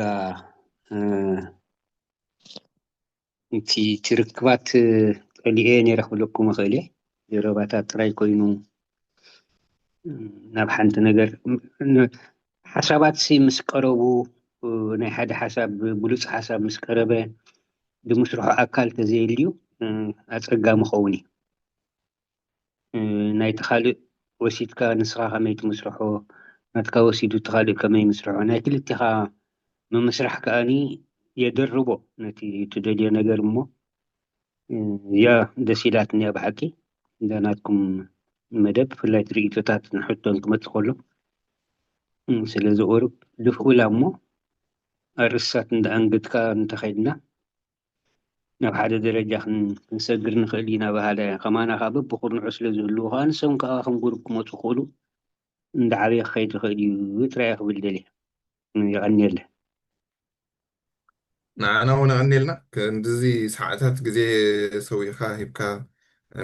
እቲ ትርክባት ጠሊኤ ነይረ ክብለኩም እኽእል እየ። ዘረባታት ጥራይ ኮይኑ ናብ ሓንቲ ነገር ሓሳባት ሲ ምስ ቀረቡ ናይ ሓደ ሓሳብ ብሉፅ ሓሳብ ምስ ቀረበ ዝምስርሖ ኣካል ተዘየልዩ ኣፀጋሚ ኸውን እዩ። ናይቲ ካልእ ወሲድካ ንስኻ ከመይ ትምስርሖ፣ ናትካ ወሲዱ እቲ ካልእ ከመይ ይምስርሖ፣ ናይ ክልቴኻ ምምስራሕ ከኣኒ የደርቦ ነቲ ትደልዮ ነገር እሞ እዚኣ ደስ ኢላትኒ እያ ብሓቂ። እንዳ ናትኩም መደብ ብፍላይ እቲ ርእይቶታት ንሕቶን ክመፅእ ከሎ ስለ ዘቕርብ ድፍኡላ እሞ ኣርእስታት እንዳኣንገድካ እንተኸይድና ናብ ሓደ ደረጃ ክንሰግር ንኽእል ኢና በሃላይ። ከማና ከዓ በብኹርንዑ ስለ ዝህልዉ ከዓ ንሶም ከዓ ከም ጉሩብ ክመፁ ክኽእሉ እንዳዓበየ ክኸይድ ይኽእል እዩ ጥራይ ክብል ደልየ። የቐንየለ። ንዓና እውን ኣቐንየልና። ክንድዚ ሰዓታት ግዜ ሰዊእካ ሂብካ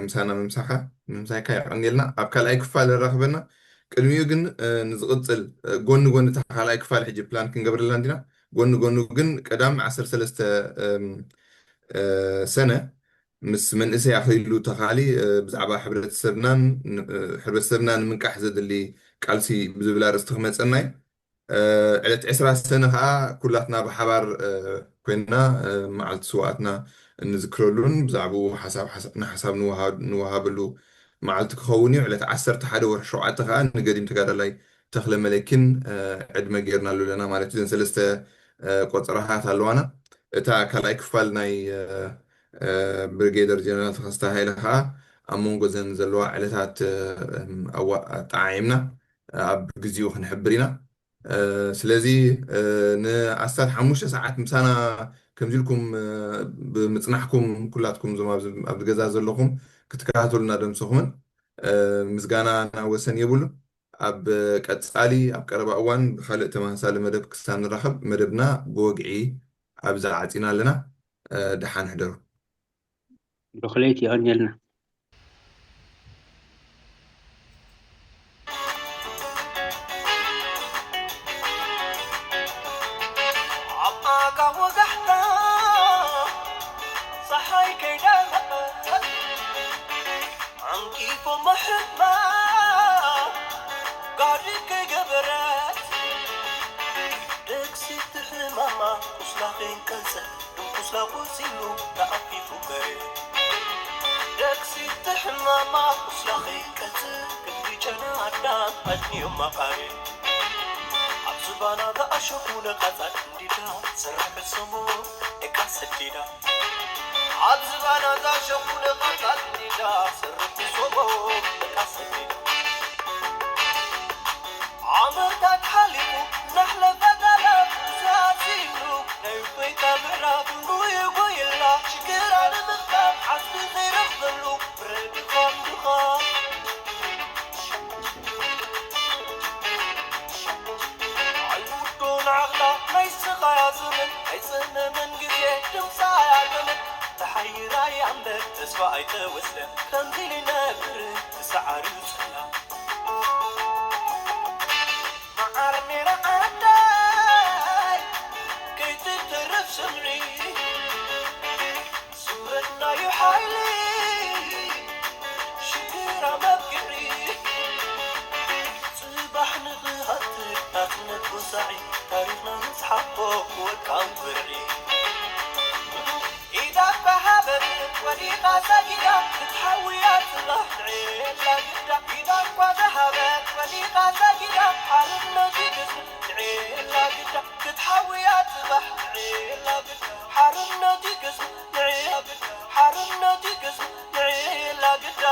ምሳና ምምሳኻ ምምሳይካ የቐንየልና። ኣብ ካልኣይ ክፋል ንራኽበና። ቅድሚኡ ግን ንዝቕፅል ጎኒ ጎኒ እታ ካልኣይ ክፋል ሕጂ ፕላን ክንገብረላ እንዲና። ጎኒ ጎኑ ግን ቀዳም ዓሰርተ ሰለስተ ሰነ ምስ መንእሰይ ኣኽሊሉ ተኻሊ ብዛዕባ ሕብረተሰብናን ሕብረተሰብና ንምንቃሕ ዘድሊ ቃልሲ ብዝብል ኣርእስቲ ክመፀና እዩ። ዕለት ዕስራ ሰነ ከዓ ኩላትና ብሓባር ኮይንና መዓልቲ ስውኣትና እንዝክረሉን ብዛዕባኡ ሓሳብ ንሓሳብ ንወሃበሉ መዓልቲ ክኸውን እዩ። ዕለት ዓሰርተ ሓደ ወርሒ ሸውዓተ ከዓ ንገዲም ተጋዳላይ ተኽለ መለኪን ዕድመ ጌርናሉ ኣለና ማለት እዩ። እዘን ሰለስተ ቆፀራታት ኣለዋና። እታ ካልኣይ ክፋል ናይ ብሪጌደር ጀነራል ተኸስተ ሃይለ ከዓ ኣብ መንጎ ዘን ዘለዋ ዕለታት ኣጠዓዒምና ኣብ ግዚኡ ክንሕብር ኢና። ስለዚ ንኣስታት ሓሙሽተ ሰዓት ምሳና ከምዚ ኢልኩም ብምፅናሕኩም ኩላትኩም እዞም ኣብዚ ገዛ ዘለኹም ክትከታተሉና ደምሰኹምን ምስጋናና ወሰን የብሉን። ኣብ ቀፃሊ ኣብ ቀረባ እዋን ብካልእ ተመሳሳሊ መደብ ክሳብ ንራኸብ መደብና ብወግዒ ኣብዚ ዓፂና ኣለና። ደሓን ሕደሩ። ብክለይቲ ይቐንየልና። ኣብ ኣጋ ወጋሕታ ፀሓይ ከይደረቐት ዓንቂፎ መሕማ ጋሪ ከይገበረት ደግሲ ትሕማማ ቁስላ ከይንቀልፀ ድንቁስላ ቆፂሉ ተኣፊፉ በረ ደግሲ ትሕማማ ቁስላ ከይንቀልፀ ክንዲ ጨና ኣዳም ኣድንዮም ማቃረ ኣብ ዝባና ተኣሸኹ ነቃፃት እንዲዳ ዝሰርሕ ሰሙ ደቃ ሰዲዳ ኣብ ዝባና ተኣሸኹ ነቃፃት እንዲዳ ዝሰርሕ ሰሙ ደቃ ሰዲዳ ዓመታት ሓሊፉ እናሕለፈ ጠለብ ዝኣዚሉ ናይ እፎይታ ምዕራፍ ርኡይ ጎይላ ሽግራ ንምኽታም ዓስቢ ከይረኽበሉ ብረድኻም ድኻም ኣይውዶን ዓቕላ ናይ ስቓያ ዘመን ኣይጸመመን ግዜ ድምፃ ኣያለመን ተሓይራ እያ እምበር ተስፋ ኣይተወስደን ከምዚ ኢሉ ይነብር ተሰዓርዩ ጸላ መዓር ሜራ ዓዳይ ከይትተርፍ ስምዒ ስምረትናዩ ሓይሊ ሽግራ መብቅዒ ጽባሕ ንኽሃትር ናጽነት ወሳዒ ታሪኽና ንጽሓፎ ክወድቃን ብርዒ ኢዳ እኳ ሃበት ወዲቓ ሰጊዳ ክትሓውያ ጽባሕ ንዕላ ግዳ ኢዳ እኳ ዝሃበት ወዲቓ ሰጊዳ ሓርነት ይግዝፍ ንዕላ ግዳ ክትሓውያ ጽባሕ ንዕላ ግዳ ሓርነት ይግዝፍ ንዕላ ግዳ ሓርነት ይግዝፍ ንዕላ ግዳ